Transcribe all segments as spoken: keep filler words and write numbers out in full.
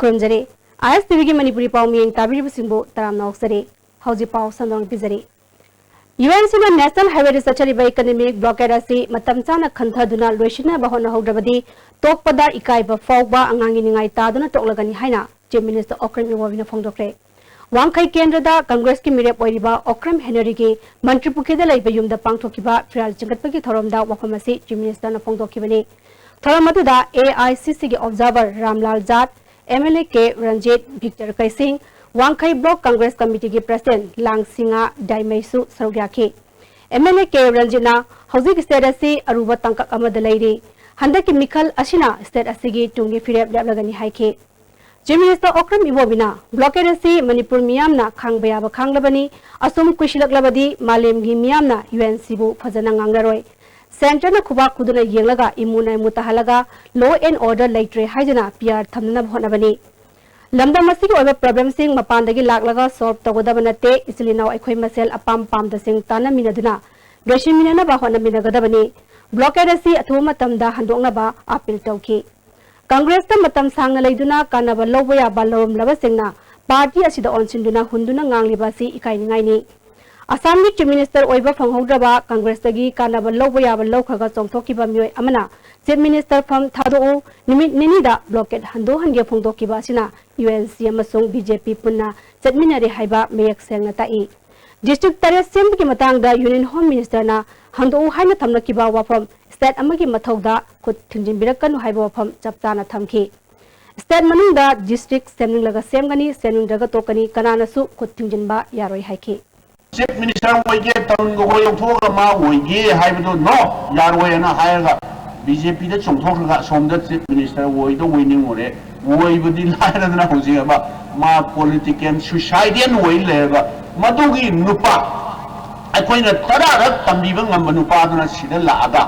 ꯈꯨꯔꯨꯝꯖꯔꯤ꯫ ꯑꯥꯏ ꯑꯦꯁ T ꯚꯤꯒꯤ ꯃꯅꯤꯄꯨꯔꯤ ꯄꯥꯎ ꯃꯤꯌꯦꯡ ꯇꯥꯕꯤꯔꯤꯕꯁꯤꯡꯕꯨ ꯇꯔꯥꯝꯅ ꯑꯣꯛꯆꯔꯤ꯫ ꯍꯧꯖꯤꯛ ꯄꯥꯎ ꯁꯟꯗꯣꯛꯅ ꯄꯤꯖꯔꯤ꯫ ꯌꯨ ꯑꯦꯟ ꯁꯤꯅ ꯅꯦꯁꯅꯦꯜ ꯍꯥꯏꯋꯦꯗ ꯆꯠꯆꯔꯤꯕ ꯏꯀꯅꯣꯃꯤꯛ ꯕ꯭ꯂꯣꯀꯦꯗ ꯑꯁꯤ ꯃꯇꯝ ꯆꯥꯅ ꯈꯟꯊꯗꯨꯅ ꯂꯣꯏꯁꯤꯟꯅꯕ ꯍꯣꯠꯅꯍꯧꯗ꯭ꯔꯕꯗꯤ ꯇꯣꯛꯄꯗ ꯏꯀꯥꯏꯕ ꯐꯥꯎꯕ ꯑꯉꯥꯡꯒꯤ ꯅꯤꯡꯉꯥꯏ ꯇꯥꯗꯨꯅ ꯇꯣꯛꯂꯒꯅꯤ ꯍꯥꯏꯅ ꯆꯤꯐ ꯃꯤꯅꯤꯁꯇꯔ ꯑꯣꯀ꯭ꯔꯝ ꯏꯕꯣꯕꯤꯅ ꯐꯣꯡꯗꯣꯛꯈ꯭ꯔꯦ꯫ ꯋꯥꯡꯈꯩ ꯀꯦꯟꯗ꯭ꯔꯗ ꯀꯪꯒ꯭ꯔꯦꯁꯀꯤ ꯃꯤꯔꯦꯞ ꯑꯣꯏꯔꯤꯕ ꯑꯣꯀ꯭ꯔꯝ ꯍꯦꯅꯔꯤꯒꯤ ꯃꯟꯇ꯭ꯔꯤꯄꯨꯈ꯭ꯔꯤꯗ ꯂꯩꯕ ꯌꯨꯝꯗ ꯄꯥꯡꯊꯣꯛꯈꯤꯕ ꯐꯤꯔꯥꯜ ꯆꯤꯡꯈꯠꯄꯒꯤ ꯊꯧꯔꯝꯗ ꯋꯥꯐꯝ ꯑꯁꯤ ꯆꯤꯐ ꯃꯤꯅꯤꯁꯇꯔꯅ ꯐꯣꯡꯗꯣꯛꯈꯤꯕꯅꯤ꯫ ꯊꯧꯔꯝ ꯑꯗꯨꯗ ꯑꯦ ꯑꯥꯏ ꯁꯤ ꯁꯤꯒꯤ observer Ramlal Jat, M L A K Ranjit, Victor Keishing, Wangkhei block Congress ꯀꯃꯤꯇꯤꯒꯤ ꯄ꯭ꯔꯁꯤꯗꯦꯟꯠ ꯂꯥꯡꯁꯤꯡꯉꯥ ꯗꯥꯏꯃꯩꯁꯨ ꯁꯔꯨꯛ ꯌꯥꯈꯤ꯫ ꯑꯦꯝ ꯑꯦꯜ ꯑꯦ ꯀꯦ ꯔꯟꯖꯤꯠꯅ ꯍꯧꯖꯤꯛ ꯁ꯭ꯇꯦꯠ ꯑꯁꯤ ꯑꯔꯨꯕ ꯇꯥꯡꯀꯛ ꯑꯃꯗ ꯂꯩꯔꯤ꯫ ꯍꯟꯗꯛꯀꯤ ꯃꯤꯈꯜ ꯑꯁꯤꯅ ꯁ꯭ꯇꯦꯠ ꯑꯁꯤꯒꯤ ꯇꯨꯡꯒꯤ ꯐꯤꯔꯦꯞ ꯂꯦꯞꯂꯒꯅꯤ ꯍꯥꯏꯈꯤ꯫ ꯆꯤꯐ ꯃꯤꯅꯤꯁꯇꯔ ꯑꯣꯀ꯭ꯔꯝ ꯏꯕꯣꯕꯤꯅ ꯕ꯭ꯂꯣꯀꯦꯗ ꯑꯁꯤ ꯃꯅꯤꯄꯨꯔ ꯃꯤꯌꯥꯝꯅ ꯈꯥꯡꯕ ꯌꯥꯕ ꯈꯥꯡꯂꯕꯅꯤ, ꯑꯁꯨꯝ ꯀꯨꯏꯁꯤꯜꯂꯛꯂꯕꯗꯤ ꯃꯥꯂꯦꯝꯒꯤ ꯃꯤꯌꯥꯝꯅ ꯌꯨ ꯑꯦꯟ ꯁꯤꯕꯨ ꯐꯖꯅ ꯉꯥꯡꯅꯔꯣꯏ꯫ ꯁꯦꯟꯇꯔꯅ ꯈꯨꯕꯥꯛ ꯈꯨꯗꯨꯅ ꯌꯦꯡꯂꯒ ꯏꯃꯨ ꯅꯥꯏꯃꯨ ꯇꯥꯍꯜꯂꯒ law and order ꯂꯩꯇ꯭ꯔꯦ ꯍꯥꯏꯗꯨꯅ ꯄꯤ ꯑꯥꯔ ꯊꯝꯅꯅꯕ ꯍꯣꯠꯅꯕꯅꯤ꯫ ꯂꯝꯗꯝ ꯑꯁꯤꯒꯤ ꯑꯣꯏꯕ ꯄ꯭ꯔꯣꯕ꯭ꯂꯦꯝꯁꯤꯡ ꯃꯄꯥꯟꯗꯒꯤ ꯂꯥꯛꯂꯒ ꯁꯣꯜꯕ ꯇꯧꯒꯗꯕ ꯅꯠꯇꯦ, ꯏꯆꯤꯜ ꯏꯅꯥꯎ ꯑꯩꯈꯣꯏ ꯃꯁꯦꯜ ꯑꯄꯥꯝ ꯄꯥꯝꯗꯁꯤꯡ ꯇꯥꯟꯅꯃꯤꯟꯅꯗꯨꯅ ꯂꯣꯏꯁꯤꯟꯃꯤꯟꯅꯅꯕ ꯍꯣꯠꯅꯃꯤꯟꯅꯒꯗꯕꯅꯤ꯫ ꯕ꯭ꯂꯣꯀꯦꯗ ꯑꯁꯤ ꯑꯊꯨꯕ ꯃꯇꯝꯗ ꯍꯟꯗꯣꯛꯅꯕ ꯑꯥꯄꯤꯜ ꯇꯧꯈꯤ꯫ ꯀꯪꯒ꯭ꯔꯦꯁꯇ ꯃꯇꯝ ꯁꯥꯡꯅ ꯂꯩꯗꯨꯅ ꯀꯥꯟꯅꯕ ꯂꯧꯕ ꯌꯥꯕ ꯂꯧꯔꯝꯂꯕꯁꯤꯡꯅ ꯄꯥꯔꯇꯤ ꯑꯁꯤꯗ ꯑꯣꯟꯁꯤꯟꯗꯨꯅ ꯍꯨꯟꯗꯨꯅ ꯉꯥꯡꯂꯤꯕ ꯑꯁꯤ ꯏꯀꯥꯏꯅꯤꯡꯉꯥꯏꯅꯤ꯫ ꯑꯁꯥꯝꯒꯤ ꯆꯤꯐ ꯃꯤꯅꯤꯁꯇꯔ ꯑꯣꯏꯕ ꯐꯪꯍꯧꯗ꯭ꯔꯕ ꯀꯪꯒ꯭ꯔꯦꯁꯇꯒꯤ ꯀꯥꯟꯅꯕ ꯂꯧꯕ ꯌꯥꯕ ꯂꯧꯈ꯭ꯔꯒ ꯆꯣꯡꯊꯣꯛꯈꯤꯕ ꯃꯤꯑꯣꯏ ꯑꯃꯅ ꯆꯤꯐ ꯃꯤꯅꯤꯁꯇꯔ ꯐꯝ ꯊꯥꯗꯣꯛꯎ, ꯅꯨꯃꯤꯠ ꯅꯤꯅꯤꯗ ꯕ꯭ꯂꯣꯀꯦꯗ ꯍꯟꯗꯣꯛꯍꯟꯒꯦ ꯐꯣꯡꯗꯣꯛꯈꯤꯕ ꯑꯁꯤꯅ ꯌꯨ ꯑꯦꯟ ꯁꯤ ꯑꯃꯁꯨꯡ ꯕꯤ ꯖꯦ ꯄꯤ ꯄꯨꯟꯅ ꯆꯠꯃꯤꯟꯅꯔꯦ ꯍꯥꯏꯕ ꯃꯌꯦꯛ ꯁꯦꯡꯅ ꯇꯥꯛꯏ꯫ ꯗꯤꯁꯇ꯭ꯔꯤꯛ ꯇꯔꯦꯠ ꯁꯦꯝꯕꯒꯤ ꯃꯇꯥꯡꯗ ꯌꯨꯅꯤꯌꯟ ꯍꯣꯝ ꯃꯤꯅꯤꯁꯇꯔꯅ ꯍꯟꯗꯣꯛꯎ ꯍꯥꯏꯅ ꯊꯝꯂꯛꯈꯤꯕ ꯋꯥꯐꯝ ꯁ꯭ꯇꯦꯠ ꯑꯃꯒꯤ ꯃꯊꯧꯗ ꯈꯨꯠ ꯊꯤꯡꯖꯤꯟꯕꯤꯔꯛꯀꯅꯨ ꯍꯥꯏꯕ ꯋꯥꯐꯝ ꯆꯞ ꯆꯥꯅ ꯊꯝꯈꯤ꯫ ꯁ꯭ꯇꯦꯠ ꯃꯅꯨꯡꯗ ꯗꯤꯁꯇ꯭ꯔꯤꯛ ꯁꯦꯝꯅꯤꯡꯂꯒ ꯁꯦꯝꯒꯅꯤ, ꯁꯦꯝꯅꯤꯡꯗ꯭ꯔꯒ ꯇꯣꯛꯀꯅꯤ, ꯀꯅꯥꯅꯁꯨ ꯈꯨꯠ ꯊꯤꯡꯖꯤꯟꯕ ꯌꯥꯔꯣꯏ ꯍꯥꯏꯈꯤ꯫ ꯆꯤꯐ ꯃꯤꯅꯤꯁꯇꯔ ꯑꯣꯏꯒꯦ, ꯇꯔꯨꯟ ꯒꯣꯒꯣꯏ ꯂꯧꯊꯣꯛꯑꯒ ꯃꯥ ꯑꯣꯏꯒꯦ ꯍꯥꯏꯕꯗꯣ ꯅꯣ, ꯌꯥꯔꯣꯏꯅ ꯍꯥꯏꯔꯒ ꯕꯤ ꯖꯦ ꯄꯤꯗ ꯆꯣꯡꯊꯣꯛꯈ꯭ꯔꯒ ꯑꯁꯣꯝꯗ ꯆꯤꯐ ꯃꯤꯅꯤꯁꯇꯔ ꯑꯣꯏꯗ ꯑꯣꯏꯅꯤꯡꯉꯨꯔꯦ꯫ ꯑꯣꯏꯕꯗꯤ ꯂꯥꯏꯔꯗꯅ ꯍꯧꯖꯤꯛ ꯑꯃ ꯃꯥ ꯄꯣꯂꯤꯇꯤꯀꯦꯜ ꯁꯨꯏꯁꯥꯏꯗꯦꯟ ꯑꯣꯏ ꯂꯩꯔꯒ ꯃꯗꯨꯒꯤ ꯅꯨꯄꯥ ꯑꯩꯈꯣꯏꯅ ꯇꯔꯥꯔꯛ ꯇꯝꯕꯤꯕ ꯉꯝꯕ ꯅꯨꯄꯥꯗꯨꯅ ꯁꯤꯗ ꯂꯥꯛꯑꯒ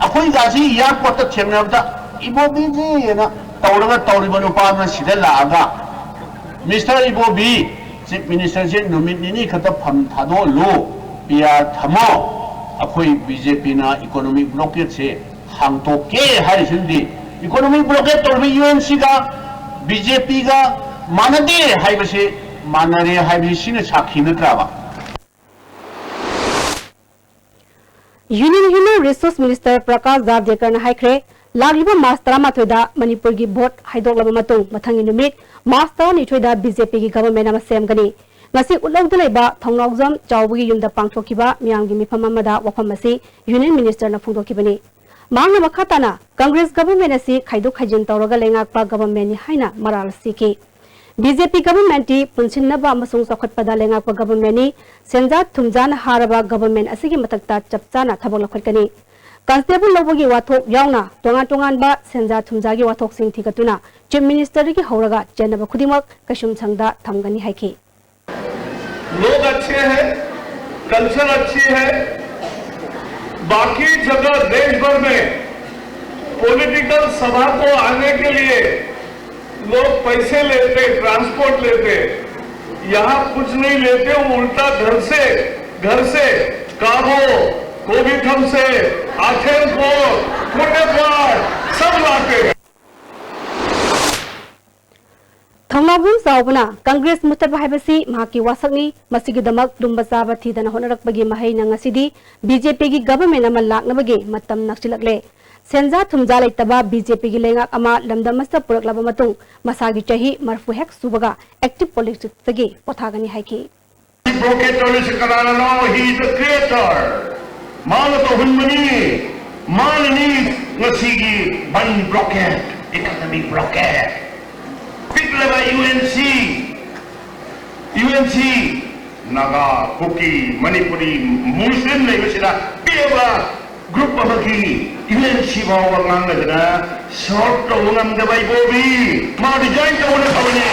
ꯑꯩꯈꯣꯏꯒꯁꯤ ꯑꯦꯌꯥꯔꯄꯣꯔꯠꯇ ꯊꯦꯡꯅꯕꯗ "ꯏꯕꯣꯕꯤꯖꯤ" ꯍꯥꯏꯅ ꯇꯧꯔꯒ ꯇꯧꯔꯤꯕ ꯅꯨꯄꯥꯗꯨꯅ ꯁꯤꯗ ꯂꯥꯛꯑꯒ "ꯃꯤꯁꯇꯔ ꯏꯕꯣꯕꯤ, ꯆꯤꯐ ꯃꯤꯅꯤꯁꯇꯔꯁꯦ ꯅꯨꯃꯤꯠ ꯅꯤꯅꯤ ꯈꯛꯇ ꯐꯝ ꯊꯥꯗꯣꯛꯍꯜꯂꯨ, ꯄꯤ ꯑꯥꯔ ꯊꯝꯃꯣ, ꯑꯩꯈꯣꯏ ꯕꯤ ꯖꯦ ꯄꯤꯅ ꯏꯀꯣꯅꯣꯃꯤꯛ ꯕ꯭ꯂꯣꯀꯦꯠꯁꯦ ꯍꯥꯡꯇꯣꯛꯀꯦ" ꯍꯥꯏꯔꯤꯁꯤꯅꯗꯤ ꯏꯀꯣꯅꯣꯃꯤꯛ ꯕ꯭ꯂꯣꯀꯦꯠ ꯇꯧꯔꯤꯕ ꯌꯨ ꯑꯦꯟ ꯁꯤꯒ ꯕꯤ ꯖꯦ ꯄꯤꯒ ꯃꯥꯟꯅꯗꯦ ꯍꯥꯏꯕꯁꯤ, ꯃꯥꯟꯅꯔꯦ ꯍꯥꯏꯕꯁꯤ ꯁꯤꯅ ꯁꯥꯈꯤ ꯅꯠꯇ꯭ꯔꯕ? Union Human Resource Minister Prakash ꯖꯥꯚꯗꯦꯀꯔꯅ ꯍꯥꯏꯈ꯭ꯔꯦ, ꯂꯥꯛꯂꯤꯕ ꯃꯥꯔꯆ ꯇꯔꯥꯃꯥꯊꯣꯏꯗ ꯃꯅꯤꯄꯨꯔꯒꯤ ꯚꯣꯠ ꯍꯥꯏꯗꯣꯛꯂꯕ ꯃꯇꯨꯡ ꯃꯊꯪꯒꯤ ꯅꯨꯃꯤꯠ ꯃꯥꯔꯆ ꯇꯔꯥꯅꯤꯊꯣꯏꯗ ꯕꯤ ꯖꯦ ꯄꯤꯒꯤ ꯒꯚꯔꯟꯃꯦꯟꯠ ꯑꯃ ꯁꯦꯝꯒꯅꯤ꯫ ꯉꯁꯤ ꯎꯠꯂꯧꯗ ꯂꯩꯕ ꯊꯧꯅꯥꯎꯖꯝ ꯆꯥꯎꯕꯒꯤ ꯌꯨꯝꯗ ꯄꯥꯡꯊꯣꯛꯈꯤꯕ ꯃꯤꯌꯥꯝꯒꯤ ꯃꯤꯐꯝ ꯑꯃꯗ ꯋꯥꯐꯝ ꯑꯁꯤ ꯌꯨꯅꯤꯌꯟ ꯃꯤꯅꯤꯁꯇꯔꯅ ꯐꯣꯡꯗꯣꯛꯈꯤꯕꯅꯤ꯫ ꯃꯍꯥꯛꯅ ꯃꯈꯥ ꯇꯥꯅ ꯀꯪꯒ꯭ꯔꯦꯁ ꯒꯚꯔꯟꯃꯦꯟꯠ ꯑꯁꯤ ꯈꯥꯏꯗꯣꯛ ꯈꯥꯏꯖꯤꯟ ꯇꯧꯔꯒ ꯂꯩꯉꯥꯛꯄ ꯒꯚꯔꯟꯃꯦꯟꯠꯅꯤ ꯍꯥꯏꯅ ꯃꯔꯥꯜ ꯁꯤꯈꯤ꯫ ꯕꯤ ꯖꯦ ꯄꯤ ꯒꯚꯔꯟꯃꯦꯟꯠꯇꯤ ꯄꯨꯟꯁꯤꯟꯅꯕ ꯑꯃꯁꯨꯡ ꯆꯥꯎꯈꯠꯄꯗ ꯂꯩꯉꯥꯛꯄ ꯒꯚꯔꯟꯃꯦꯟꯠꯅꯤ꯫ ꯁꯦꯟꯖꯥ ꯊꯨꯝꯖꯥꯅ ꯍꯥꯔꯕ ꯒꯚꯔꯟꯃꯦꯟꯠ ꯑꯁꯤꯒꯤ ꯃꯊꯛꯇ ꯆꯞ ꯆꯥꯅ ꯊꯕꯛ ꯂꯧꯈꯠꯀꯅꯤ꯫ ꯀꯟꯁꯇꯦꯕꯜ ꯂꯧꯕꯒꯤ ꯋꯥꯊꯣꯛ ꯌꯥꯎꯅ ꯇꯣꯉꯥꯟ ꯇꯣꯉꯥꯟꯕ ꯁꯦꯟꯖꯥ ꯊꯨꯝꯖꯥꯒꯤ ꯋꯥꯊꯣꯛꯁꯤꯡ ꯊꯤꯒꯠꯇꯨꯅ ꯆꯤꯐ ꯃꯤꯅꯤꯁꯇꯔꯗꯒꯤ ꯍꯧꯔꯒ ꯆꯦꯟꯅꯕ ꯈꯨꯗꯤꯡꯃꯛ ꯀꯩꯁꯨꯝꯁꯪꯗ ꯊꯝꯒꯅꯤ ꯍꯥꯏꯈꯤ꯫ लोग अच्छे हैं, कल्चर अच्छी है। बाकी जगह देश भर में पॉलिटिकल सभा को आने के लिए लोग पैसे लेते, ट्रांसपोर्ट लेते, यहाँ कुछ नहीं लेते, वो उल्टा घर से, घर से काबो, कोबीथम से, आथेनकोर, कोटेपार सब लाते हैं। ꯊꯧꯅꯥꯎꯖꯝ ꯆꯥꯎꯕꯅ ꯀꯪꯒ꯭ꯔꯦꯁ ꯃꯨꯠꯊꯠꯄ ꯍꯥꯏꯕꯁꯤ ꯃꯍꯥꯛꯀꯤ ꯋꯥꯁꯛꯅꯤ꯫ ꯃꯁꯤꯒꯤꯗꯃꯛ ꯇꯨꯝꯕ ꯆꯥꯕ ꯊꯤꯗꯅ ꯍꯣꯠꯅꯔꯛꯄꯒꯤ ꯃꯍꯩꯅ ꯉꯁꯤꯗꯤ ꯕꯤ ꯖꯦ ꯄꯤꯒꯤ ꯒꯚꯔꯟꯃꯦꯟꯠ ꯑꯃ ꯂꯥꯛꯅꯕꯒꯤ ꯃꯇꯝ ꯅꯛꯁꯤꯜꯂꯛꯂꯦ꯫ ꯁꯦꯟꯖꯥ ꯊꯨꯝꯖꯥ ꯂꯩꯇꯕ ꯕꯤ ꯖꯦ ꯄꯤꯒꯤ ꯂꯩꯉꯥꯛ ꯑꯃ ꯂꯝꯗꯝ ꯑꯁꯤꯗ ꯄꯨꯔꯛꯂꯕ ꯃꯇꯨꯡ ꯃꯁꯥꯒꯤ ꯆꯍꯤ ꯃꯔꯤꯐꯨ ꯍꯦꯛ ꯁꯨꯕꯒ ꯑꯦꯛꯇꯤꯚ ꯄꯣꯂꯤꯇꯤꯛꯁꯇꯒꯤ ꯄꯣꯊꯥꯒꯅꯤ ꯍꯥꯏꯈꯤ꯫ ꯕ꯭ꯔꯣꯀꯦꯠ ꯇꯧꯔꯤꯁꯤ ꯀꯅꯥꯅꯅꯣ? He is the creator. ꯃꯥꯅ ꯇꯧꯍꯟꯕꯅꯤ꯫ ꯃꯥꯅꯅꯤ ꯉꯁꯤꯒꯤ ꯕꯟ ꯕ꯭ꯔꯣꯀꯦꯠ, ꯏꯀꯅꯃꯤ ꯕ꯭ꯔꯣꯀꯦꯠ꯫ ꯄꯤꯛꯂꯕ U N C, U N C, Naga, Kuki, Manipuri, Muslim ꯂꯩꯕꯁꯤꯗ ꯄꯤꯛꯂꯕ ꯒ꯭ꯔꯨꯞ ꯑꯃꯒꯤ ꯌꯨ ꯑꯦꯟ ꯁꯤ ꯐꯥꯎꯕ ꯉꯥꯡꯅꯗꯅ ꯁꯣꯜꯕ ꯇꯧꯕ ꯉꯝꯗꯕ ꯏꯕꯣꯕꯤ, ꯃꯥ ꯔꯤꯖꯥꯏꯟ ꯇꯧꯕꯅ ꯐꯕꯅꯤ꯫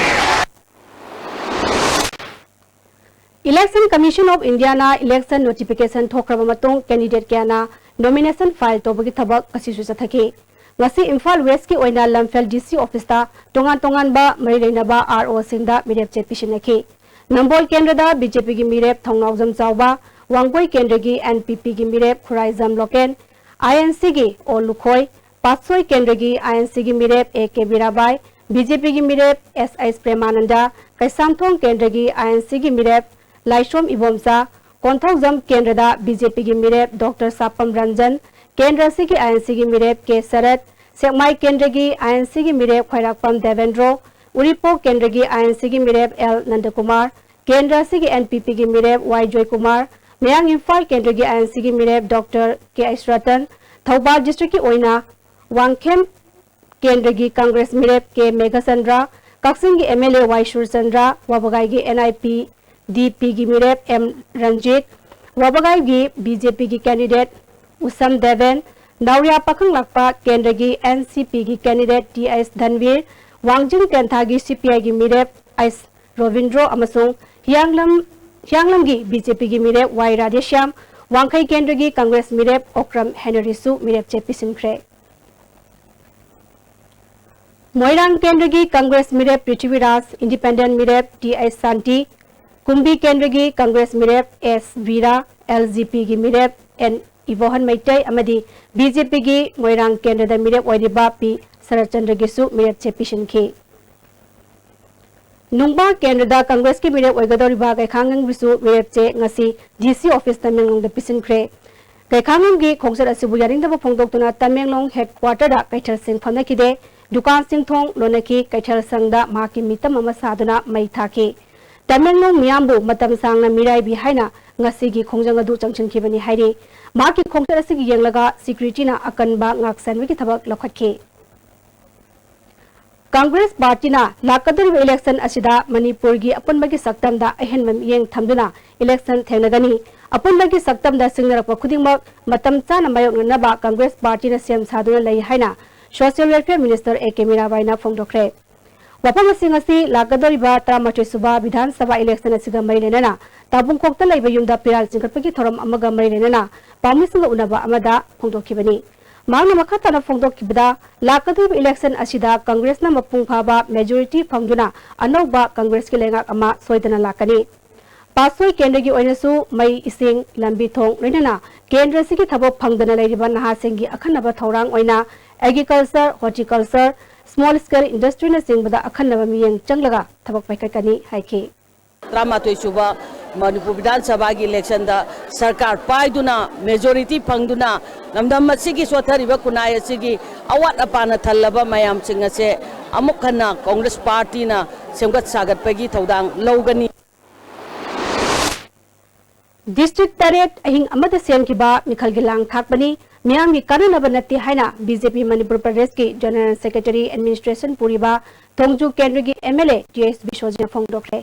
Election Commission of Indiaꯅ election notification ꯊꯣꯛꯈ꯭ꯔꯕ ꯃꯇꯨꯡ candidate ꯀꯌꯥꯅ nomination file ꯇꯧꯕꯒꯤ ꯊꯕꯛ ꯉꯁꯤꯁꯨ ꯆꯠꯊꯈꯤ꯫ ꯉꯁꯤ ꯏꯝꯐꯥꯜ ꯋꯦꯁꯀꯤ ꯑꯣꯏꯅ ꯂꯝꯐꯦꯜ ꯗꯤ ꯁꯤ ꯑꯣꯐꯤꯁꯇ ꯇꯣꯉꯥꯟ ꯇꯣꯉꯥꯟꯕ ꯃꯔꯤ ꯂꯩꯅꯕ ꯑꯥꯔ ꯑꯣꯁꯤꯡꯗ ꯃꯤꯔꯦꯞ ꯆꯦ ꯄꯤꯁꯤꯟꯅꯈꯤ꯫ ꯅꯝꯕꯣꯜ ꯀꯦꯟꯗ꯭ꯔꯗ ꯕꯤ ꯖꯦ ꯄꯤꯒꯤ ꯃꯤꯔꯦꯞ ꯊꯧꯅꯥꯎꯖꯝ ꯆꯥꯎꯕ, ꯋꯥꯡꯒꯣꯏ ꯀꯦꯟꯗ꯭ꯔꯒꯤ ꯑꯦꯟ ꯄꯤ ꯄꯤꯒꯤ ꯃꯤꯔꯦꯞ ꯈꯨꯔꯥꯏꯖꯝ ꯂꯣꯀꯦꯟ, ꯑꯥꯏ ꯑꯦꯟ ꯁꯤꯒꯤ ꯑꯣ ꯂꯨꯈꯣꯏ, ꯄꯥꯠꯁꯣꯏ ꯀꯦꯟꯗ꯭ꯔꯒꯤ ꯑꯥꯏ ꯑꯦꯟ ꯁꯤꯒꯤ ꯃꯤꯔꯦꯞ ꯑꯦ ꯀꯦ ꯕꯤꯔꯥꯕꯥꯏ, ꯕꯤ ꯖꯦ ꯄꯤꯒꯤ ꯃꯤꯔꯦꯞ ꯑꯦꯁ ꯑꯩꯆ ꯄ꯭ꯔꯦꯃꯥꯅꯟꯗ, ꯀꯩꯁꯥꯝꯊꯣꯡ ꯀꯦꯟꯗ꯭ꯔꯒꯤ ꯑꯥꯏ ꯑꯦꯟ ꯁꯤꯒꯤ ꯃꯤꯔꯦꯞ ꯂꯥꯏꯁ꯭ꯔꯣꯝ ꯏꯕꯣꯝꯆꯥ, ꯀꯣꯟꯊꯧꯖꯝ ꯀꯦꯟꯗ꯭ꯔꯗ ꯕꯤ ꯖꯦ ꯄꯤꯒꯤ ꯃꯤꯔꯦꯞ ꯗꯣꯛꯇꯔ ꯁꯥꯄꯝ ꯔꯟꯖꯟ, ꯀꯦꯟꯗ꯭ꯔ ꯑꯁꯤꯒꯤ ꯑꯥꯏ ꯑꯦꯟ ꯁꯤꯒꯤ ꯃꯤꯔꯦꯞ ꯀꯦ ꯁꯔꯠ, ꯁꯦꯛꯃꯥꯏ ꯀꯦꯟꯗ꯭ꯔꯒꯤ ꯑꯥꯏ ꯑꯦꯟ ꯁꯤꯒꯤ ꯃꯤꯔꯦꯞ ꯈ꯭ꯋꯥꯏꯔꯥꯛꯄꯝ ꯗꯦꯕꯦꯟꯗ꯭ꯔꯣ, ꯎꯔꯤꯄꯣꯛ ꯀꯦꯟꯗ꯭ꯔꯒꯤ ꯑꯥꯏ ꯑꯦꯟ ꯁꯤꯒꯤ ꯃꯤꯔꯦꯞ ꯑꯦꯜ ꯅꯟꯗꯀꯨꯃꯥꯔ, ꯀꯦꯟꯗ꯭ꯔ ꯑꯁꯤꯒꯤ ꯑꯦꯟ ꯄꯤ ꯄꯤꯒꯤ ꯃꯤꯔꯦꯞ ꯋꯥꯏ ꯖꯣꯏꯀꯨꯃꯥꯔ, ꯃꯌꯥꯡ ꯏꯝꯐꯥꯜ ꯀꯦꯟꯗ꯭ꯔꯒꯤ ꯑꯥꯏ ꯑꯦꯟ ꯁꯤꯒꯤ ꯃꯤꯔꯦꯞ doctor K H Ratan, Thoubal ꯗꯤꯁꯇ꯭ꯔꯤꯛꯀꯤ ꯑꯣꯏꯅ ꯋꯥꯡꯈꯦꯝ ꯀꯦꯟꯗ꯭ꯔꯒꯤ ꯀꯪꯒ꯭ꯔꯦꯁ ꯃꯤꯔꯦꯞ ꯀꯦ ꯃꯦꯘꯆꯟꯗ꯭ꯔ, ꯀꯛꯆꯤꯡꯒꯤ M L A Y Surachandra, ꯋꯥꯕꯒꯥꯏꯒꯤ ꯑꯦꯟ ꯑꯥꯏ ꯄꯤ ꯗꯤ ꯄꯤꯒꯤ ꯃꯤꯔꯦꯞ ꯑꯦꯝ ꯔꯟꯖꯤꯠ, ꯋꯥꯕꯒꯥꯏꯒꯤ ꯕꯤ ꯖꯦ ꯄꯤꯒꯤ ꯀꯦꯟꯗꯤꯗꯦꯠ ꯎꯁꯝ ꯗꯦꯕꯦꯟ, ꯅꯥꯎꯔꯤꯌꯥ ꯄꯥꯈꯪꯂꯥꯛꯄ ꯀꯦꯟꯗ꯭ꯔꯒꯤ ꯑꯦꯟ ꯁꯤ ꯄꯤꯒꯤ ꯀꯦꯟꯗꯤꯗꯦꯠ ꯇꯤ ꯑꯩꯆ ꯙꯟꯕꯤꯔ, ꯋꯥꯡꯖꯤꯡ ꯇꯦꯟꯊꯥꯒꯤ ꯁꯤ ꯄꯤ ꯑꯥꯏꯒꯤ ꯃꯤꯔꯦꯞ ꯑꯩꯆ ꯔꯣꯕꯤꯟꯗ꯭ꯔꯣ ꯑꯃꯁꯨꯡ ꯍꯤꯌꯥꯡꯂꯝ, ꯍꯤꯌꯥꯡꯂꯝꯒꯤ ꯕꯤ ꯖꯦ ꯄꯤꯒꯤ ꯃꯤꯔꯦꯞ ꯋꯥꯏ ꯔꯥꯙꯦꯁ꯭ꯌꯥꯝ, ꯋꯥꯡꯈꯩ ꯀꯦꯟꯗ꯭ꯔꯒꯤ ꯀꯪꯒ꯭ꯔꯦꯁ ꯃꯤꯔꯦꯞ ꯑꯣꯀ꯭ꯔꯝ ꯍꯦꯅꯔꯤꯁꯨ ꯃꯤꯔꯦꯞ ꯆꯦ ꯄꯤꯁꯤꯟꯈ꯭ꯔꯦ꯫ ꯃꯣꯏꯔꯥꯡ ꯀꯦꯟꯗ꯭ꯔꯒꯤ ꯀꯪꯒ꯭ꯔꯦꯁ ꯃꯤꯔꯦꯞ ꯄ꯭ꯔꯤꯊꯤꯕꯤꯔꯥꯖ, ꯏꯟꯗꯤꯄꯦꯟꯗꯦꯟ ꯃꯤꯔꯦꯞ ꯇꯤ ꯑꯩꯆ ꯁꯥꯟꯇꯤ, ꯀꯨꯝꯕꯤ ꯀꯦꯟꯗ꯭ꯔꯒꯤ ꯀꯪꯒ꯭ꯔꯦꯁ ꯃꯤꯔꯦꯞ ꯑꯦꯁ ꯚꯤꯔꯥ, ꯑꯦꯜ ꯖꯤ ꯄꯤꯒꯤ ꯃꯤꯔꯦꯞ ꯑꯦꯟ ꯏꯕꯣꯍꯟ ꯃꯩꯇꯩ ꯑꯃꯗꯤ ꯕꯤ ꯖꯦ ꯄꯤꯒꯤ ꯃꯣꯏꯔꯥꯡ ꯀꯦꯟꯗ꯭ꯔꯗ ꯃꯤꯔꯦꯞ ꯑꯣꯏꯔꯤꯕ ꯄꯤ ꯁꯔꯠꯆꯟꯗ꯭ꯔꯒꯤꯁꯨ ꯃꯤꯔꯦꯞ ꯆꯦ ꯄꯤꯁꯤꯟꯈꯤ꯫ ꯅꯨꯡꯕꯥ ꯀꯦꯟꯗ꯭ꯔꯗ ꯀꯪꯒ꯭ꯔꯦꯁꯀꯤ ꯃꯤꯔꯦꯞ ꯑꯣꯏꯒꯗꯧꯔꯤꯕ ꯀꯩꯈꯥꯉꯝꯒꯤꯁꯨ ꯃꯤꯔꯦꯞ ꯆꯦ ꯉꯁꯤ ꯗꯤ ꯁꯤ ꯑꯣꯐꯤꯁ ꯇꯃꯦꯡꯂꯣꯡꯗ ꯄꯤꯁꯤꯟꯈ꯭ꯔꯦ꯫ ꯀꯩꯈꯥꯉꯝꯒꯤ ꯈꯣꯡꯆꯠ ꯑꯁꯤꯕꯨ ꯌꯥꯅꯤꯡꯗꯕ ꯐꯣꯡꯗꯣꯛꯇꯨꯅ ꯇꯃꯦꯡꯂꯣꯡ ꯍꯦꯗꯀ꯭ꯋꯥꯇꯔꯗ ꯀꯩꯊꯦꯜꯁꯤꯡ ꯐꯝꯅꯈꯤꯗꯦ, ꯗꯨꯀꯥꯟꯁꯤꯡ ꯊꯣꯡ ꯂꯣꯟꯅꯈꯤ, ꯀꯩꯊꯦꯜ ꯁꯪꯗ ꯃꯍꯥꯛꯀꯤ ꯃꯤꯇꯝ ꯑꯃ ꯁꯥꯗꯨꯅ ꯃꯩ ꯊꯥꯈꯤ꯫ ꯇꯃꯦꯡꯂꯣꯡ ꯃꯤꯌꯥꯝꯕꯨ ꯃꯇꯝ ꯁꯥꯡꯅ ꯃꯤꯔꯥꯏꯕꯤ ꯍꯥꯏꯅ ꯉꯁꯤꯒꯤ ꯈꯣꯡꯖꯪ ꯑꯗꯨ ꯆꯪꯁꯤꯟꯈꯤꯕꯅꯤ ꯍꯥꯏꯔꯤ꯫ ꯃꯍꯥꯛꯀꯤ ꯈꯣꯡꯆꯠ ꯑꯁꯤꯒꯤ ꯌꯦꯡꯂꯒ ꯁꯦꯀ꯭ꯌꯨꯔꯤꯇꯤꯅ ꯑꯀꯟꯕ ꯉꯥꯛꯁꯦꯟꯕꯒꯤ ꯊꯕꯛ ꯂꯧꯈꯠꯈꯤ꯫ ꯀꯪꯒ꯭ꯔꯦꯁ ꯄꯥꯔꯇꯤꯅ ꯂꯥꯛꯀꯗꯧꯔꯤꯕ ꯏꯂꯦꯛꯁꯟ ꯑꯁꯤꯗ ꯃꯅꯤꯄꯨꯔꯒꯤ ꯑꯄꯨꯟꯕꯒꯤ ꯁꯛꯇꯝꯗ ꯑꯍꯦꯟꯕ ꯃꯤꯠꯌꯦꯡ ꯊꯝꯗꯨꯅ ꯏꯂꯦꯛꯁꯟ ꯊꯦꯡꯅꯒꯅꯤ꯫ ꯑꯄꯨꯟꯕꯒꯤ ꯁꯛꯇꯝꯗ ꯁꯤꯡꯅꯔꯛꯄ ꯈꯨꯗꯤꯡꯃꯛ ꯃꯇꯝ ꯆꯥꯅ ꯃꯥꯌꯣꯛꯅꯅꯕ ꯀꯪꯒ꯭ꯔꯦꯁ ꯄꯥꯔꯇꯤꯅ ꯁꯦꯝ ꯁꯥꯗꯨꯅ ꯂꯩ ꯍꯥꯏꯅ social welfare minister A K ꯃꯤꯔꯥꯕꯥꯏꯅ ꯐꯣꯡꯗꯣꯛꯈ꯭ꯔꯦ꯫ ꯋꯥꯐꯝꯁꯤꯡ ꯑꯁꯤ ꯂꯥꯛꯀꯗꯧꯔꯤꯕ ꯇꯔꯥꯃꯥꯊꯣꯏ ꯁꯨꯕ ꯕꯤꯙꯥꯟ ꯁꯚꯥ ꯏꯂꯦꯛꯁꯟ ꯑꯁꯤꯒ ꯃꯔꯤ ꯂꯩꯅꯅ ꯇꯥꯕꯨꯡꯈꯣꯛꯇ ꯂꯩꯕ ꯌꯨꯝꯗ ꯐꯤꯔꯥꯜ ꯆꯤꯡꯈꯠꯄꯒꯤ ꯊꯧꯔꯝ ꯑꯃꯒ ꯃꯔꯤ ꯂꯩꯅꯅ ꯄꯥꯎꯃꯤꯁꯤꯡꯒ ꯎꯅꯕ ꯑꯃꯗ ꯐꯣꯡꯗꯣꯛꯈꯤꯕꯅꯤ꯫ ꯃꯍꯥꯛꯅ ꯃꯈꯥ ꯇꯥꯅ ꯐꯣꯡꯗꯣꯛꯈꯤꯕꯗ, ꯂꯥꯛꯀꯗꯧꯔꯤꯕ ꯏꯂꯦꯛꯁꯟ ꯑꯁꯤꯗ ꯀꯪꯒ꯭ꯔꯦꯁꯅ ꯃꯄꯨꯡ ꯐꯥꯕ ꯃꯦꯖꯣꯔꯤꯇꯤ ꯐꯪꯗꯨꯅ ꯑꯅꯧꯕ ꯀꯪꯒ꯭ꯔꯦꯁꯀꯤ ꯂꯩꯉꯥꯛ ꯑꯃ ꯁꯣꯏꯗꯅ ꯂꯥꯛꯀꯅꯤ꯫ ꯄꯥꯠꯁꯣꯏ ꯀꯦꯟꯗ꯭ꯔꯒꯤ ꯑꯣꯏꯅꯁꯨ ꯃꯩ, ꯏꯁꯤꯡ, ꯂꯝꯕꯤ ꯊꯣꯡ, ꯂꯣꯏꯅꯅ ꯀꯦꯟꯗ꯭ꯔ ꯑꯁꯤꯒꯤ ꯊꯕꯛ ꯐꯪꯗꯅ ꯂꯩꯔꯤꯕ ꯅꯍꯥꯁꯤꯡꯒꯤ ꯑꯈꯟꯅꯕ ꯊꯧꯔꯥꯡ ꯑꯣꯏꯅ agriculture, horticulture, small scale industryꯅꯆꯤꯡꯕꯗ ꯑꯈꯟꯅꯕ ꯃꯤꯠꯌꯦꯡ ꯆꯪꯂꯒ ꯊꯕꯛ ꯄꯥꯏꯈꯠꯀꯅꯤ ꯍꯥꯏꯈꯤ꯫ ꯇꯔꯥꯃꯥꯊꯣꯏ ꯁꯨꯕ ꯃꯅꯤꯄꯨꯔ ꯕꯤꯙꯥꯟ ꯁꯚꯥꯒꯤ electionꯗ ꯁꯔꯀꯥꯔ ꯄꯥꯏꯗꯨꯅ majority ꯐꯪꯗꯨꯅ ꯂꯝꯗꯝ ꯑꯁꯤꯒꯤ ꯁꯣꯠꯊꯔꯤꯕ ꯈꯨꯟꯅꯥꯏ ꯑꯁꯤꯒꯤ ꯑꯋꯥꯠ ꯑꯄꯥꯅ ꯊꯜꯂꯕ ꯃꯌꯥꯝꯁꯤꯡ ꯑꯁꯦ ꯑꯃꯨꯛ ꯍꯟꯅ Congress partyꯅ ꯁꯦꯝꯒꯠ ꯁꯥꯒꯠꯄꯒꯤ ꯊꯧꯗꯥꯡ ꯂꯧꯒꯅꯤ꯫ District ꯇꯔꯦꯠ ꯑꯍꯤꯡ ꯑꯃꯗ ꯁꯦꯝꯈꯤꯕ ꯃꯤꯈꯜꯒꯤ ꯂꯥꯡ ꯊꯥꯛꯄꯅꯤ, ꯃꯤꯌꯥꯝꯒꯤ ꯀꯥꯟꯅꯅꯕ ꯅꯠꯇꯦ ꯍꯥꯏꯅ BJP ꯃꯅꯤꯄꯨꯔ ꯄ꯭ꯔꯗꯦꯁꯀꯤ General Secretary Administration ꯄꯨꯔꯤꯕ ꯊꯣꯡꯖꯨ ꯀꯦꯟꯗ꯭ꯔꯒꯤ MLA ꯇꯤ ꯑꯦꯁ ꯕꯤꯁ꯭ꯋꯖꯤꯠꯅ ꯐꯣꯡꯗꯣꯛꯈ꯭ꯔꯦ꯫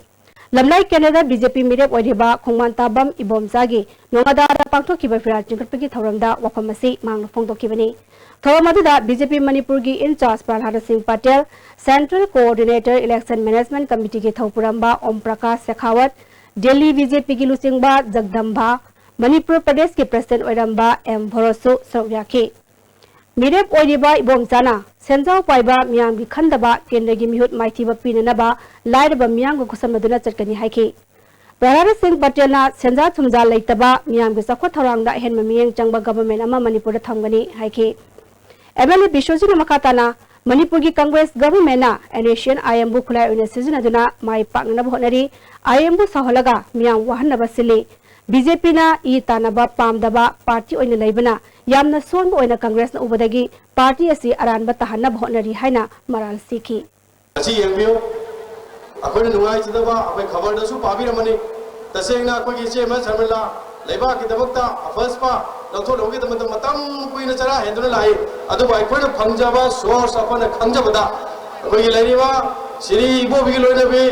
ꯂꯝꯂꯥꯏ ꯀꯦꯟꯗ꯭ꯔꯗ BJP ꯃꯤꯔꯦꯞ ꯑꯣꯏꯔꯤꯕ ꯈꯣꯡꯕꯥꯟ ꯇꯥꯕꯝ ꯏꯕꯣꯝꯆꯥꯒꯤ ꯅꯣꯉꯥꯗꯥꯗ ꯄꯥꯡꯊꯣꯛꯈꯤꯕ ꯐꯤꯔꯥꯜ ꯆꯤꯡꯈꯠꯄꯒꯤ ꯊꯧꯔꯝꯗ ꯋꯥꯐꯝ ꯑꯁꯤ ꯃꯍꯥꯛꯅ ꯐꯣꯡꯗꯣꯛꯈꯤꯕꯅꯤ꯫ ꯊꯧꯔꯝ ꯑꯗꯨꯗ BJP ꯃꯅꯤꯄꯨꯔꯒꯤ in charge ꯄ꯭ꯔꯍꯂꯥꯗ ꯁꯤꯡ Patel, Central Coordinator Election Management Committeeꯒꯤ ꯊꯧꯄꯨꯔꯝꯕ ꯑꯣꯝ ꯄ꯭ꯔꯀꯥꯁ ꯁꯦꯈꯥꯋꯠ, ꯗꯦꯜꯂꯤ BJPꯒꯤ ꯂꯨꯆꯤꯡꯕ ꯖꯒꯗꯝꯕꯥ, ꯃꯅꯤꯄꯨꯔ ꯄ꯭ꯔꯗꯦꯁꯀꯤ president ꯑꯣꯏꯔꯝꯕ ꯑꯦꯝ ꯚꯣꯔꯣꯁꯁꯨ ꯁꯔꯨꯛ ꯌꯥꯈꯤ꯫ ꯃꯤꯔꯦꯞ ꯑꯣꯏꯔꯤꯕ ꯏꯕꯣꯝꯆꯥꯅ ꯁꯦꯟꯖꯥꯎ ꯄꯥꯏꯕ ꯃꯤꯌꯥꯝꯒꯤ ꯈꯟꯗꯕ ꯀꯦꯟꯗ꯭ꯔꯒꯤ ꯃꯤꯍꯨꯠ ꯃꯥꯏꯊꯤꯕ ꯄꯤꯅꯅꯕ ꯂꯥꯏꯔꯕ ꯃꯤꯌꯥꯝꯒ ꯈꯨꯠꯁꯝꯅꯗꯨꯅ ꯆꯠꯀꯅꯤ ꯍꯥꯏꯈꯤ꯫ ꯄ꯭ꯔꯍꯂꯥꯗ ꯁꯤꯡ ꯄꯇꯦꯜꯅ ꯁꯦꯟꯖꯥ ꯊꯨꯝꯖꯥ ꯂꯩꯇꯕ ꯃꯤꯌꯥꯝꯒꯤ ꯆꯥꯎꯈꯠ ꯊꯧꯔꯥꯡꯗ ꯑꯍꯦꯟꯕ ꯃꯤꯠꯌꯦꯡ ꯆꯪꯕ government ꯑꯃ ꯃꯅꯤꯄꯨꯔꯗ ꯊꯝꯒꯅꯤ ꯍꯥꯏꯈꯤ꯫ MLA ꯕꯤꯁ꯭ꯋꯖꯤꯠꯅ ꯃꯈꯥ ꯇꯥꯅ ꯃꯅꯤꯄꯨꯔꯒꯤ Congress governmentꯅ NSCN-IMꯕꯨ ꯈꯨꯠꯂꯥꯏ ꯑꯣꯏꯅ ꯁꯤꯖꯤꯟꯅꯗꯨꯅ ꯃꯥꯏ ꯄꯥꯛꯅꯅꯕ ꯍꯣꯠꯅꯔꯤ, IMꯕꯨ ꯁꯥꯎꯍꯜꯂꯒ ꯃꯤꯌꯥꯝ ꯋꯥꯍꯟꯅꯕ ꯁꯤꯜꯂꯤ꯫ BJPꯅ ꯏ ꯇꯥꯟꯅꯕ ꯄꯥꯝꯗꯕ party ꯑꯣꯏꯅ ꯂꯩꯕꯅ ꯌꯥꯝꯅ ꯁꯣꯟꯕ ꯑꯣꯏꯅ Congressꯅ ꯎꯕꯗꯒꯤ party ꯑꯁꯤ ꯑꯔꯥꯟꯕ ꯇꯥꯍꯟꯅꯕ ꯍꯣꯠꯅꯔꯤ ꯍꯥꯏꯅ ꯃꯔꯥꯜ ꯁꯤꯈꯤ꯫ ꯑꯁꯤ ꯌꯦꯡꯕꯤꯌꯨ, ꯑꯩꯈꯣꯏꯅ ꯅꯨꯡꯉꯥꯏꯖꯗꯕ ꯑꯩꯈꯣꯏ ꯈꯕꯔꯗꯁꯨ ꯄꯥꯕꯤꯔꯝꯃꯅꯤ꯫ ꯇꯁꯦꯡꯅ ꯑꯩꯈꯣꯏꯒꯤ ꯏꯆꯦ ꯑꯃ ꯁꯔꯃꯤꯂꯥ ꯂꯩꯕꯥꯛꯀꯤꯗꯃꯛꯇ ꯑꯐꯁꯄ ꯂꯧꯊꯣꯛꯅꯕꯒꯤꯗꯃꯛꯇ ꯃꯇꯝ ꯀꯨꯏꯅ ꯆꯔꯥ ꯍꯦꯟꯗꯨꯅ ꯂꯥꯛꯏ꯫ ꯑꯗꯨꯕꯨ ꯑꯩꯈꯣꯏꯅ ꯐꯪꯖꯕ source ꯑꯩꯈꯣꯏꯅ ꯈꯪꯖꯕꯗ ꯑꯩꯈꯣꯏꯒꯤ ꯂꯩꯔꯤꯕ ꯁꯤꯔꯤ ꯏꯕꯣꯕꯤꯒꯤ ꯂꯣꯏꯅꯕꯤ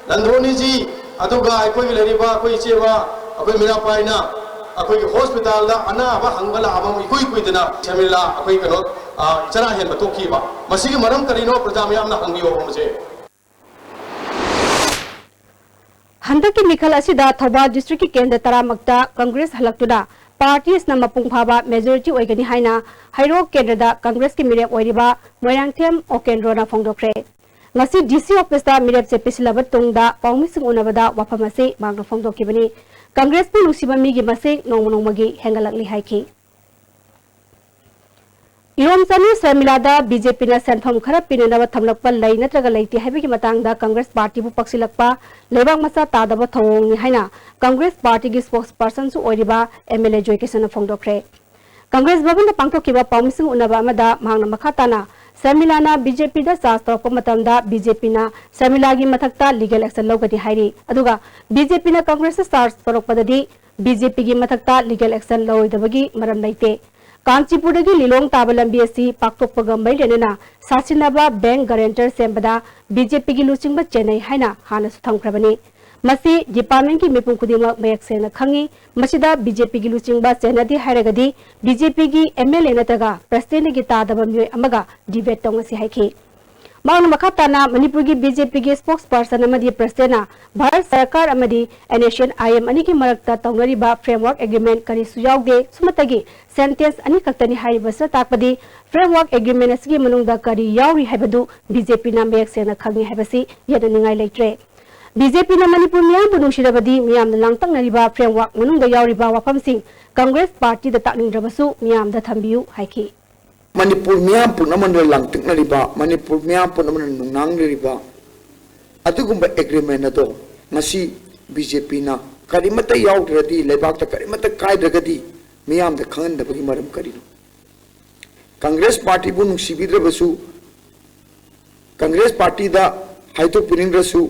ꯅꯟꯗꯣꯅꯤꯖꯤ, ꯑꯗꯨꯒ ꯑꯩꯈꯣꯏꯒꯤ ꯂꯩꯔꯤꯕ ꯑꯩꯈꯣꯏ ꯏꯆꯦ ꯑꯃ ꯑꯩꯈꯣꯏ ꯃꯤꯔꯥꯄꯥꯏꯅ ꯑꯩꯈꯣꯏꯒꯤ hospitalꯗ ꯑꯅꯥꯕ ꯍꯪꯕ ꯂꯥꯛꯑꯕ ꯏꯀꯨꯏ ꯀꯨꯏꯗꯅ ꯁꯔꯃꯤꯂꯥ ꯑꯩꯈꯣꯏ ꯀꯩꯅꯣ, ꯑ, ꯆꯔꯥ ꯍꯦꯟꯕ ꯇꯣꯛꯈꯤꯕ꯫ ꯃꯁꯤꯒꯤ ꯃꯔꯝ ꯀꯔꯤꯅꯣ ꯄ꯭ꯔꯖꯥ ꯃꯌꯥꯝꯅ ꯍꯪꯕꯤꯌꯣ ꯍꯥꯏꯕꯁꯦ꯫ ꯍꯟꯗꯛꯀꯤ ꯃꯤꯈꯜ ꯑꯁꯤꯗ ꯊꯧꯕꯥꯜ districtꯀꯤ ꯀꯦꯟꯗ꯭ꯔ ꯇꯔꯥꯃꯛꯇ Congress ꯍꯜꯂꯛꯇꯨꯅ party ꯑꯁꯤꯅ ꯃꯄꯨꯡ ꯐꯥꯕ majority ꯑꯣꯏꯒꯅꯤ ꯍꯥꯏꯅ ꯍꯩꯔꯣꯛ ꯀꯦꯟꯗ꯭ꯔꯗ Congressꯀꯤ ꯃꯤꯔꯦꯞ ꯑꯣꯏꯔꯤꯕ ꯃꯣꯏꯔꯥꯡꯊꯦꯝ ꯑꯣꯀꯦꯟꯗ꯭ꯔꯣꯅ ꯐꯣꯡꯗꯣꯛꯈ꯭ꯔꯦ꯫ ꯉꯁꯤ DC officeꯇ ꯃꯤꯔꯦꯞꯆꯦ ꯄꯤꯁꯤꯜꯂꯕ ꯇꯨꯡꯗ ꯄꯥꯎꯃꯤꯁꯤꯡ ꯎꯅꯕꯗ ꯋꯥꯐꯝ ꯑꯁꯤ ꯃꯍꯥꯛꯅ ꯐꯣꯡꯗꯣꯛꯈꯤꯕꯅꯤ꯫ Congressꯄꯨ ꯅꯨꯡꯁꯤꯕ ꯃꯤꯒꯤ ꯃꯁꯤꯡ ꯅꯣꯡꯃ ꯅꯣꯡꯃꯒꯤ ꯍꯦꯟꯒꯠꯂꯛꯂꯤ ꯍꯥꯏꯈꯤ꯫ ꯂꯤꯂꯣꯡ ꯆꯅꯨ ꯁꯔꯃꯤꯂꯥꯗ ꯕꯤ ꯖꯦ ꯄꯤꯅ ꯁꯦꯟꯐꯝ ꯈꯔ ꯄꯤꯅꯅꯕ ꯊꯝꯂꯛꯄ ꯂꯩ ꯅꯠꯇ꯭ꯔꯒ ꯂꯩꯇꯦ ꯍꯥꯏꯕꯒꯤ ꯃꯇꯥꯡꯗ ꯀꯪꯒ꯭ꯔꯦꯁ ꯄꯥꯔꯇꯤꯕꯨ ꯄꯛꯁꯤꯜꯂꯛꯄ ꯂꯩꯕꯥꯛ ꯃꯆꯥ ꯇꯥꯗꯕ ꯊꯧꯑꯣꯡꯅꯤ ꯍꯥꯏꯅ ꯀꯪꯒ꯭ꯔꯦꯁ ꯄꯥꯔꯇꯤꯒꯤ ꯁ꯭ꯄꯣꯛꯁ ꯄꯔꯁꯟꯁꯨ ꯑꯣꯏꯔꯤꯕ ꯑꯦꯝ ꯑꯦꯜ ꯑꯦ ꯖꯣꯏꯀꯤꯁꯟꯅ ꯐꯣꯡꯗꯣꯛꯈ꯭ꯔꯦ꯫ ꯀꯪꯒ꯭ꯔꯦꯁ ꯚꯕꯟꯗ ꯄꯥꯡꯊꯣꯛꯈꯤꯕ ꯄꯥꯎꯃꯤꯁꯤꯡ ꯎꯅꯕ ꯑꯃꯗ ꯃꯍꯥꯛꯅ ꯃꯈꯥ ꯇꯥꯅ ꯁꯔꯃꯤꯂꯥꯅ ꯕꯤ ꯖꯦ ꯄꯤꯗ ꯆꯥꯔꯖ ꯇꯧꯔꯛꯄ ꯃꯇꯝꯗ ꯕꯤ ꯖꯦ ꯄꯤꯅ ꯁꯔꯃꯤꯂꯥꯒꯤ ꯃꯊꯛꯇ ꯂꯤꯒꯦꯜ ꯑꯦꯛꯁꯟ ꯂꯧꯒꯅꯤ ꯍꯥꯏꯔꯤ꯫ ꯑꯗꯨꯒ ꯕꯤ ꯖꯦ ꯄꯤꯅ ꯀꯪꯒ꯭ꯔꯦꯁꯇ ꯆꯥꯔꯖ ꯇꯧꯔꯛꯄꯗꯗꯤ ꯕꯤ ꯖꯦ ꯄꯤꯒꯤ ꯃꯊꯛꯇ ꯂꯤꯒꯦꯜ ꯑꯦꯛꯁꯟ ꯂꯧꯔꯣꯏꯗꯕꯒꯤ ꯃꯔꯝ ꯂꯩꯇꯦ꯫ ꯀꯥꯟꯆꯤꯄꯨꯔꯗꯒꯤ ꯂꯤꯂꯣꯡ ꯇꯥꯕ ꯂꯝꯕꯤ ꯑꯁꯤ ꯄꯥꯛꯊꯣꯛꯄꯒ ꯃꯔꯤ ꯂꯩꯅꯅ ꯁꯥꯁꯤꯟꯅꯕ ꯕꯦꯡꯛ ꯒꯔꯦꯟꯇꯔ ꯁꯦꯝꯕꯗ ꯕꯤ ꯖꯦ ꯄꯤꯒꯤ ꯂꯨꯆꯤꯡꯕ ꯆꯦꯟꯅꯩ ꯍꯥꯏꯅ ꯍꯥꯟꯅꯁꯨ ꯊꯝꯈ꯭ꯔꯕꯅꯤ꯫ ꯃꯁꯤ ꯗꯤꯄꯥꯔꯠꯃꯦꯟꯠꯀꯤ ꯃꯤꯄꯨꯝ ꯈꯨꯗꯤꯡꯃꯛ ꯃꯌꯦꯛ ꯁꯦꯡꯅ ꯈꯪꯏ꯫ ꯃꯁꯤꯗ ꯕꯤ ꯖꯦ ꯄꯤꯒꯤ ꯂꯨꯆꯤꯡꯕ ꯆꯦꯟꯅꯗꯦ ꯍꯥꯏꯔꯒꯗꯤ ꯕꯤ ꯖꯦ ꯄꯤꯒꯤ ꯑꯦꯝ ꯑꯦꯜ ꯑꯦ ꯅꯠꯇ꯭ꯔꯒ ꯄ꯭ꯔꯁꯤꯗꯦꯟꯠꯀꯤ ꯇꯥꯗꯕ ꯃꯤꯑꯣꯏ ꯑꯃꯒ ꯗꯤꯕꯦꯠ ꯇꯧꯅꯁꯤ ꯍꯥꯏꯈꯤ꯫ ꯃꯍꯥꯛꯅ ꯃꯈꯥ ꯇꯥꯅ ꯃꯅꯤꯄꯨꯔꯒꯤ ꯕꯤ ꯖꯦ ꯄꯤꯒꯤ ꯁ꯭ꯄꯣꯛꯁ ꯄꯔꯁꯟ ꯑꯃꯗꯤ ꯄ꯭ꯔꯁꯤꯗꯦꯟꯠꯅ ꯚꯥꯔꯠ ꯁꯔꯀꯥꯔ ꯑꯃꯗꯤ N S N I M ꯑꯅꯤꯒꯤ ꯃꯔꯛꯇ ꯇꯧꯅꯔꯤꯕ ꯐ꯭ꯔꯦꯝꯋꯥꯔꯛ ꯑꯦꯒ꯭ꯔꯤꯃꯦꯟꯠ ꯀꯔꯤꯁꯨ ꯌꯥꯎꯗꯦ, ꯁꯨꯞꯅꯇꯒꯤ ꯁꯦꯟꯇꯦꯟꯁ ꯑꯅꯤ ꯈꯛꯇꯅꯤ ꯍꯥꯏꯔꯤꯕꯁꯤꯅ ꯇꯥꯛꯄꯗꯤ ꯐ꯭ꯔꯦꯝꯋꯥꯔꯛ ꯑꯦꯒ꯭ꯔꯤꯃꯦꯟꯠ ꯑꯁꯤꯒꯤ ꯃꯅꯨꯡꯗ ꯀꯔꯤ ꯌꯥꯎꯔꯤ ꯍꯥꯏꯕꯗꯨ ꯕꯤ ꯖꯦ ꯄꯤꯅ ꯃꯌꯦꯛ ꯁꯦꯡꯅ ꯈꯪꯏ ꯍꯥꯏꯕꯁꯤ ꯌꯦꯠꯅꯅꯤꯡꯉꯥꯏ ꯂꯩꯇ꯭ꯔꯦ꯫ ꯕꯤ ꯖꯦ ꯄꯤꯅ ꯃꯅꯤꯄꯨꯔ ꯃꯤꯌꯥꯝꯕꯨ ꯅꯨꯡꯁꯤꯔꯕꯗꯤ ꯃꯤꯌꯥꯝꯅ ꯂꯥꯡꯇꯛꯅꯔꯤꯕ ꯐ꯭ꯔꯦꯝꯋꯥꯔꯛ ꯃꯅꯨꯡꯗ ꯌꯥꯎꯔꯤꯕ ꯋꯥꯐꯝꯁꯤꯡ ꯀꯪꯒ꯭ꯔꯦꯁ ꯄꯥꯔꯇꯤꯗ ꯇꯥꯛꯅꯤꯡꯗ꯭ꯔꯕꯁꯨ ꯃꯤꯌꯥꯝꯗ ꯊꯝꯕꯤꯌꯨ ꯍꯥꯏꯈꯤ꯫ ꯃꯅꯤꯄꯨꯔ ꯃꯤꯌꯥꯝ ꯄꯨꯝꯅꯃꯛꯅ ꯂꯥꯡꯇꯛꯅꯔꯤꯕ, ꯃꯅꯤꯄꯨꯔ ꯃꯤꯌꯥꯝ ꯄꯨꯝꯅꯃꯛꯅ ꯅꯨꯡꯅꯥꯡꯅꯔꯤꯕ ꯑꯗꯨꯒꯨꯝꯕ ꯑꯦꯒ꯭ꯔꯤꯃꯦꯟ ꯑꯗꯣ ꯉꯁꯤ ꯕꯤ ꯖꯦ ꯄꯤꯅ ꯀꯔꯤꯃꯠꯇ ꯌꯥꯎꯗ꯭ꯔꯗꯤ, ꯂꯩꯕꯥꯛꯇ ꯀꯔꯤꯃꯠꯇ ꯀꯥꯏꯗ꯭ꯔꯒꯗꯤ ꯃꯤꯌꯥꯝꯗ ꯈꯪꯍꯟꯗꯕꯒꯤ ꯃꯔꯝ ꯀꯔꯤꯅꯣ? ꯀꯪꯒ꯭ꯔꯦꯁ ꯄꯥꯔꯇꯤꯕꯨ ꯅꯨꯡꯁꯤꯕꯤꯗ꯭ꯔꯕꯁꯨ, ꯀꯪꯒ꯭ꯔꯦꯁ ꯄꯥꯔꯇꯤꯗ ꯍꯥꯏꯗꯣꯛꯄꯤꯅꯤꯡꯗ꯭ꯔꯁꯨ,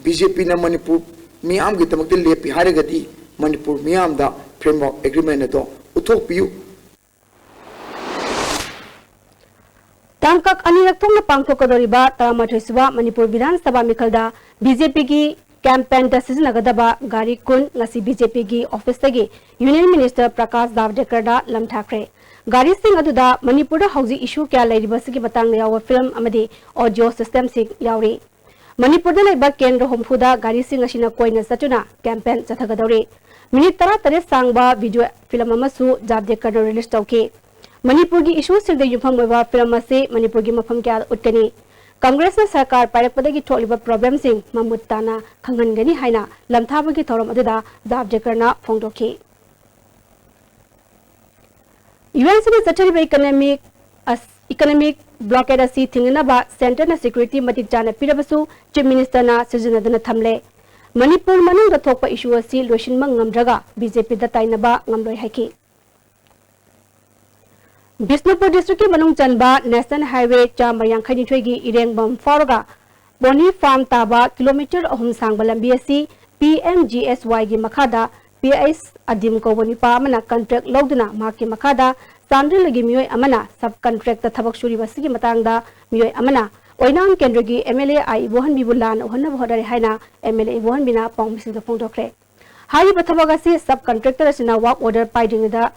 ꯕꯤ ꯖꯦ ꯄꯤꯅ ꯃꯅꯤꯄꯨꯔ ꯃꯤꯌꯥꯝꯒꯤꯗꯃꯛꯇ ꯂꯦꯞꯄꯤ ꯍꯥꯏꯔꯒꯗꯤ ꯃꯅꯤꯄꯨꯔ ꯃꯤꯌꯥꯝꯗ ꯐ꯭ꯔꯦꯝꯋꯥꯔꯛ ꯑꯦꯒ꯭ꯔꯤꯃꯦꯟ ꯑꯗꯣ ꯎꯠꯊꯣꯛꯄꯤꯌꯨ꯫ ꯇꯥꯡꯀꯛ ꯑꯅꯤꯔꯛ ꯊꯣꯛꯅ ꯄꯥꯡꯊꯣꯛꯀꯗꯧꯔꯤꯕ ꯇꯔꯥꯃꯥꯊꯣꯏ ꯁꯨꯕ ꯃꯅꯤꯄꯨꯔ ꯕꯤꯙꯥꯟ ꯁꯚꯥ ꯃꯤꯈꯜꯗ ꯕꯤ ꯖꯦ ꯄꯤꯒꯤ ꯀꯦꯝꯄꯦꯟꯗ ꯁꯤꯖꯤꯟꯅꯒꯗꯕ ꯒꯥꯔꯤ ꯀꯨꯟ ꯉꯁꯤ ꯕꯤ ꯖꯦ ꯄꯤꯒꯤ ꯑꯣꯐꯤꯁꯇꯒꯤ ꯌꯨꯅꯤꯌꯟ ꯃꯤꯅꯤꯁꯇꯔ ꯄ꯭ꯔꯀꯥꯁ ꯖꯥꯚꯗꯦꯀꯔꯗ ꯂꯝꯊꯥꯈ꯭ꯔꯦ꯫ ꯒꯥꯔꯤꯁꯤꯡ ꯑꯗꯨꯗ ꯃꯅꯤꯄꯨꯔꯗ ꯍꯧꯖꯤꯛ ꯏꯁꯨ ꯀꯌꯥ ꯂꯩꯔꯤꯕꯁꯤꯒꯤ ꯃꯇꯥꯡꯗ ꯌꯥꯎꯕ ꯐꯤꯂꯝ ꯑꯃꯗꯤ ꯑꯣꯗꯤꯑꯣ ꯁꯤꯁꯇꯦꯝꯁꯤꯡ ꯌꯥꯎꯔꯤ꯫ ꯃꯅꯤꯄꯨꯔꯗ ꯂꯩꯕ ꯀꯦꯟꯗ꯭ꯔ ꯍꯨꯝꯐꯨꯗ ꯒꯥꯔꯤꯁꯤꯡ ꯑꯁꯤꯅ ꯀꯣꯏꯅ ꯆꯠꯇꯨꯅ ꯀꯦꯝꯄꯦꯟ ꯆꯠꯊꯒꯗꯧꯔꯤ꯫ ꯃꯤꯅꯤꯠ ꯇꯔꯥꯇꯔꯦꯠ ꯁꯥꯡꯕ ꯚꯤꯗꯤꯑꯣ ꯐꯤꯂꯝ ꯑꯃꯁꯨ ꯖꯥꯚꯗꯦꯀꯔꯅ ꯔꯤꯂꯤꯖ ꯇꯧꯈꯤ꯫ ꯃꯅꯤꯄꯨꯔꯒꯤ ꯏꯁꯨꯁꯤꯡꯗ ꯌꯨꯝꯐꯝ ꯑꯣꯏꯕ ꯐꯤꯂꯝ ꯑꯁꯤ ꯃꯅꯤꯄꯨꯔꯒꯤ ꯃꯐꯝ ꯀꯌꯥꯗ ꯎꯠꯀꯅꯤ꯫ ꯀꯪꯒ꯭ꯔꯦꯁꯅ ꯁꯔꯀꯥꯔ ꯄꯥꯏꯔꯛꯄꯗꯒꯤ ꯊꯣꯛꯂꯤꯕ ꯄ꯭ꯔꯣꯕ꯭ꯂꯦꯝꯁꯤꯡ ꯃꯃꯨꯠ ꯇꯥꯅ ꯈꯪꯍꯟꯒꯅꯤ ꯍꯥꯏꯅ ꯂꯝꯊꯥꯕꯒꯤ ꯊꯧꯔꯝ ꯑꯗꯨꯗ ꯖꯥꯚꯗꯦꯀꯔꯅ ꯐꯣꯡꯗꯣꯛꯈꯤ꯫ ꯌꯨ ꯑꯦꯟ ꯁꯤꯅ ꯆꯠꯊꯔꯤꯕ ꯏꯀꯅꯣꯃꯤꯛ ꯑꯁ, economic blockade ꯑꯁꯤ ꯊꯤꯡꯅꯅꯕ centreꯅ security ꯃꯇꯤꯛ ꯆꯥꯅ ꯄꯤꯔꯕꯁꯨ Chief Ministerꯅ ꯁꯤꯖꯤꯟꯅꯗꯅ ꯊꯝꯂꯦ꯫ ꯃꯅꯤꯄꯨꯔ ꯃꯅꯨꯡꯗ ꯊꯣꯛꯄ issue ꯑꯁꯤ ꯂꯣꯏꯁꯤꯟꯕ ꯉꯝꯗ꯭ꯔꯒ BJPꯗ ꯇꯥꯏꯅꯕ ꯉꯝꯂꯣꯏ ꯍꯥꯏꯈꯤ꯫ ꯕꯤꯁꯅꯨꯄꯨꯔ districtꯀꯤ ꯃꯅꯨꯡ ꯆꯟꯕ National Highway ꯆꯥꯝꯃ ꯌꯥꯡꯈꯩ ꯅꯤꯊꯣꯏꯒꯤ ꯏꯔꯦꯡꯕꯝ ꯐꯥꯎꯔꯒ pony farm ꯇꯥꯕ kilometre ꯑꯍꯨꯝ ꯁꯥꯡꯕ ꯂꯝꯕꯤ ꯑꯁꯤ PMGSYꯒꯤ ꯃꯈꯥꯗ ꯄꯤ ꯑꯩꯆ ꯑꯗꯤꯝ ꯀꯧꯕ ꯅꯨꯄꯥ ꯑꯃꯅ contract ꯂꯧꯗꯨꯅ ꯃꯍꯥꯛꯀꯤ ꯃꯈꯥꯗ ꯆꯥꯟꯗꯦꯜꯒꯤ ꯃꯤꯑꯣꯏ ꯑꯃꯅ sub contractꯇ ꯊꯕꯛ ꯁꯨꯔꯤꯕ ꯑꯁꯤꯒꯤ ꯃꯇꯥꯡꯗ ꯃꯤꯑꯣꯏ ꯑꯃꯅ ꯑꯣꯏꯅꯥꯝ ꯀꯦꯟꯗ꯭ꯔꯒꯤ MLA ꯑꯥꯏ ꯏꯕꯣꯍꯟꯕꯤꯕꯨ ꯂꯥꯟꯅ ꯎꯍꯟꯅꯕ ꯍꯣꯠꯅꯔꯤ ꯍꯥꯏꯅ MLA ꯏꯕꯣꯍꯟꯕꯤꯅ ꯄꯥꯎꯃꯤꯁꯤꯡꯗ ꯐꯣꯡꯗꯣꯛꯈ꯭ꯔꯦ꯫ ꯍꯥꯏꯔꯤꯕ ꯊꯕꯛ ꯑꯁꯤ sub contractor ꯑꯁꯤꯅ work order ꯄꯥꯏꯗ꯭ꯔꯤꯉꯩꯗ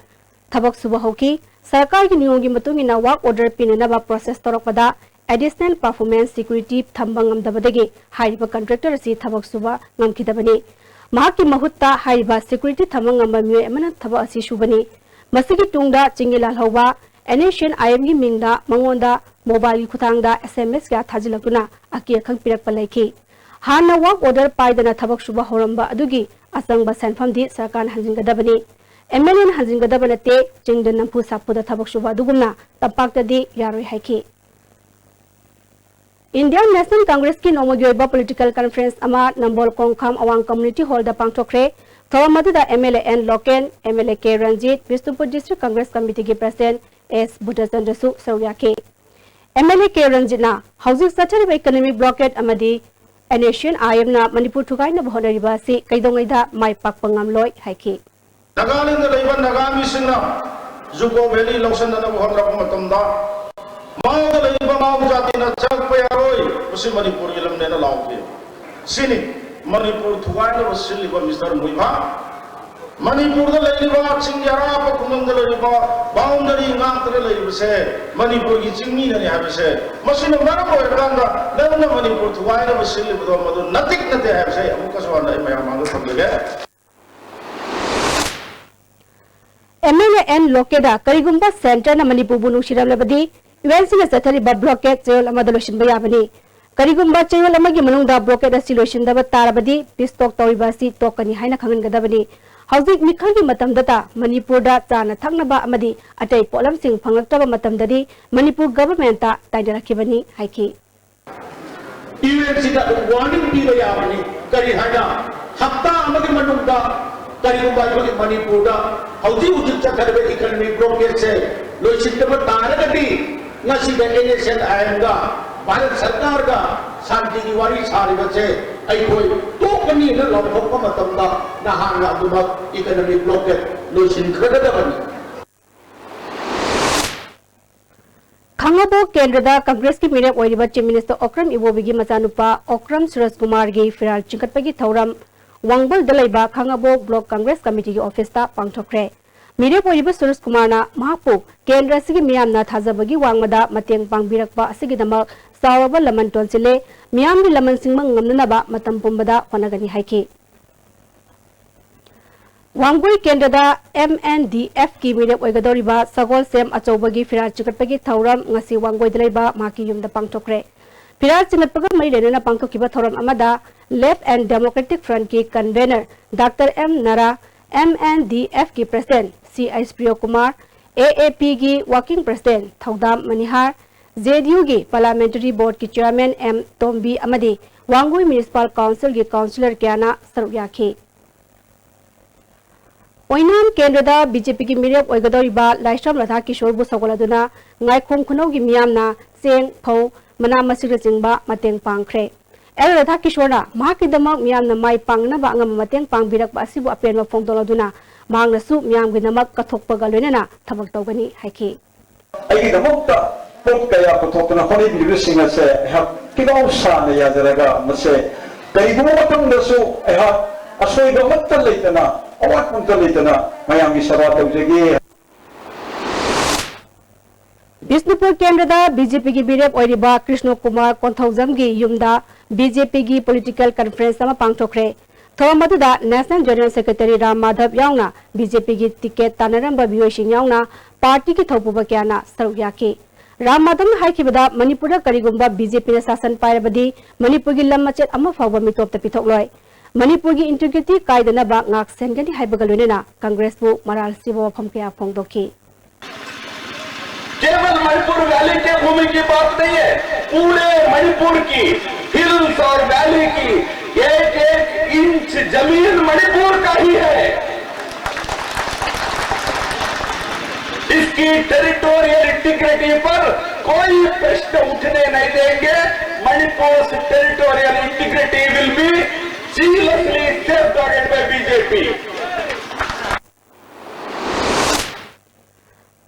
ꯊꯕꯛ ꯁꯨꯕ ꯍꯧꯈꯤ꯫ ꯁꯔꯀꯥꯔꯒꯤ ꯅꯤꯌꯣꯝꯒꯤ ꯃꯇꯨꯡ ꯏꯟꯅ work order ꯄꯤꯅꯅꯕ process ꯇꯧꯔꯛꯄꯗ additional performance security ꯊꯝꯕ ꯉꯝꯗꯕꯗꯒꯤ ꯍꯥꯏꯔꯤꯕ contractor ꯑꯁꯤ ꯊꯕꯛ ꯁꯨꯕ ꯉꯝꯈꯤꯗꯕꯅꯤ꯫ ꯃꯍꯥꯛꯀꯤ ꯃꯍꯨꯠꯇ ꯍꯥꯏꯔꯤꯕ security ꯊꯝꯕ ꯉꯝꯕ ꯃꯤꯑꯣꯏ ꯑꯃꯅ ꯊꯕꯛ ꯑꯁꯤ ꯁꯨꯕꯅꯤ꯫ ꯃꯁꯤꯒꯤ ꯇꯨꯡꯗ ꯆꯤꯡꯒꯤ ꯂꯥꯜꯍꯧꯕ NSCN-IMꯒꯤ ꯃꯤꯡꯗ ꯃꯉꯣꯟꯗ mobileꯒꯤ ꯈꯨꯠꯊꯥꯡꯗ SMS ꯀꯌꯥ ꯊꯥꯖꯤꯜꯂꯛꯇꯨꯅ ꯑꯀꯤ ꯑꯈꯪ ꯄꯤꯔꯛꯄ ꯂꯩꯈꯤ꯫ ꯍꯥꯟꯅ work order ꯄꯥꯏꯗꯅ ꯊꯕꯛ ꯁꯨꯕ ꯍꯧꯔꯝꯕ ꯑꯗꯨꯒꯤ ꯑꯆꯪꯕ ꯁꯦꯟꯐꯝꯗꯤ ꯁꯔꯀꯥꯔꯅ ꯍꯟꯖꯤꯟꯒꯗꯕꯅꯤ꯫ MLAꯅ ꯍꯟꯖꯤꯟꯒꯗꯕ ꯅꯠꯇꯦ, ꯆꯤꯡꯗ ꯅꯝꯐꯨ ꯁꯥꯐꯨꯗ ꯊꯕꯛ ꯁꯨꯕ ꯑꯗꯨꯒꯨꯝꯅ ꯇꯝꯄꯥꯛꯇꯗꯤ ꯌꯥꯔꯣꯏ ꯍꯥꯏꯈꯤ꯫ Indian National Congressꯀꯤ ꯅꯣꯡꯃꯒꯤ ꯑꯣꯏꯕ political conference ꯑꯃ ꯅꯝꯕꯣꯜ ꯀꯣꯡꯈꯥꯝ ꯑꯋꯥꯡ community hallꯗ ꯄꯥꯡꯊꯣꯛꯈ꯭ꯔꯦ꯫ ꯊꯧꯔꯝ ꯑꯗꯨꯗ MLA N Loken, MLA K Ranjit, Bishnupur district Congress committeeꯒꯤ president ꯑꯦꯁ ꯕꯨꯙꯆꯟꯗ꯭ꯔꯁꯨ ꯁꯔꯨꯛ ꯌꯥꯈꯤ꯫ MLA ꯀꯦ ꯔꯟꯖꯤꯠꯅ ꯍꯧꯖꯤꯛ ꯆꯠꯊꯔꯤꯕ economic blockade ꯑꯃꯗꯤ NSCN-IMꯅ ꯃꯅꯤꯄꯨꯔ ꯊꯨꯒꯥꯏꯅꯕ ꯍꯣꯠꯅꯔꯤꯕ ꯑꯁꯤ ꯀꯩꯗꯧꯉꯩꯗ ꯃꯥꯏ ꯄꯥꯛꯄ ꯉꯝꯂꯣꯏ ꯍꯥꯏꯈꯤ꯫ ꯅꯥꯒꯥꯂꯦꯟꯗ ꯂꯩꯕ ꯅꯥꯒꯥ ꯃꯤꯁꯤꯡꯅ ꯖꯨꯀꯣ ꯚꯦꯂꯤ ꯂꯧꯁꯤꯟꯅꯅꯕ ꯍꯣꯠꯅꯔꯛꯄ ꯃꯇꯝꯗ ꯃꯥꯎꯗ ꯂꯩꯔꯤꯕ ꯃꯥꯎ ꯖꯥꯇꯤꯅ ꯆꯪꯂꯛꯄ ꯌꯥꯔꯣꯏ, ꯃꯁꯤ ꯃꯅꯤꯄꯨꯔꯒꯤ ꯂꯝꯅꯦꯅ ꯂꯥꯎꯈꯤ꯫ ꯁꯤꯅꯤ ꯃꯅꯤꯄꯨꯔ ꯊꯨꯒꯥꯏꯅꯕ ꯁꯤꯜꯂꯤꯕ ꯃꯤꯁꯇꯔ ꯃꯨꯏꯚꯥꯟ꯫ ꯃꯅꯤꯄꯨꯔꯗ ꯂꯩꯔꯤꯕ ꯆꯤꯡꯒꯤ ꯑꯔꯥꯞꯄ ꯈꯨꯡꯒꯪꯗ ꯂꯩꯔꯤꯕ boundary ꯉꯥꯛꯇꯅ ꯂꯩꯔꯤꯕꯁꯦ ꯃꯅꯤꯄꯨꯔꯒꯤ ꯆꯤꯡꯃꯤꯅꯅꯤ ꯍꯥꯏꯕꯁꯦ, ꯃꯁꯤꯅ ꯃꯔꯝ ꯑꯣꯏꯔꯀꯥꯟꯗ ꯅꯪꯅ ꯃꯅꯤꯄꯨꯔ ꯊꯨꯒꯥꯏꯅꯕ ꯁꯤꯜꯂꯤꯕꯗꯣ ꯃꯗꯨ ꯅꯇꯤꯛ ꯅꯠꯇꯦ ꯍꯥꯏꯕꯁꯦ ꯑꯩ ꯑꯃꯨꯛꯀꯁꯨ ꯍꯟꯅ ꯑꯩ ꯃꯌꯥꯝ ꯃꯥꯡꯗ ꯊꯝꯖꯒꯦ꯫ MLA ꯑꯦꯟ ꯂꯣꯀꯦꯟꯗ ꯀꯔꯤꯒꯨꯝꯕ centreꯅ ꯃꯅꯤꯄꯨꯔꯕꯨ ꯅꯨꯡꯁꯤꯔꯝꯂꯕꯗꯤ UNCꯅ ꯆꯠꯊꯔꯤꯕ blockade ꯆꯌꯣꯜ ꯑꯃꯗ ꯂꯣꯏꯁꯤꯟꯕ ꯌꯥꯕꯅꯤ꯫ ꯀꯔꯤꯒꯨꯝꯕ ꯆꯌꯣꯜ ꯑꯃꯒꯤ ꯃꯅꯨꯡꯗ blockade ꯑꯁꯤ ꯂꯣꯏꯁꯤꯟꯗꯕ ꯇꯥꯔꯕꯗꯤ peace talk ꯇꯧꯔꯤꯕ ꯑꯁꯤ ꯇꯣꯛꯀꯅꯤ ꯍꯥꯏꯅ ꯈꯪꯍꯟꯒꯗꯕꯅꯤ꯫ ꯍꯧꯖꯤꯛ ꯃꯤꯈꯜꯒꯤ ꯃꯇꯝꯗꯇ ꯃꯅꯤꯄꯨꯔꯗ ꯆꯥꯅ ꯊꯛꯅꯕ ꯑꯃꯗꯤ ꯑꯇꯩ ꯄꯣꯠꯂꯝꯁꯤꯡ ꯐꯪꯂꯛꯇ꯭ꯔꯕ ꯃꯇꯝꯗꯗꯤ ꯃꯅꯤꯄꯨꯔ ꯒꯚꯔꯟꯃꯦꯟꯠꯇ ꯇꯥꯏꯅꯔꯛꯈꯤꯕꯅꯤ ꯍꯥꯏꯈꯤ꯫ ꯌꯨ ꯑꯦꯟ ꯁꯤꯗ ꯑꯗꯨꯝ ꯋꯥꯔꯅꯤꯡ ꯄꯤꯕ ꯌꯥꯕꯅꯤ꯫ ꯀꯔꯤ ꯍꯥꯏꯅ? ꯍꯞꯇꯥ ꯑꯃꯒꯤ ꯃꯅꯨꯡꯗ ꯀꯔꯤꯒꯨꯝꯕ ꯑꯩꯈꯣꯏꯒꯤ ꯃꯅꯤꯄꯨꯔꯗ ꯍꯧꯖꯤꯛ ꯍꯧꯖꯤꯛ ꯆꯠꯊꯔꯤꯕ ꯏꯀꯅꯣꯃꯤꯛ ꯕ꯭ꯂꯣꯀꯦꯠꯁꯦ ꯂꯣꯏꯁꯤꯟꯗꯕ ꯇꯥꯔꯒꯗꯤ ꯉꯁꯤꯗ ꯑꯦꯟ ꯑꯦꯁ ꯑꯦꯟ ꯑꯥꯏ ꯑꯦꯝꯒ ꯚꯥꯔꯠ ꯁꯔꯀꯥꯔꯒ ꯁꯥꯟꯇꯤꯒꯤ ꯋꯥꯔꯤ ꯁꯥꯔꯤꯕꯁꯦ ꯑꯩꯈꯣꯏ ꯇꯣꯛꯀꯅꯤꯅ ꯂꯥꯎꯊꯣꯛꯄ ꯃꯇꯝꯗ ꯅꯍꯥꯟꯅ ꯑꯗꯨꯃꯛ ꯏꯀꯅꯣꯃꯤꯛ ꯕ꯭ꯂꯣꯀꯦꯠ ꯂꯣꯏꯁꯤꯟꯈ꯭ꯔꯒꯗꯕꯅꯤ꯫ ꯈꯥꯡꯉꯕꯣꯛ ꯀꯦꯟꯗ꯭ꯔꯗ ꯀꯪꯒ꯭ꯔꯦꯁꯀꯤ ꯃꯤꯔꯦꯞ ꯑꯣꯏꯔꯤꯕ ꯆꯤꯐ ꯃꯤꯅꯤꯁꯇꯔ ꯑꯣꯀ꯭ꯔꯝ ꯏꯕꯣꯕꯤꯒꯤ ꯃꯆꯥꯅꯨꯄꯥ ꯑꯣꯀ꯭ꯔꯝ ꯁꯨꯔꯖ ꯀꯨꯃꯥꯔꯒꯤ ꯐꯤꯔꯥꯜ ꯆꯤꯡꯈꯠꯄꯒꯤ ꯊꯧꯔꯝ ꯋꯥꯡꯕꯜꯗ ꯂꯩꯕ ꯈꯥꯡꯉꯕꯣꯛ ꯕ꯭ꯂꯣꯛ ꯀꯪꯒ꯭ꯔꯦꯁ ꯀꯃꯤꯇꯤꯒꯤ ꯑꯣꯐꯤꯁꯇ ꯄꯥꯡꯊꯣꯛꯈ꯭ꯔꯦ꯫ ꯃꯤꯔꯦꯞ ꯑꯣꯏꯔꯤꯕ ꯁꯨꯔꯖ ꯀꯨꯃꯥꯔꯅ ꯃꯍꯥꯛꯄꯨ ꯀꯦꯟꯗ꯭ꯔ ꯑꯁꯤꯒꯤ ꯃꯤꯌꯥꯝꯅ ꯊꯥꯖꯕꯒꯤ ꯋꯥꯡꯃꯗ ꯃꯇꯦꯡ ꯄꯥꯡꯕꯤꯔꯛꯄ ꯑꯁꯤꯒꯤꯗꯃꯛ ꯆꯥꯎꯔꯕ ꯂꯃꯟ ꯇꯣꯟꯁꯤꯜꯂꯦ, ꯃꯤꯌꯥꯝꯒꯤ ꯂꯃꯟ ꯁꯤꯡꯕ ꯉꯝꯅꯅꯕ ꯃꯇꯝ ꯄꯨꯝꯕꯗ ꯍꯣꯠꯅꯒꯅꯤ ꯍꯥꯏꯈꯤ꯫ ꯋꯥꯡꯒꯣꯏ ꯀꯦꯟꯗ꯭ꯔꯗ ꯑꯦꯝ ꯑꯦꯟ ꯗꯤ ꯑꯦꯐꯀꯤ ꯃꯤꯔꯦꯞ ꯑꯣꯏꯒꯗꯧꯔꯤꯕ ꯁꯒꯣꯜꯁꯦꯝ ꯑꯆꯧꯕꯒꯤ ꯐꯤꯔꯥꯜ ꯆꯤꯡꯈꯠꯄꯒꯤ ꯊꯧꯔꯝ ꯉꯁꯤ ꯋꯥꯡꯒꯣꯏꯗ ꯂꯩꯕ ꯃꯍꯥꯛꯀꯤ ꯌꯨꯝꯗ ꯄꯥꯡꯊꯣꯛꯈ꯭ꯔꯦ꯫ ꯐꯤꯔꯥꯜ ꯆꯤꯡꯈꯠꯄꯒ ꯃꯔꯤ ꯂꯩꯅꯅ ꯄꯥꯡꯊꯣꯛꯈꯤꯕ ꯊꯧꯔꯝ ꯑꯃꯗ Left and Democratic Front ꯀꯤ convenor doctor M Nara, M N D ꯑꯦꯐꯀꯤ president C H Priyokumar, A A ꯄꯤꯒꯤ working president ꯊꯧꯗꯥꯝ ꯃꯅꯤꯍꯥꯔ, ꯖꯦ ꯗꯤ ꯌꯨꯒꯤ parliamentary board ꯀꯤ chairman ꯑꯦꯝ ꯇꯣꯝꯕꯤ ꯑꯃꯗꯤ ꯋꯥꯡꯒꯣꯏ municipal council ꯒꯤ councillor ꯀꯌꯥꯅ ꯁꯔꯨꯛ ꯌꯥꯈꯤ꯫ ꯑꯣꯏꯅꯥꯝ ꯀꯦꯟꯗ꯭ꯔꯗ ꯕꯤ ꯖꯦ ꯄꯤꯒꯤ ꯃꯤꯔꯦꯞ ꯑꯣꯏꯒꯗꯧꯔꯤꯕ ꯂꯥꯏꯁ꯭ꯔꯝ ꯔꯥꯙꯥꯀꯤꯁꯣꯔꯕꯨ ꯁꯧꯒꯠꯂꯗꯨꯅ ꯉꯥꯏꯈꯣꯝ ꯈꯨꯅꯧꯒꯤ ꯃꯤꯌꯥꯝꯅ ꯆꯦꯡ, ꯐꯧ, ꯃꯅꯥ ꯃꯁꯤꯡꯅꯆꯤꯡꯕ ꯃꯇꯦꯡ ꯄꯥꯡꯈ꯭ꯔꯦ꯫ ꯑꯦꯜ ꯔꯥꯙꯥꯀꯤꯁꯣꯔꯅ ꯃꯍꯥꯛꯀꯤꯗꯃꯛ ꯃꯤꯌꯥꯝꯅ ꯃꯥꯏ ꯄꯥꯛꯅꯅꯕ ꯑꯉꯝꯕ ꯃꯇꯦꯡ ꯄꯥꯡꯕꯤꯔꯛꯄ ꯑꯁꯤꯕꯨ ꯑꯄꯦꯟꯕ ꯐꯣꯡꯗꯣꯛꯂꯗꯨꯅ ꯃꯍꯥꯛꯅꯁꯨ ꯃꯤꯌꯥꯝꯒꯤꯗꯃꯛ ꯀꯠꯊꯣꯛꯄꯒ ꯂꯣꯏꯅꯅ ꯊꯕꯛ ꯇꯧꯒꯅꯤ ꯍꯥꯏꯈꯤ꯫ ꯑꯩꯒꯤꯗꯃꯛꯇ ꯄꯣꯠ ꯀꯌꯥ ꯄꯨꯊꯣꯛꯇꯨꯅ ꯍꯣꯠꯅꯕꯤꯔꯤꯕꯁꯤꯡ ꯑꯁꯦ ꯑꯩꯍꯥꯛ ꯄꯤꯕꯥꯎ ꯁꯥꯅ ꯌꯥꯖꯔꯒ ꯃꯁꯦ ꯀꯔꯤꯒꯨꯝꯕ ꯃꯇꯝꯗꯁꯨ ꯑꯩꯍꯥꯛ ꯑꯁꯣꯏꯕ ꯑꯃꯠꯇ ꯂꯩꯇꯅ, ꯑꯋꯥꯠꯄ ꯑꯃꯠꯇ ꯂꯩꯇꯅ ꯃꯌꯥꯝꯒꯤ ꯁꯦꯕꯥ ꯇꯧꯖꯒꯦ꯫ ꯕꯤꯁꯅꯨꯄꯨꯔ ꯀꯦꯟꯗ꯭ꯔꯗ ꯕꯤ ꯖꯦ ꯄꯤꯒꯤ ꯃꯤꯔꯦꯞ ꯑꯣꯏꯔꯤꯕ ꯀ꯭ꯔꯤꯁꯅ ꯀꯨꯃꯥꯔ ꯀꯣꯟꯊꯧꯖꯝꯒꯤ ꯌꯨꯝꯗ ꯕꯤ ꯖꯦ ꯄꯤꯒꯤ political conference ꯑꯃ ꯄꯥꯡꯊꯣꯛꯈ꯭ꯔꯦ꯫ ꯊꯧꯔꯝ ꯑꯗꯨꯗ National General Secretary Ram Madhab ꯌꯥꯎꯅ ꯕꯤ ꯖꯦ ꯄꯤꯒꯤ ticket ꯇꯥꯟꯅꯔꯝꯕ ꯃꯤꯑꯣꯏꯁꯤꯡ ꯌꯥꯎꯅ party ꯒꯤ ꯊꯧꯄꯨꯕ ꯀꯌꯥꯅ ꯁꯔꯨꯛ ꯌꯥꯈꯤ꯫ ꯔꯥꯝ ꯃꯥꯙꯕꯅ ꯍꯥꯏꯈꯤꯕꯗ, ꯃꯅꯤꯄꯨꯔꯗ ꯀꯔꯤꯒꯨꯝꯕ ꯕꯤ ꯖꯦ ꯄꯤꯅ ꯁꯥꯁꯟ ꯄꯥꯏꯔꯕꯗꯤ ꯃꯅꯤꯄꯨꯔꯒꯤ ꯂꯝ ꯃꯆꯦꯠ ꯑꯃ ꯐꯥꯎꯕ ꯃꯤꯇꯣꯞꯇ ꯄꯤꯊꯣꯛꯂꯣꯏ꯫ ꯃꯅꯤꯄꯨꯔꯒꯤ integrity ꯀꯥꯏꯗꯅꯕ ꯉꯥꯛ ꯁꯦꯟꯒꯅꯤ ꯍꯥꯏꯕꯒ ꯂꯣꯏꯅꯅ ꯀꯪꯒ꯭ꯔꯦꯁꯄꯨ ꯃꯔꯥꯜ ꯁꯤꯕ ꯋꯥꯐꯝ ꯀꯌꯥ ꯐꯣꯡꯗꯣꯛꯈꯤ꯫ केवल मणिपुर वैली के भूमि की बात नहीं है, पूरे मणिपुर की, हिल्स और वैली की एक एक इंच जमीन मणिपुर का ही है। इसकी टेरिटोरियल इंटीग्रिटी पर कोई प्रश्न उठने नहीं देंगे। Manipur's territorial integrity will be jealously safeguarded by B J P.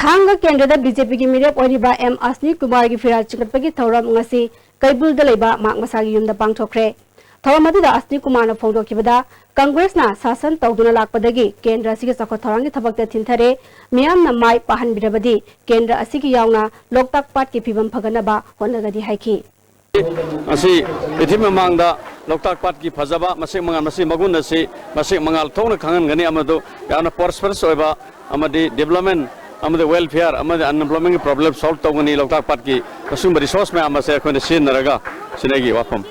ꯊꯥꯡꯒ ꯀꯦꯟꯗ꯭ꯔꯗ BJPꯒꯤ ꯃꯤꯔꯦꯞ ꯑꯣꯏꯔꯤꯕ ꯑꯦꯝ ꯑꯁꯅꯤ ꯀꯨꯃꯥꯔꯒꯤ ꯐꯤꯔꯥꯜ ꯆꯤꯡꯈꯠꯄꯒꯤ ꯊꯧꯔꯝ ꯉꯁꯤ ꯀꯩꯕꯨꯜꯗ ꯂꯩꯕ ꯃꯍꯥꯛ ꯃꯁꯥꯒꯤ ꯌꯨꯝꯗ ꯄꯥꯡꯊꯣꯛꯈ꯭ꯔꯦ꯫ ꯊꯧꯔꯝ ꯑꯗꯨꯗ ꯑꯁꯅꯤ ꯀꯨꯃꯥꯔꯅ ꯐꯣꯡꯗꯣꯛꯈꯤꯕꯗ, ꯀꯪꯒ꯭ꯔꯦꯁꯅ ꯁꯥꯁꯟ ꯇꯧꯗꯨꯅ ꯂꯥꯛꯄꯗꯒꯤ ꯀꯦꯟꯗ꯭ꯔ ꯑꯁꯤꯒꯤ ꯆꯥꯎꯈꯠ ꯊꯧꯔꯥꯡꯒꯤ ꯊꯕꯛꯇ ꯊꯤꯟꯊꯔꯦ, ꯃꯤꯌꯥꯝꯅ ꯃꯥꯏ ꯄꯥꯍꯟꯕꯤꯔꯕꯗꯤ ꯀꯦꯟꯗ꯭ꯔ ꯑꯁꯤꯒꯤ ꯌꯥꯎꯅ ꯂꯣꯛꯇꯥꯛ ꯄꯥꯠꯀꯤ ꯐꯤꯕꯝ ꯐꯒꯠꯅꯕ ꯍꯣꯠꯅꯒꯅꯤ ꯍꯥꯏꯈꯤ꯫ ꯉꯁꯤ ꯄ꯭ꯔꯤꯊꯤꯕꯤ ꯃꯃꯥꯡꯗ ꯂꯣꯛꯇꯥꯛ ꯄꯥꯠꯀꯤ ꯐꯖꯕ, ꯃꯁꯛ ꯃꯉꯥꯜ, ꯃꯁꯤ ꯃꯒꯨꯟ ꯑꯁꯤ ꯃꯁꯛ ꯃꯉꯥꯜ ꯊꯣꯛꯅ ꯈꯪꯍꯟꯒꯅꯤ, ꯑꯃꯗꯨ ꯌꯥꯝꯅ prosperous ꯑꯣꯏꯕ ꯑꯃꯗꯤ development ꯑꯃꯗꯤ welfare ꯑꯃꯗꯤ unemploymentꯒꯤ problem solve ꯇꯧꯒꯅꯤ꯫ ꯂꯣꯛꯇꯥꯛ ꯄꯥꯠꯀꯤ ꯑꯁꯤꯒꯨꯝꯕ resource ꯃꯌꯥꯝ ꯑꯁꯦ ꯑꯩꯈꯣꯏꯅ ꯁꯤꯖꯤꯟꯅꯔꯒ ꯁꯤꯅ ꯑꯩꯒꯤ ꯋꯥꯐꯝ꯫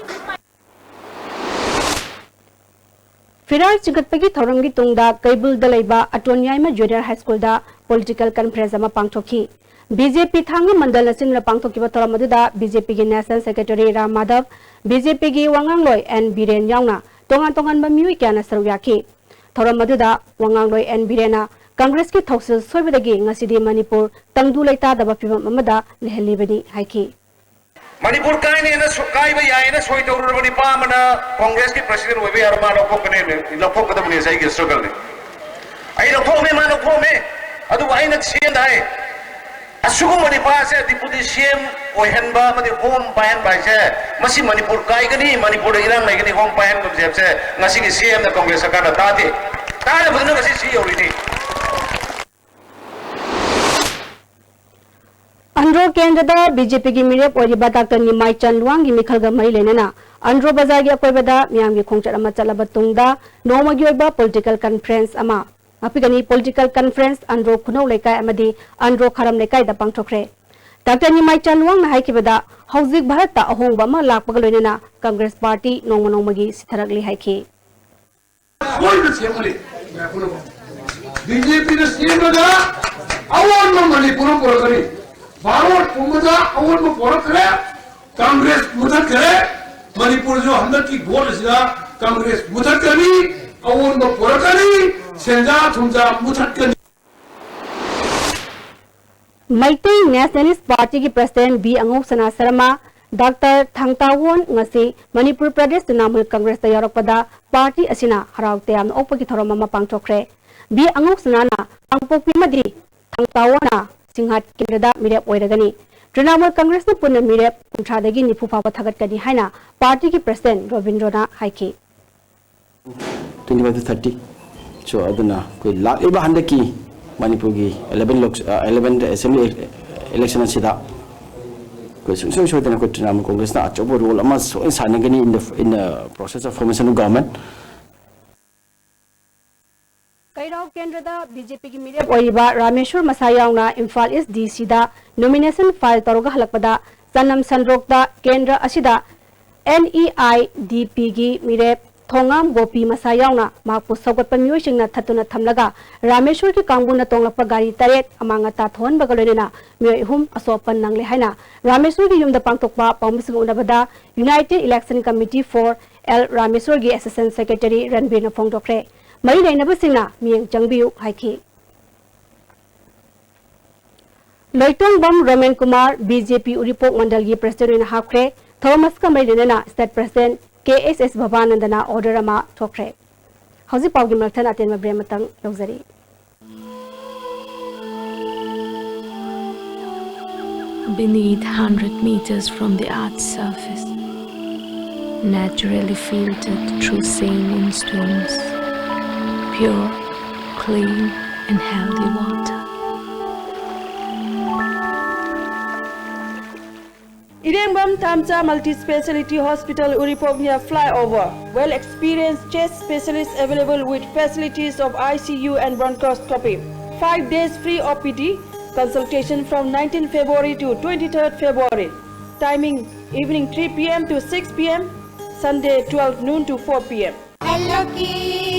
ꯐꯤꯔꯥꯜ ꯆꯤꯡꯈꯠꯄꯒꯤ ꯊꯧꯔꯝꯒꯤ ꯇꯨꯡꯗ ꯀꯩꯕꯨꯜꯗ ꯂꯩꯕ ꯑꯇꯣꯟ ꯌꯥꯏꯃ Junior High Schoolꯗ political conference ꯑꯃ ꯄꯥꯡꯊꯣꯛꯈꯤ꯫ BJP ꯊꯥꯡꯒ ꯃꯟꯗꯜꯅ ꯁꯤꯟꯗꯨꯅ ꯄꯥꯡꯊꯣꯛꯈꯤꯕ ꯊꯧꯔꯝ ꯑꯗꯨꯗ BJPꯒꯤ National Secretary ꯔꯥꯝ ꯃꯥꯙꯕ, BJPꯒꯤ ꯋꯥꯉꯥꯡꯂꯣꯏ ꯑꯦꯟ ꯕꯤꯔꯦꯟ ꯌꯥꯎꯅ ꯇꯣꯉꯥꯟ ꯇꯣꯉꯥꯟꯕ ꯃꯤꯑꯣꯏ ꯀꯌꯥꯅ ꯁꯔꯨꯛ ꯌꯥꯈꯤ꯫ ꯊꯧꯔꯝ ꯑꯗꯨꯗ ꯋꯥꯉꯥꯡꯂꯣꯏ ꯑꯦꯟ ꯕꯤꯔꯦꯟꯅ ꯀꯪꯒ꯭ꯔꯦꯁꯀꯤ ꯊꯧꯁꯤꯜ ꯁꯣꯏꯕꯗꯒꯤ ꯉꯁꯤꯗꯤ ꯃꯅꯤꯄꯨꯔ ꯇꯪꯗꯨ ꯂꯩꯇꯥꯗꯕ ꯐꯤꯚꯝ ꯑꯃꯗ ꯂꯩꯍꯜꯂꯤꯕꯅꯤ ꯍꯥꯏꯈꯤ꯫ ꯃꯅꯤꯄꯨꯔ ꯀꯥꯏꯅꯦꯅ ꯁꯣ-, ꯀꯥꯏꯕ ꯌꯥꯏꯅ ꯁꯣꯏ ꯇꯧꯔꯨꯔꯕ ꯅꯨꯄꯥ ꯑꯃꯅ ꯀꯣꯡꯒ꯭ꯔꯦꯁꯀꯤ president ꯑꯣꯏꯕ ꯌꯥꯔꯣ? ꯃꯥ ꯂꯧꯊꯣꯛꯀꯅꯦꯅ, ꯂꯧꯊꯣꯛꯀꯗꯕꯅꯦ, ꯁꯤ ꯑꯩꯒꯤ struggleꯅꯤ꯫ ꯑꯩ ꯂꯧꯊꯣꯛꯑꯝꯃꯦ, ꯃꯥ ꯂꯧꯊꯣꯛꯑꯝꯃꯦ꯫ ꯑꯗꯨꯕꯨ ꯑꯩꯅ ꯁꯤ ꯑꯦꯝꯗ ꯍꯥꯏ, ꯑꯁꯤꯒꯨꯝꯕ ꯅꯨꯄꯥꯁꯦ deputy C M ꯑꯣꯏꯍꯟꯕ ꯑꯃꯗꯤ home ꯄꯥꯏꯍꯟꯕ ꯍꯥꯏꯁꯦ, ꯃꯁꯤ ꯃꯅꯤꯄꯨꯔ ꯀꯥꯏꯒꯅꯤ, ꯃꯅꯤꯄꯨꯔꯗ ꯏꯔꯥꯡ ꯂꯩꯒꯅꯤ, home ꯄꯥꯏꯍꯟꯕꯁꯦ ꯍꯥꯏꯕꯁꯦ ꯉꯁꯤꯒꯤ C M ꯅ ꯀꯣꯡꯒ꯭ꯔꯦꯁ ꯁꯔꯀꯥꯔꯅ ꯇꯥꯗꯦ꯫ ꯇꯥꯗꯕꯗꯨꯅ ꯉꯁꯤ ꯁꯤ ꯌꯧꯔꯤꯅꯤ꯫ ꯑꯟꯗ꯭ꯔꯣ ꯀꯦꯟꯗ꯭ꯔꯗ BJPꯒꯤ ꯃꯤꯔꯦꯞ ꯑꯣꯏꯔꯤꯕ ꯗꯥꯛꯇꯔ ꯅꯤꯃꯥꯏ ꯆꯟꯂꯨꯋꯥꯡꯒꯤ ꯃꯤꯈꯜꯒ ꯃꯔꯤ ꯂꯩꯅꯅ ꯑꯟꯗ꯭ꯔꯣ ꯕꯖꯥꯔꯒꯤ ꯑꯀꯣꯏꯕꯗ ꯃꯤꯌꯥꯝꯒꯤ ꯈꯣꯡꯆꯠ ꯑꯃ ꯆꯠꯂꯕ ꯇꯨꯡꯗ ꯅꯣꯡꯃꯒꯤ ꯑꯣꯏꯕ political conference ꯑꯃ ꯉꯥꯛꯄꯤꯒꯅꯤ꯫ Political conference ꯑꯟꯗ꯭ꯔꯣ ꯈꯨꯅꯧ ꯂꯩꯀꯥꯏ ꯑꯃꯗꯤ ꯑꯟꯗ꯭ꯔꯣ ꯈꯥꯔꯝ ꯂꯩꯀꯥꯏꯗ ꯄꯥꯡꯊꯣꯛꯈ꯭ꯔꯦ꯫ ꯗꯥꯛꯇꯔ ꯅꯤꯃꯥꯏ ꯆꯟꯂꯨꯋꯥꯡꯅ ꯍꯥꯏꯈꯤꯕꯗ, ꯍꯧꯖꯤꯛ ꯚꯥꯔꯠꯇ ꯑꯍꯣꯡꯕ ꯑꯃ ꯂꯥꯛꯄꯒ ꯂꯣꯏꯅꯅ ꯀꯪꯒ꯭ꯔꯦꯁ ꯄꯥꯔꯇꯤ ꯅꯣꯡꯃ ꯅꯣꯡꯃꯒꯤ ꯁꯤꯊꯔꯛꯂꯤ ꯍꯥꯏꯈꯤ꯫ ꯑꯩꯈꯣꯏꯅ ꯁꯦꯝꯒꯅꯤ꯫ ꯕꯤ ꯖꯦ ꯄꯤꯅ ꯁꯦꯝꯂꯒ ꯑꯑꯣꯟꯕ ꯃꯅꯤꯄꯨꯔ ꯑꯃ ꯄꯨꯔꯛꯀꯅꯤ꯫ ꯚꯥꯔꯠ ꯄꯨꯝꯕꯗ ꯑꯑꯣꯟꯕ ꯄꯨꯔꯛꯈ꯭ꯔꯦ꯫ ꯀꯪꯒ꯭ꯔꯦꯁ ꯃꯨꯊꯠꯈ꯭ꯔꯦ꯫ ꯃꯅꯤꯄꯨꯔꯁꯨ ꯍꯟꯗꯛꯀꯤ ꯚꯣꯠ ꯑꯁꯤꯗ ꯀꯪꯒ꯭ꯔꯦꯁ ꯃꯨꯊꯠꯀꯅꯤ, ꯑꯑꯣꯟꯕ ꯄꯨꯔꯛꯀꯅꯤ, ꯁꯦꯟꯖꯥ ꯊꯨꯝꯖꯥ ꯃꯨꯊꯠꯀꯅꯤ꯫ ꯃꯩꯇꯩ ꯅꯦꯁꯅꯦꯂꯤꯁ ꯄꯥꯔꯇꯤꯒꯤ ꯄ꯭ꯔꯁꯤꯗꯦꯟꯠ ꯕꯤ ꯑꯉꯧꯁꯅꯥ ꯁꯔꯃ, ꯗꯥꯛꯇꯔ ꯊꯥꯡꯇꯥꯋꯣꯟ ꯉꯁꯤ ꯃꯅꯤꯄꯨꯔ ꯄ꯭ꯔꯗꯦꯁ ꯇ꯭ꯔꯤꯅꯥꯃꯨꯜ ꯀꯪꯒ꯭ꯔꯦꯁꯇ ꯌꯥꯎꯔꯛꯄꯗ ꯄꯥꯔꯇꯤ ꯑꯁꯤꯅ ꯍꯔꯥꯎ ꯇꯌꯥꯝꯅ ꯑꯣꯛꯄꯒꯤ ꯊꯧꯔꯝ ꯑꯃ ꯄꯥꯡꯊꯣꯛꯈ꯭ꯔꯦ꯫ ꯕꯤ ꯑꯉꯧꯁꯅꯥꯅ ꯀꯥꯡꯄꯣꯛꯄꯤ ꯑꯃꯗꯤ ꯊꯥꯡꯇꯥꯋꯣꯟꯅ ꯁꯤꯡꯍꯥꯠ ꯀꯦꯟꯗ꯭ꯔꯗ ꯃꯤꯔꯦꯞ ꯑꯣꯏꯔꯒꯅꯤ꯫ ꯇ꯭ꯔꯤꯅꯥꯃꯨꯜ ꯀꯪꯒ꯭ꯔꯦꯁꯅ ꯄꯨꯟꯅ ꯃꯤꯔꯦꯞ ꯀꯨꯟꯊ꯭ꯔꯥꯗꯒꯤ ꯅꯤꯐꯨ ꯐꯥꯎꯕ ꯊꯥꯒꯠꯀꯅꯤ ꯍꯥꯏꯅ ꯄꯥꯔꯇꯤꯒꯤ ꯄ꯭ꯔꯁꯤꯗꯦꯟꯠ ꯔꯣꯕꯤꯟꯗ꯭ꯔꯣꯅ ꯍꯥꯏꯈꯤ꯫ Twenty five to thirty꯫ So, ꯑꯗꯨꯅ ꯑꯩꯈꯣꯏ ꯂꯥꯛꯂꯤꯕ ꯍꯟꯗꯛꯀꯤ ꯃꯅꯤꯄꯨꯔꯒꯤ eleven ꯂꯣꯛ-, ꯑ, eleven assembly election ꯑꯁꯤꯗ ꯑꯩꯈꯣꯏ ꯁꯨꯡꯁꯣꯏ ꯁꯣꯏꯗꯅ ꯑꯩꯈꯣꯏ ꯇ꯭ꯔꯤꯅꯥꯃꯨꯜ ꯀꯪꯒ꯭ꯔꯦꯁꯅ ꯑꯆꯧꯕ role ꯑꯃ ꯁꯣꯏꯅ ꯁꯥꯟꯅꯒꯅꯤ in the, in the process of formation of government꯫ ꯀꯩꯔꯥꯎ ꯀꯦꯟꯗ꯭ꯔꯗ ꯕꯤ ꯖꯦ ꯄꯤꯒꯤ ꯃꯤꯔꯦꯞ ꯑꯣꯏꯔꯤꯕ ꯔꯥꯃꯦꯁꯣꯔ ꯃꯁꯥ ꯌꯥꯎꯅ ꯏꯝꯐꯥꯜ ꯏꯁ ꯗꯤ ꯁꯤꯗ nomination file ꯇꯧꯔꯒ ꯍꯜꯂꯛꯄꯗ ꯆꯅꯝ ꯁꯟꯗ꯭ꯔꯣꯛꯇ ꯀꯦꯟꯗ꯭ꯔ ꯑꯁꯤꯗ ꯑꯦꯟ ꯏ ꯑꯥꯏ ꯗꯤ ꯄꯤꯒꯤ ꯃꯤꯔꯦꯞ ꯊꯣꯉꯥꯝ ꯒꯣꯄꯤ ꯃꯁꯥ ꯌꯥꯎꯅ ꯃꯍꯥꯛꯄꯨ ꯁꯧꯒꯠꯄ ꯃꯤꯑꯣꯏꯁꯤꯡꯅ ꯊꯠꯇꯨꯅ ꯊꯝꯂꯒ ꯔꯥꯃꯦꯁꯣꯔꯒꯤ ꯀꯥꯡꯕꯨꯅ ꯇꯣꯡꯂꯛꯄ ꯒꯥꯔꯤ ꯇꯔꯦꯠ ꯑꯃꯥꯡ ꯑꯇꯥ ꯊꯣꯛꯍꯟꯕꯒ ꯂꯣꯏꯅꯅ ꯃꯤꯑꯣꯏ ꯑꯍꯨꯝ ꯑꯁꯣꯛ ꯑꯄꯟ ꯅꯪꯂꯦ ꯍꯥꯏꯅ ꯔꯥꯃꯦꯁꯣꯔꯒꯤ ꯌꯨꯝꯗ ꯄꯥꯡꯊꯣꯛꯄ ꯄꯥꯎꯃꯤꯁꯤꯡꯒ ꯎꯅꯕꯗ United Election Committee for L ꯔꯥꯃꯦꯁꯣꯔꯒꯤ assistant secretary ꯔꯟꯕꯤꯔꯅ ꯐꯣꯡꯗꯣꯛꯈ꯭ꯔꯦ꯫ ꯃꯔꯤ ꯂꯩꯅꯕꯁꯤꯡꯅ ꯃꯤꯠꯌꯦꯡ ꯆꯪꯕꯤꯌꯨ ꯍꯥꯏꯈꯤ꯫ ꯂꯣꯏꯇꯣꯡꯕꯝ ꯔꯣꯃꯦꯟ ꯀꯨꯃꯥꯔ ꯕꯤ ꯖꯦ ꯄꯤ ꯎꯔꯤꯄꯣꯛ ꯃꯟꯗꯜꯒꯤ ꯄ꯭ꯔꯁꯤꯗꯦꯟꯠ ꯑꯣꯏꯅ ꯍꯥꯞꯈ꯭ꯔꯦ꯫ ꯊꯧꯔꯝ ꯑꯁꯤꯒ ꯃꯔꯤ ꯂꯩꯅꯅ state president ꯀꯦ ꯑꯦꯁ ꯑꯦꯁ ꯚꯕꯥꯅꯟꯗꯅ order ꯑꯃ ꯊꯣꯛꯈ꯭ꯔꯦ꯫ ꯍꯧꯖꯤꯛ ꯄꯥꯎꯒꯤ ꯃꯔꯛꯊꯠꯅ ꯑꯇꯦꯟꯕ break ꯑꯃꯇꯪ ꯂꯧꯖꯔꯤ꯫ Beneath hundred meters from the earth's surface, naturally filtered through saline stones, pure, clean and healthy water. Irengbam Thamcha Multi-Speciality Hospital, Uripok near flyover. Well experienced chest specialists available with facilities of I C U and bronchoscopy. Five days free O P D consultation from nineteenth February to twenty-third February. Timing, evening three P M to six P M, Sunday twelve noon to four P M.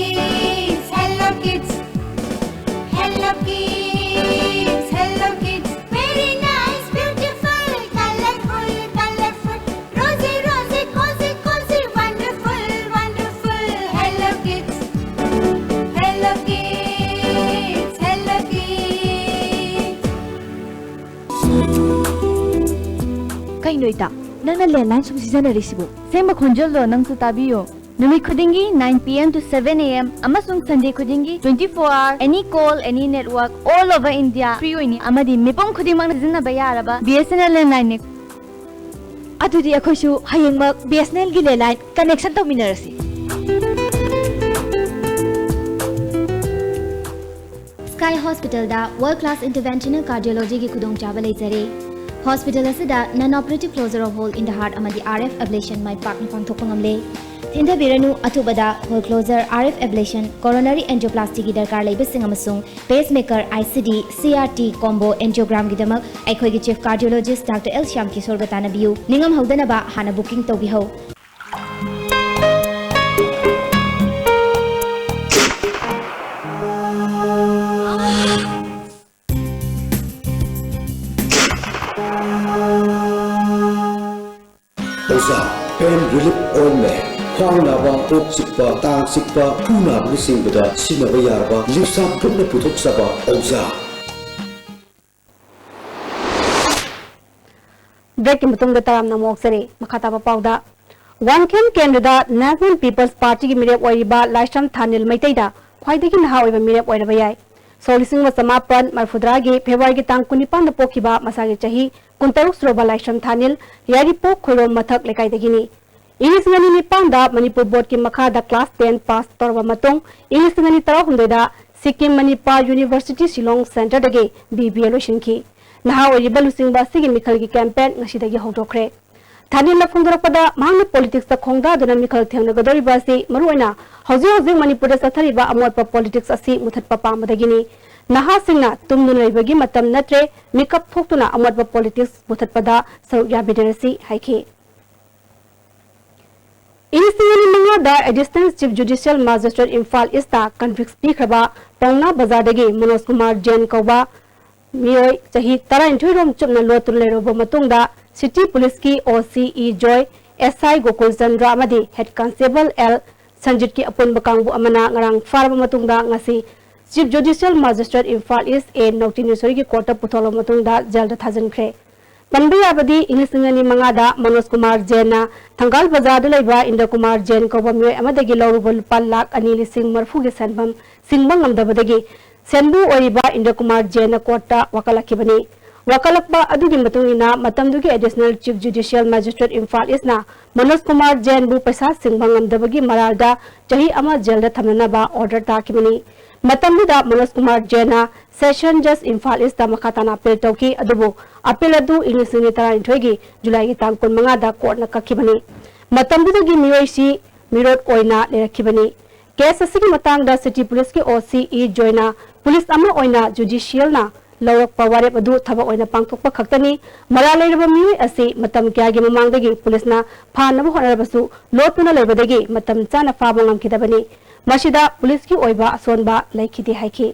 Kids. Hello Kids, Hello Kids, very nice, beautiful, colorful, colorful, rosy, rosy, cozy, cozy, wonderful, wonderful. Hello Kids, Hello Kids, Hello Kids. ꯀꯩꯅꯣ ꯏꯇꯥ, ꯅꯪꯅ landline ꯁꯨꯝ ꯁꯤꯖꯤꯟꯅꯔꯤꯁꯤꯕꯨ? ꯁꯦꯡꯕ ꯈꯣꯟꯖꯦꯜꯗꯣ ꯅꯪꯁꯨ ꯇꯥꯕꯤꯌꯣ꯫ ꯅꯨꯃꯤꯠ ꯈꯨꯗꯤꯡꯒꯤ nine P M to seven A M ꯑꯃꯁꯨꯡ Sunday ꯈꯨꯗꯤꯡꯒꯤ twenty four hour, any call, any network, all over India free ꯑꯣꯏꯅꯤ ꯑꯃꯗꯤ ꯃꯤꯄꯨꯝ ꯈꯨꯗꯤꯡꯃꯛꯅ ꯁꯤꯖꯤꯟꯅꯕ ꯌꯥꯔꯕ B S N L ꯂꯦꯟꯂꯥꯏꯟꯅꯤ꯫ ꯑꯗꯨꯗꯤ ꯑꯩꯈꯣꯏꯁꯨ ꯍꯌꯦꯡꯃꯛ B S N L ꯒꯤ ꯂꯦꯟꯂꯥꯏꯟ ꯀꯅꯦꯛꯁꯟ ꯇꯧꯃꯤꯟꯅꯔꯁꯤ꯫ Sky Hospitalꯗ World Class Interventional Cardiologyꯒꯤ ꯈꯨꯗꯣꯡꯆꯥꯕ ꯂꯩꯖꯔꯦ꯫ ꯍꯣꯁꯄꯤꯇꯥꯜ ꯑꯁꯤꯗ non-operative closure of hole in the heart ꯑꯃꯗꯤ R F ablation ꯃꯥꯏ ꯄꯥꯛꯅ ꯄꯥꯡꯊꯣꯛꯄ ꯉꯝꯂꯦ꯫ ꯊꯤꯟꯊꯕꯤꯔꯅꯨ, ꯑꯊꯨꯕꯗ hole closure, R F ablation, coronary angioplasty ꯒꯤ ꯗꯔꯀꯥꯔ ꯂꯩꯕꯁꯤꯡ ꯑꯃꯁꯨꯡ pacemaker, I C D, C R T combo angiogramꯒꯤꯗꯃꯛ ꯑꯩꯈꯣꯏꯒꯤ Chief Cardiologist Doctor L Shyam ꯀꯤꯁꯣꯔꯒ ꯇꯥꯟꯅꯕꯤꯌꯨ꯫ ꯅꯤꯡꯉꯝꯍꯧꯗꯅꯕ ꯍꯥꯟꯅ booking ꯇꯧꯕꯤꯍꯧ꯫ ꯑꯣꯖꯥ, pain relief ointment, ꯈ꯭ꯋꯥꯡ ꯅꯥꯕ, ꯀꯣꯛ ꯆꯤꯛꯄ, ꯇꯥꯡ ꯆꯤꯛꯄ, ꯈꯨ ꯅꯥꯕꯅꯆꯤꯡꯕꯗ ꯁꯤꯖꯤꯟꯅꯕ ꯌꯥꯔꯕ ꯂꯤꯞꯁꯥ ꯒ꯭ꯔꯨꯞꯅ ꯄꯨꯊꯣꯛꯆꯕ ꯑꯣꯖꯥ꯫ ꯕ꯭ꯔꯦꯛꯀꯤ ꯃꯇꯨꯡꯗ ꯇꯔꯥꯝꯅ ꯑꯃꯨꯛ ꯑꯣꯛꯆꯔꯤ꯫ ꯃꯈꯥ ꯇꯥꯕ ꯄꯥꯎꯗ, ꯋꯥꯡꯈꯦꯝ ꯀꯦꯟꯗ꯭ꯔꯗ National People's Partyꯒꯤ ꯃꯤꯔꯦꯞ ꯑꯣꯏꯔꯤꯕ ꯂꯥꯏꯁ꯭ꯔꯝ ꯊꯥꯅꯤꯜ ꯃꯩꯇꯩꯗ ꯈ꯭ꯋꯥꯏꯗꯒꯤ ꯅꯍꯥ ꯑꯣꯏꯕ ꯃꯤꯔꯦꯞ ꯑꯣꯏꯔꯕ ꯌꯥꯏ꯫ ꯁꯣꯛ ꯂꯤꯁꯤꯡ ꯑꯃ ꯆꯃꯥꯄꯟ ꯃꯔꯤꯐꯨꯇꯔꯥꯒꯤ ꯐꯦꯕ꯭ꯔꯨꯋꯥꯔꯤꯒꯤ ꯇꯥꯡ ꯀꯨꯟꯅꯤꯄꯥꯟꯗ ꯄꯣꯛꯈꯤꯕ ꯃꯁꯥꯒꯤ ꯆꯍꯤ ꯀꯨꯟꯇꯔꯨꯛ ꯁꯨꯔꯕ ꯂꯥꯏꯁ꯭ꯔꯝ ꯊꯥꯅꯤꯜ ꯌꯥꯏꯔꯤꯄꯣꯛ ꯈꯣꯏꯔꯣꯝ ꯃꯊꯛ ꯂꯩꯀꯥꯏꯗꯒꯤꯅꯤ꯫ ꯏꯪ ꯂꯤꯁꯤꯡ ꯑꯅꯤ ꯅꯤꯄꯥꯟꯗ ꯃꯅꯤꯄꯨꯔ ꯕꯣꯔꯗꯀꯤ ꯃꯈꯥꯗ class ten pass ꯇꯧꯔꯕ ꯃꯇꯨꯡ, ꯏꯪ ꯂꯤꯁꯤꯡ ꯑꯅꯤ ꯇꯔꯥꯍꯨꯝꯗꯣꯏꯗ Sikkim ꯃꯅꯤꯄꯥꯜ University Shillong Centreꯗꯒꯤ B B A ꯂꯣꯏꯁꯤꯟꯈꯤ꯫ ꯅꯍꯥ ꯑꯣꯏꯔꯤꯕ ꯂꯨꯆꯤꯡꯕ ꯑꯁꯤꯒꯤ ꯃꯤꯈꯜꯒꯤ campaign ꯉꯁꯤꯗꯒꯤ ꯍꯧꯗꯣꯛꯈ꯭ꯔꯦ꯫ ꯊꯥꯅꯤꯜꯅ ꯐꯣꯡꯗꯣꯔꯛꯄꯗ, ꯃꯍꯥꯛꯅ politicsꯇ ꯈꯣꯡꯗꯥꯗꯨꯅ ꯃꯤꯈꯜ ꯊꯦꯡꯅꯒꯗꯧꯔꯤꯕ ꯑꯁꯤ ꯃꯔꯨꯑꯣꯏꯅ ꯍꯧꯖꯤꯛ ꯍꯧꯖꯤꯛ ꯃꯅꯤꯄꯨꯔꯗ ꯆꯠꯊꯔꯤꯕ ꯑꯃꯣꯠꯄ politics ꯑꯁꯤ ꯃꯨꯊꯠꯄ ꯄꯥꯝꯕꯗꯒꯤꯅꯤ꯫ ꯅꯍꯥꯁꯤꯡꯅ ꯇꯨꯝꯗꯨꯅ ꯂꯩꯕꯒꯤ ꯃꯇꯝ ꯅꯠꯇ꯭ꯔꯦ, ꯃꯤꯀꯞ ꯊꯣꯛꯇꯨꯅ ꯑꯃꯣꯠꯄ politics ꯃꯨꯊꯠꯄꯗ ꯁꯔꯨꯛ ꯌꯥꯃꯤꯟꯅꯔꯁꯤ ꯍꯥꯏꯈꯤ꯫ ꯏꯪ ꯂꯤꯁꯤꯡ ꯑꯅꯤ ꯃꯉꯥ ꯗ Additional Chief Judicial Magistrate Imphal ꯏꯁꯇ ꯀꯟꯚꯤꯛꯁ ꯄꯤꯈ꯭ꯔꯕ ꯄꯥꯎꯅꯥ ꯕꯖꯥꯔꯗꯒꯤ ꯃꯅꯣꯖ ꯀꯨꯃꯥꯔ ꯖꯦꯟ ꯀꯧꯕ ꯃꯤꯑꯣꯏ ꯆꯍꯤ ꯇꯔꯥꯅꯤꯊꯣꯏ ꯔꯣꯝ ꯆꯨꯞꯅ ꯂꯣꯠꯇꯨꯅ ꯂꯩꯔꯨꯕ ꯃꯇꯨꯡꯗ ꯁꯤꯇꯤ ꯄꯨꯂꯤꯁꯀꯤ ꯑꯣ ꯁꯤ ꯏ ꯖꯣꯏ, ꯑꯦꯁ ꯑꯥꯏ ꯒꯣꯀꯨꯜ ꯆꯟꯗ꯭ꯔ ꯑꯃꯗꯤ ꯍꯦꯗ ꯀꯟꯁꯇꯦꯕꯜ ꯑꯦꯜ ꯁꯟꯖꯤꯠꯀꯤ ꯑꯄꯨꯟꯕ ꯀꯥꯡꯕꯨ ꯑꯃꯅ ꯉꯔꯥꯡ ꯐꯥꯔꯕ ꯃꯇꯨꯡꯗ ꯉꯁꯤ ꯆꯤꯐ ꯖꯨꯗꯤꯁꯤꯌꯦꯜ ꯃꯦꯖꯤꯁꯇ꯭ꯔꯦꯠ ꯏꯝꯐꯥꯜ ꯏꯁ ꯑꯦ ꯅꯧꯇꯤꯅꯦꯁꯣꯔꯤꯒꯤ ꯀꯣꯔꯠꯇ ꯄꯨꯊꯣꯛꯂꯕ ꯃꯇꯨꯡꯗ ꯖꯦꯜꯗ ꯊꯥꯖꯤꯟꯈ꯭ꯔꯦ꯫ ꯄꯟꯕ ꯌꯥꯕꯗꯤ, ꯏꯪ ꯂꯤꯁꯤꯡ ꯑꯅꯤ ꯃꯉꯥꯗ ꯃꯅꯣꯖ ꯀꯨꯃꯥꯔ ꯖꯦꯟꯅ ꯊꯪꯒꯥꯜ ꯕꯖꯥꯔꯗ ꯂꯩꯕ ꯏꯟꯗ꯭ꯔ ꯀꯨꯃꯥꯔ ꯖꯦꯟ ꯀꯧꯕ ꯃꯤꯑꯣꯏ ꯑꯃꯗꯒꯤ ꯂꯧꯔꯨꯕ ꯂꯨꯄꯥ ꯂꯥꯈ ꯑꯅꯤ ꯂꯤꯁꯤꯡ ꯃꯔꯤꯐꯨꯒꯤ ꯁꯦꯟꯐꯝ ꯁꯤꯡꯕ ꯉꯝꯗꯕꯗꯒꯤ ꯁꯦꯝꯕꯨ ꯑꯣꯏꯔꯤꯕ ꯏꯟꯗ꯭ꯔ ꯀꯨꯃꯥꯔ ꯖꯦꯟꯅ ꯀꯣꯔꯠꯇ ꯋꯥꯀꯠꯂꯛꯈꯤꯕꯅꯤ꯫ ꯋꯥꯀꯠꯂꯛꯄ ꯑꯗꯨꯒꯤ ꯃꯇꯨꯡ ꯏꯟꯅ ꯃꯇꯝꯗꯨꯒꯤ additional chief judicial magistrate Imphal ꯏꯁꯅ ꯃꯅꯣꯖ ꯀꯨꯃꯥꯔ ꯖꯦꯟꯕꯨ ꯄꯩꯁꯥ ꯁꯤꯡꯕ ꯉꯝꯗꯕꯒꯤ ꯃꯔꯥꯜꯗ ꯆꯍꯤ ꯑꯃ ꯖꯦꯜꯗ ꯊꯝꯅꯅꯕ ꯑꯣꯔꯗꯔ ꯇꯥꯈꯤꯕꯅꯤ꯫ ꯃꯇꯝꯗꯨꯗ ꯃꯅꯣꯖ ꯀꯨꯃꯥꯔ ꯖꯦꯟꯅ ꯁꯦꯁꯟ ꯖꯖ ꯏꯝꯐꯥꯜ ꯏꯁꯇ ꯃꯈꯥ ꯇꯥꯅ ꯑꯄꯤꯜ ꯇꯧꯈꯤ, ꯑꯗꯨꯕꯨ ꯑꯄꯤꯜ ꯑꯗꯨ ꯏꯪ ꯂꯤꯁꯤꯡ ꯑꯅꯤ ꯇꯔꯥꯅꯤꯊꯣꯏꯒꯤ ꯖꯨꯂꯥꯏꯒꯤ ꯇꯥꯡ ꯀꯨꯟꯃꯉꯥꯗ ꯀꯣꯔꯠꯅ ꯀꯛꯈꯤꯕꯅꯤ꯫ ꯃꯇꯝꯗꯨꯗꯒꯤ ꯃꯤꯑꯣꯏꯁꯤ ꯃꯤꯔꯣꯠ ꯑꯣꯏꯅ ꯂꯩꯔꯛꯈꯤꯕꯅꯤ꯫ ꯀꯦꯁ ꯑꯁꯤꯒꯤ ꯃꯇꯥꯡꯗ ꯁꯤꯇꯤ ꯄꯨꯂꯤꯁꯀꯤ ꯑꯣ ꯁꯤ ꯏ ꯖꯣꯏꯅ ꯄꯨꯂꯤꯁ ꯑꯃ ꯑꯣꯏꯅ ꯖꯨꯗꯤꯁꯤꯌꯦꯜꯅ ꯂꯧꯔꯛꯄ ꯋꯥꯔꯦꯞ ꯑꯗꯨ ꯊꯕꯛ ꯑꯣꯏꯅ ꯄꯥꯡꯊꯣꯛꯄ ꯈꯛꯇꯅꯤ, ꯃꯔꯥꯜ ꯂꯩꯔꯕ ꯃꯤꯑꯣꯏ ꯑꯁꯤ ꯃꯇꯝ ꯀꯌꯥꯒꯤ ꯃꯃꯥꯡꯗꯒꯤ ꯄꯨꯂꯤꯁꯅ ꯐꯥꯅꯕ ꯍꯣꯠꯅꯔꯕꯁꯨ ꯂꯣꯠꯇꯨꯅ ꯂꯩꯕꯗꯒꯤ ꯃꯇꯝ ꯆꯥꯅ ꯐꯥꯕ ꯉꯝꯈꯤꯗꯕꯅꯤ꯫ ꯃꯁꯤꯗ ꯄꯨꯂꯤꯁꯀꯤ ꯑꯣꯏꯕ ꯑꯁꯣꯟꯕ ꯂꯩꯈꯤꯗꯦ ꯍꯥꯏꯈꯤ꯫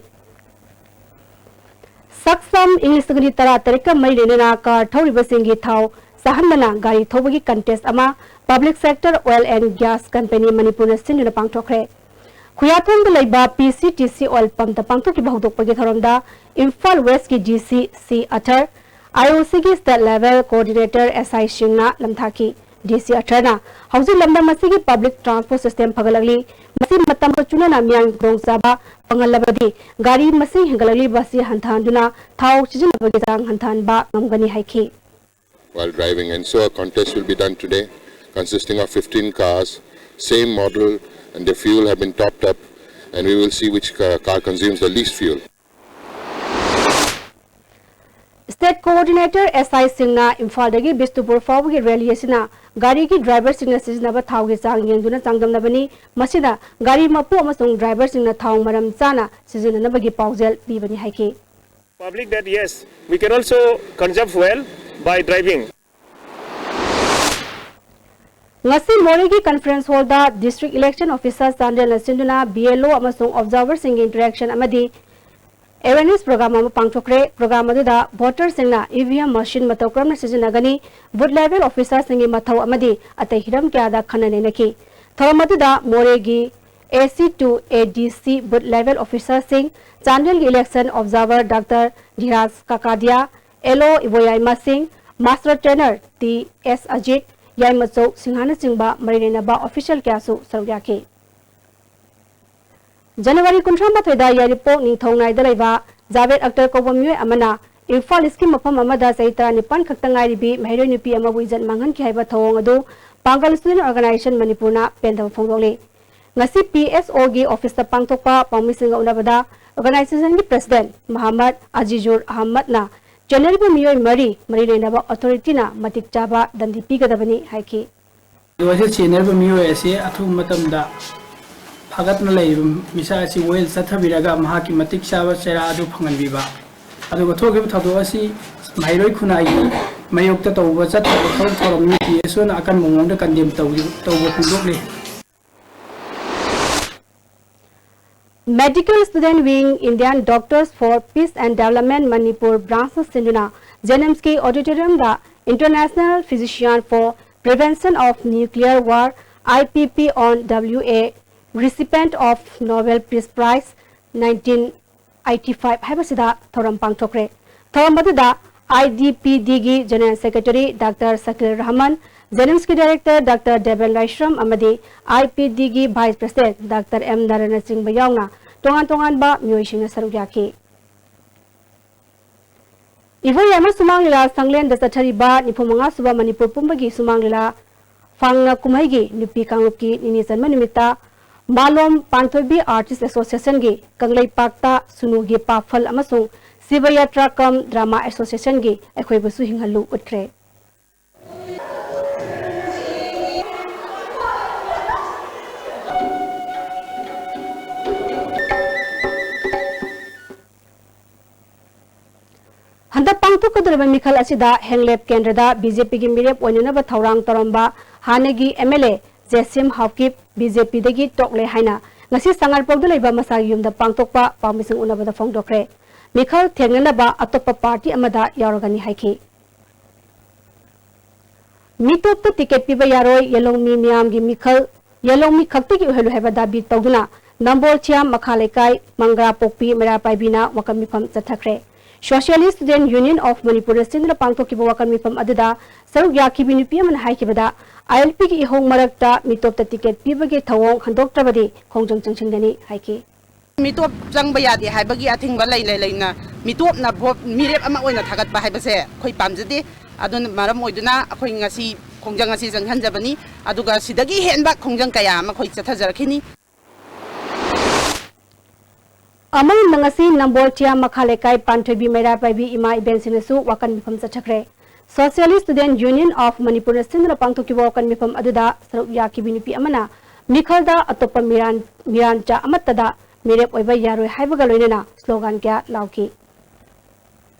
ꯁꯛꯁꯝ ꯏꯪ ꯂꯤꯁꯤꯡ ꯑꯅꯤ ꯇꯔꯥ ꯇꯔꯦꯠꯀ ꯃꯔꯤ ꯂꯩꯅꯅ ꯀꯥꯔ ꯊꯧꯔꯤꯕꯁꯤꯡꯒꯤ ꯊꯥꯎ ꯆꯥꯍꯟꯗꯅ ꯒꯥꯔꯤ ꯊꯧꯕꯒꯤ ꯀꯟꯇꯦꯁ ꯑꯃ Public Sector Oil and Gas Company ꯃꯅꯤꯄꯨꯔꯅ ꯁꯤꯟꯗꯨꯅ ꯄꯥꯡꯊꯣꯛꯈ꯭ꯔꯦ꯫ ꯈꯨꯌꯥꯊꯣꯡꯗ ꯂꯩꯕ ꯄꯤ ꯁꯤ ꯇꯤ ꯁꯤ ꯑꯣꯏꯜ ꯄꯝꯇ ꯄꯥꯡꯊꯣꯛꯈꯤꯕ ꯍꯧꯗꯣꯛꯄꯒꯤ ꯊꯧꯔꯝꯗ ꯏꯝꯐꯥꯜ ꯋꯦꯁꯀꯤ ꯗꯤ ꯁꯤ ꯁꯤ ꯑꯊꯔ, ꯑꯥꯏ ꯑꯣ ꯁꯤꯒꯤ state level coordinator S I ꯁꯤꯡꯅ ꯂꯝꯊꯥꯈꯤ꯫ ꯗꯤ ꯁꯤ ꯑꯊꯔꯅ ꯍꯧꯖꯤꯛ ꯂꯝꯗꯝ ꯑꯁꯤꯒꯤ ꯄꯕ꯭ꯂꯤꯛ ꯇ꯭ꯔꯥꯟꯁꯄꯣꯔꯠ ꯁꯤꯁꯇꯦꯝ ꯐꯒꯠꯂꯛꯂꯤ, ꯃꯁꯤ ꯃꯇꯝꯒ ꯆꯨꯅꯅ ꯃꯤꯌꯥꯝꯒꯤ ꯈꯨꯗꯣꯡꯆꯥꯕ ꯐꯪꯍꯜꯂꯕꯗꯤ ꯒꯥꯔꯤ ꯃꯁꯤꯡ ꯍꯦꯟꯒꯠꯂꯛꯂꯤꯕ ꯑꯁꯤ ꯍꯟꯊꯍꯟꯗꯨꯅ ꯊꯥꯎ ꯁꯤꯖꯤꯟꯅꯕꯒꯤ ꯆꯥꯡ ꯍꯟꯊꯍꯟꯕ ꯉꯝꯒꯅꯤ ꯍꯥꯏꯈꯤ꯫ While driving, and so a contest will be done today, consisting of fifteen cars, same model, and the fuel have been topped up, and we will see which ca- car consumes the least fuel. State coordinator S I ꯁꯤꯡꯅ ꯏꯝꯐꯥꯜꯗꯒꯤ ꯕꯤꯁꯅꯨꯄꯨꯔ ꯐꯥꯎꯕꯒꯤ rally ꯑꯁꯤꯅ ꯒꯥꯔꯤꯒꯤ ꯗ꯭ꯔꯥꯏꯚꯔꯁꯤꯡꯅ ꯁꯤꯖꯤꯟꯅꯕ ꯊꯥꯎꯒꯤ ꯆꯥꯡ ꯌꯦꯡꯗꯨꯅ ꯆꯥꯡꯗꯝꯅꯕꯅꯤ꯫ ꯃꯁꯤꯗ ꯒꯥꯔꯤ ꯃꯄꯨ ꯑꯃꯁꯨꯡ ꯗ꯭ꯔꯥꯏꯚꯔꯁꯤꯡꯅ ꯊꯥꯎ ꯃꯔꯝ ꯆꯥꯅ ꯁꯤꯖꯤꯟꯅꯅꯕꯒꯤ ꯄꯥꯎꯖꯦꯜ ꯄꯤꯕꯅꯤ ꯍꯥꯏꯈꯤ꯫ Public that yes, we can also conserve fuel by driving. ꯉꯁꯤ ꯃꯣꯔꯦꯒꯤ conference hall ꯗ district election officer ꯆꯥꯟꯗꯦꯜꯅ ꯁꯤꯟꯗꯨꯅ B L O ꯑꯃꯁꯨꯡ observer ꯁꯤꯡꯒꯤ interaction ꯑꯃꯗꯤ awareness program ꯑꯃ ꯄꯥꯡꯊꯣꯛꯈ꯭ꯔꯦ꯫ Program ꯑꯗꯨꯗ voter ꯁꯤꯡꯅ E V M machine ꯃꯇꯧ ꯀꯔꯝꯅ ꯁꯤꯖꯤꯟꯅꯒꯅꯤ, booth level officer ꯁꯤꯡꯒꯤ ꯃꯊꯧ ꯑꯃꯗꯤ ꯑꯇꯩ ꯍꯤꯔꯝ ꯀꯌꯥꯗ ꯈꯟꯅ ꯅꯩꯅꯈꯤ꯫ ꯊꯧꯔꯝ ꯑꯗꯨꯗ ꯃꯣꯔꯦꯒꯤ A C to A D C booth level officer ꯁꯤꯡ, ꯆꯥꯟꯗꯦꯜꯒꯤ election observer Doctor Dhiraj ꯀꯥꯀꯥꯗꯤꯌꯥ, L O ꯏꯕꯣꯌꯥꯏꯃ ꯁꯤꯡ, master trainer T S Ajit, ꯌꯥꯏꯃꯆꯧ ꯁꯤꯡꯍꯥꯅꯆꯤꯡꯕ ꯃꯔꯤ ꯂꯩꯅꯕ official ꯀꯌꯥꯁꯨ ꯁꯔꯨꯛ ꯌꯥꯈꯤ꯫ ꯖꯅꯋꯥꯔꯤ ꯀꯨꯟꯊ꯭ꯔꯥ ꯃꯥꯊꯣꯏꯗ ꯌꯥꯏꯔꯤꯄꯣꯛ ꯅꯤꯡꯊꯧ ꯅꯥꯏꯗ ꯂꯩꯕ ꯖꯥꯕꯦꯗ ꯑꯛꯇꯔ ꯀꯧꯕ ꯃꯤꯑꯣꯏ ꯑꯃꯅ ꯏꯝꯐꯥꯜ ꯏꯁꯀꯤ ꯃꯐꯝ ꯑꯃꯗ ꯆꯍꯤ ꯇꯔꯥꯅꯤꯄꯥꯟ ꯈꯛꯇ ꯉꯥꯏꯔꯤꯕꯤ ꯃꯍꯩꯔꯣꯏ ꯅꯨꯄꯤ ꯑꯃꯕꯨ ꯏꯖꯠ ꯃꯥꯡꯍꯟꯈꯤ ꯍꯥꯏꯕ ꯊꯧꯑꯣꯡ ꯑꯗꯨ ꯄꯥꯡꯒꯜ Student Organization ꯃꯅꯤꯄꯨꯔꯅ ꯄꯦꯟꯗꯕ ꯐꯣꯡꯗꯣꯛꯂꯤ꯫ ꯉꯁꯤ P S O ꯒꯤ office ꯇ ꯄꯥꯡꯊꯣꯛꯄ ꯄꯥꯎꯃꯤꯁꯤꯡꯒ ꯎꯅꯕꯗ organization ꯒꯤ president ꯃꯍꯃꯗ ꯑꯖꯤꯖꯨꯔ ꯑꯍꯃꯗꯅ ꯆꯦꯟꯅꯔꯤꯕ ꯃꯤꯑꯣꯏ ꯃꯔꯤ ꯃꯔꯤ ꯂꯩꯅꯕ authority ꯅ ꯃꯇꯤꯛ ꯆꯥꯕ ꯗꯟꯗꯤ ꯄꯤꯒꯗꯕꯅꯤ ꯍꯥꯏꯈꯤ꯫ ꯑꯗꯨꯒ ꯆꯦꯟꯅꯔꯤꯕ ꯃꯤꯑꯣꯏ ꯑꯁꯤ ꯑꯊꯨꯕ ꯃꯇꯝꯗ ꯐꯥꯒꯠꯅ ꯂꯩꯔꯤꯕ ꯃꯤꯁꯛ ꯑꯁꯤ ꯋꯥꯌꯦꯜ ꯆꯠꯊꯕꯤꯔꯒ ꯃꯍꯥꯛꯀꯤ ꯃꯇꯤꯛ ꯆꯥꯕ ꯆꯩꯔꯥꯛ ꯑꯗꯨ ꯐꯪꯍꯟꯕꯤꯕ꯫ ꯑꯗꯨꯒ ꯊꯣꯛꯈꯤꯕ ꯊꯧꯗꯣꯛ ꯑꯁꯤ ꯃꯍꯩꯔꯣꯏ ꯈꯨꯟꯅꯥꯏꯒꯤ ꯃꯥꯌꯣꯛꯇ ꯇꯧꯕ ꯆꯠꯇꯕ ꯊꯕꯛ ꯊꯧꯔꯝꯅꯤ꯫ P S O ꯅ ꯑꯀꯟꯕ ꯃꯑꯣꯡꯗ condemn ꯇꯧꯕ ꯐꯣꯡꯗꯣꯛꯂꯤ꯫ Medical Student Wing Indian Doctors for Peace and Development Manipur branch ꯅ ꯁꯤꯟꯗꯨꯅ JNIMS ꯀꯤ auditorium the International Physician for Prevention of Nuclear War, I P P N W A, recipient of Nobel Peace Prize nineteen eighty five ꯍꯥꯏꯕꯁꯤꯗ ꯊꯧꯔꯝ ꯄꯥꯡꯊꯣꯛꯈ꯭ꯔꯦ꯫ ꯊꯧꯔꯝ ꯑꯗꯨꯗ I D P D ꯒꯤ General Secretary Doctor skill Rahman, JNIMS ꯀꯤ Director Doctor Deben ꯂꯥꯏꯁ꯭ꯔꯝ ꯑꯃꯗꯤ I P D ꯒꯤ Vice President Doctor M ꯅꯥꯔꯥꯌꯟꯅꯆꯤꯡꯕ ꯌꯥꯎꯅ ꯇꯣꯉꯥꯟ ꯇꯣꯉꯥꯟꯕ ꯃꯤꯑꯣꯏꯁꯤꯡꯅ ꯁꯔꯨꯛ ꯌꯥꯈꯤ꯫ ꯏꯕꯣꯌꯥꯏꯃ ꯁꯨꯃꯥꯡ ꯂꯤꯂꯥ ꯁꯪꯂꯦꯟꯗ ꯆꯠꯊꯔꯤꯕ ꯅꯤꯐꯨ ꯃꯉꯥ ꯁꯨꯕ ꯃꯅꯤꯄꯨꯔ ꯄꯨꯝꯕꯒꯤ ꯁꯨꯃꯥꯡ ꯂꯤꯂꯥ ꯐꯥꯡꯅ ꯀꯨꯝꯍꯩꯒꯤ ꯅꯨꯄꯤ ꯀꯥꯡꯂꯨꯞꯀꯤ ꯅꯤꯅꯤ ꯆꯟꯕ ꯅꯨꯃꯤꯠꯇ ꯃꯥꯂꯣꯝ ꯄꯥꯟꯊꯣꯏꯕꯤ Artist Association ꯒꯤ ꯀꯪꯂꯩꯄꯥꯛꯇ ꯁꯨꯅꯨꯒꯤ ꯄꯥꯐꯜ ꯑꯃꯁꯨꯡ ꯁꯤꯕ ꯌꯥꯇ꯭ꯔꯥ ꯀꯝ ꯗ꯭ꯔꯃꯥ Association ꯒꯤ ꯑꯩꯈꯣꯏꯕꯨꯁꯨ ꯍꯤꯡꯍꯜꯂꯨ ꯎꯠꯈ꯭ꯔꯦ꯫ ꯍꯟꯗꯛ ꯄꯥꯡꯊꯣꯛꯀꯗꯧꯔꯤꯕ ꯃꯤꯈꯜ ꯑꯁꯤꯗ ꯍꯦꯡꯂꯦꯞ ꯀꯦꯟꯗ꯭ꯔꯗ B J P ꯒꯤ ꯃꯤꯔꯦꯞ ꯑꯣꯏꯅꯅꯕ ꯊꯧꯔꯥꯡ ꯇꯧꯔꯝꯕ ꯍꯥꯟꯅꯒꯤ M L A ꯖꯦꯁꯤꯝ Haokip B J P ꯗꯒꯤ ꯇꯣꯛꯂꯦ ꯍꯥꯏꯅ ꯉꯁꯤ ꯁꯉꯥꯏꯄ꯭ꯔꯧꯗ ꯂꯩꯕ ꯃꯁꯥꯒꯤ ꯌꯨꯝꯗ ꯄꯥꯡꯊꯣꯛꯄ ꯄꯥꯎꯃꯤꯁꯤꯡ ꯎꯅꯕꯗ ꯐꯣꯡꯗꯣꯛꯈ꯭ꯔꯦ꯫ ꯃꯤꯈꯜ ꯊꯦꯡꯅꯅꯕ ꯑꯇꯣꯞꯄ ꯄꯥꯔꯇꯤ ꯑꯃꯗ ꯌꯥꯎꯔꯒꯅꯤ ꯍꯥꯏꯈꯤ꯫ ꯃꯤꯇꯣꯞꯇ ꯇꯤꯀꯦꯠ ꯄꯤꯕ ꯌꯥꯔꯣꯏ, ꯌꯦꯂꯣꯡꯃꯤ ꯃꯤꯌꯥꯝꯒꯤ ꯃꯤꯈꯜ, ꯌꯦꯂꯣꯡꯃꯤ ꯈꯛꯇꯒꯤ ꯑꯣꯏꯍꯜꯂꯨ ꯍꯥꯏꯕ ꯗꯥꯕꯤ ꯇꯧꯗꯨꯅ ꯅꯝꯕꯣꯜ ꯆꯤꯌꯥꯝ ꯃꯈꯥ ꯂꯩꯀꯥꯏ ꯃꯪꯒ꯭ꯔꯥ ꯄꯣꯛꯄꯤ ꯃꯩꯔꯥ ꯄꯥꯏꯕꯤꯅ ꯋꯥꯀꯠ ꯃꯤꯐꯝ ꯆꯠꯊꯈ꯭ꯔꯦ꯫ Socialist Student Union of Manipurꯅ ꯁꯤꯟꯗꯨꯅ ꯄꯥꯡꯊꯣꯛꯈꯤꯕ ꯋꯥꯀꯠ ꯃꯤꯐꯝ ꯑꯗꯨꯗ ꯁꯔꯨꯛ ꯌꯥꯈꯤꯕꯤ ꯅꯨꯄꯤ ꯑꯃꯅ ꯍꯥꯏꯈꯤꯕꯗ, I L Pꯒꯤ ꯏꯍꯧ ꯃꯔꯛꯇ ꯃꯤꯇꯣꯞꯇ ꯇꯤꯀꯦꯠ ꯄꯤꯕꯒꯤ ꯊꯧꯑꯣꯡ ꯍꯟꯗꯣꯛꯇ꯭ꯔꯕꯗꯤ ꯈꯣꯡꯖꯪ ꯆꯪꯁꯤꯟꯒꯅꯤ ꯍꯥꯏꯈꯤ꯫ ꯃꯤꯇꯣꯞ ꯆꯪꯕ ꯌꯥꯗꯦ ꯍꯥꯏꯕꯒꯤ ꯑꯊꯤꯡꯕ ꯂꯩ ꯂꯩ ꯂꯩꯅ ꯃꯤꯇꯣꯞꯅ ꯚꯣꯠ ꯃꯤꯔꯦꯞ ꯑꯃ ꯑꯣꯏꯅ ꯊꯥꯒꯠꯄ ꯍꯥꯏꯕꯁꯦ ꯑꯩꯈꯣꯏ ꯄꯥꯝꯖꯗꯦ꯫ ꯑꯗꯨꯅ ꯃꯔꯝ ꯑꯣꯏꯗꯨꯅ ꯑꯩꯈꯣꯏ ꯉꯁꯤ ꯈꯣꯡꯖꯪ ꯑꯁꯤ ꯆꯪꯍꯟꯖꯕꯅꯤ꯫ ꯑꯗꯨꯒ ꯁꯤꯗꯒꯤ ꯍꯦꯟꯕ ꯈꯣꯡꯖꯪ ꯀꯌꯥ ꯑꯃ ꯑꯩꯈꯣꯏ ꯆꯠꯊꯖꯔꯛꯈꯤꯅꯤ꯫ ꯑꯃꯔꯣꯝꯗ ꯉꯁꯤ ꯅꯝꯕꯣꯜ ꯆꯤꯌꯥꯝ ꯃꯈꯥ ꯂꯩꯀꯥꯏ ꯄꯥꯟꯊꯣꯏꯕꯤ ꯃꯩꯔꯥ ꯄꯥꯏꯕꯤ ꯏꯃꯥ ꯏꯕꯦꯟꯁꯤꯡꯅꯁꯨ ꯋꯥꯀꯠ ꯃꯤꯐꯝ ꯆꯠꯊꯈ꯭ꯔꯦ꯫ Socialist Student Union of Manipurꯅ ꯁꯤꯟꯗꯨꯅ ꯄꯥꯡꯊꯣꯛꯈꯤꯕ ꯋꯥꯀꯠ ꯃꯤꯐꯝ ꯑꯗꯨꯗ ꯁꯔꯨꯛ ꯌꯥꯈꯤꯕꯤ ꯅꯨꯄꯤ ꯑꯃꯅ ꯃꯤꯈꯜꯗ ꯑꯇꯣꯞꯄ ꯃꯤꯔꯥꯟ-, ꯃꯤꯔꯥꯟꯆꯥ ꯑꯃꯠꯇꯗ ꯃꯤꯔꯦꯞ ꯑꯣꯏꯕ ꯌꯥꯔꯣꯏ ꯍꯥꯏꯕꯒ ꯂꯣꯏꯅꯅ ꯁ꯭ꯂꯣꯒꯥꯟ ꯀꯌꯥ ꯂꯥꯎꯈꯤ꯫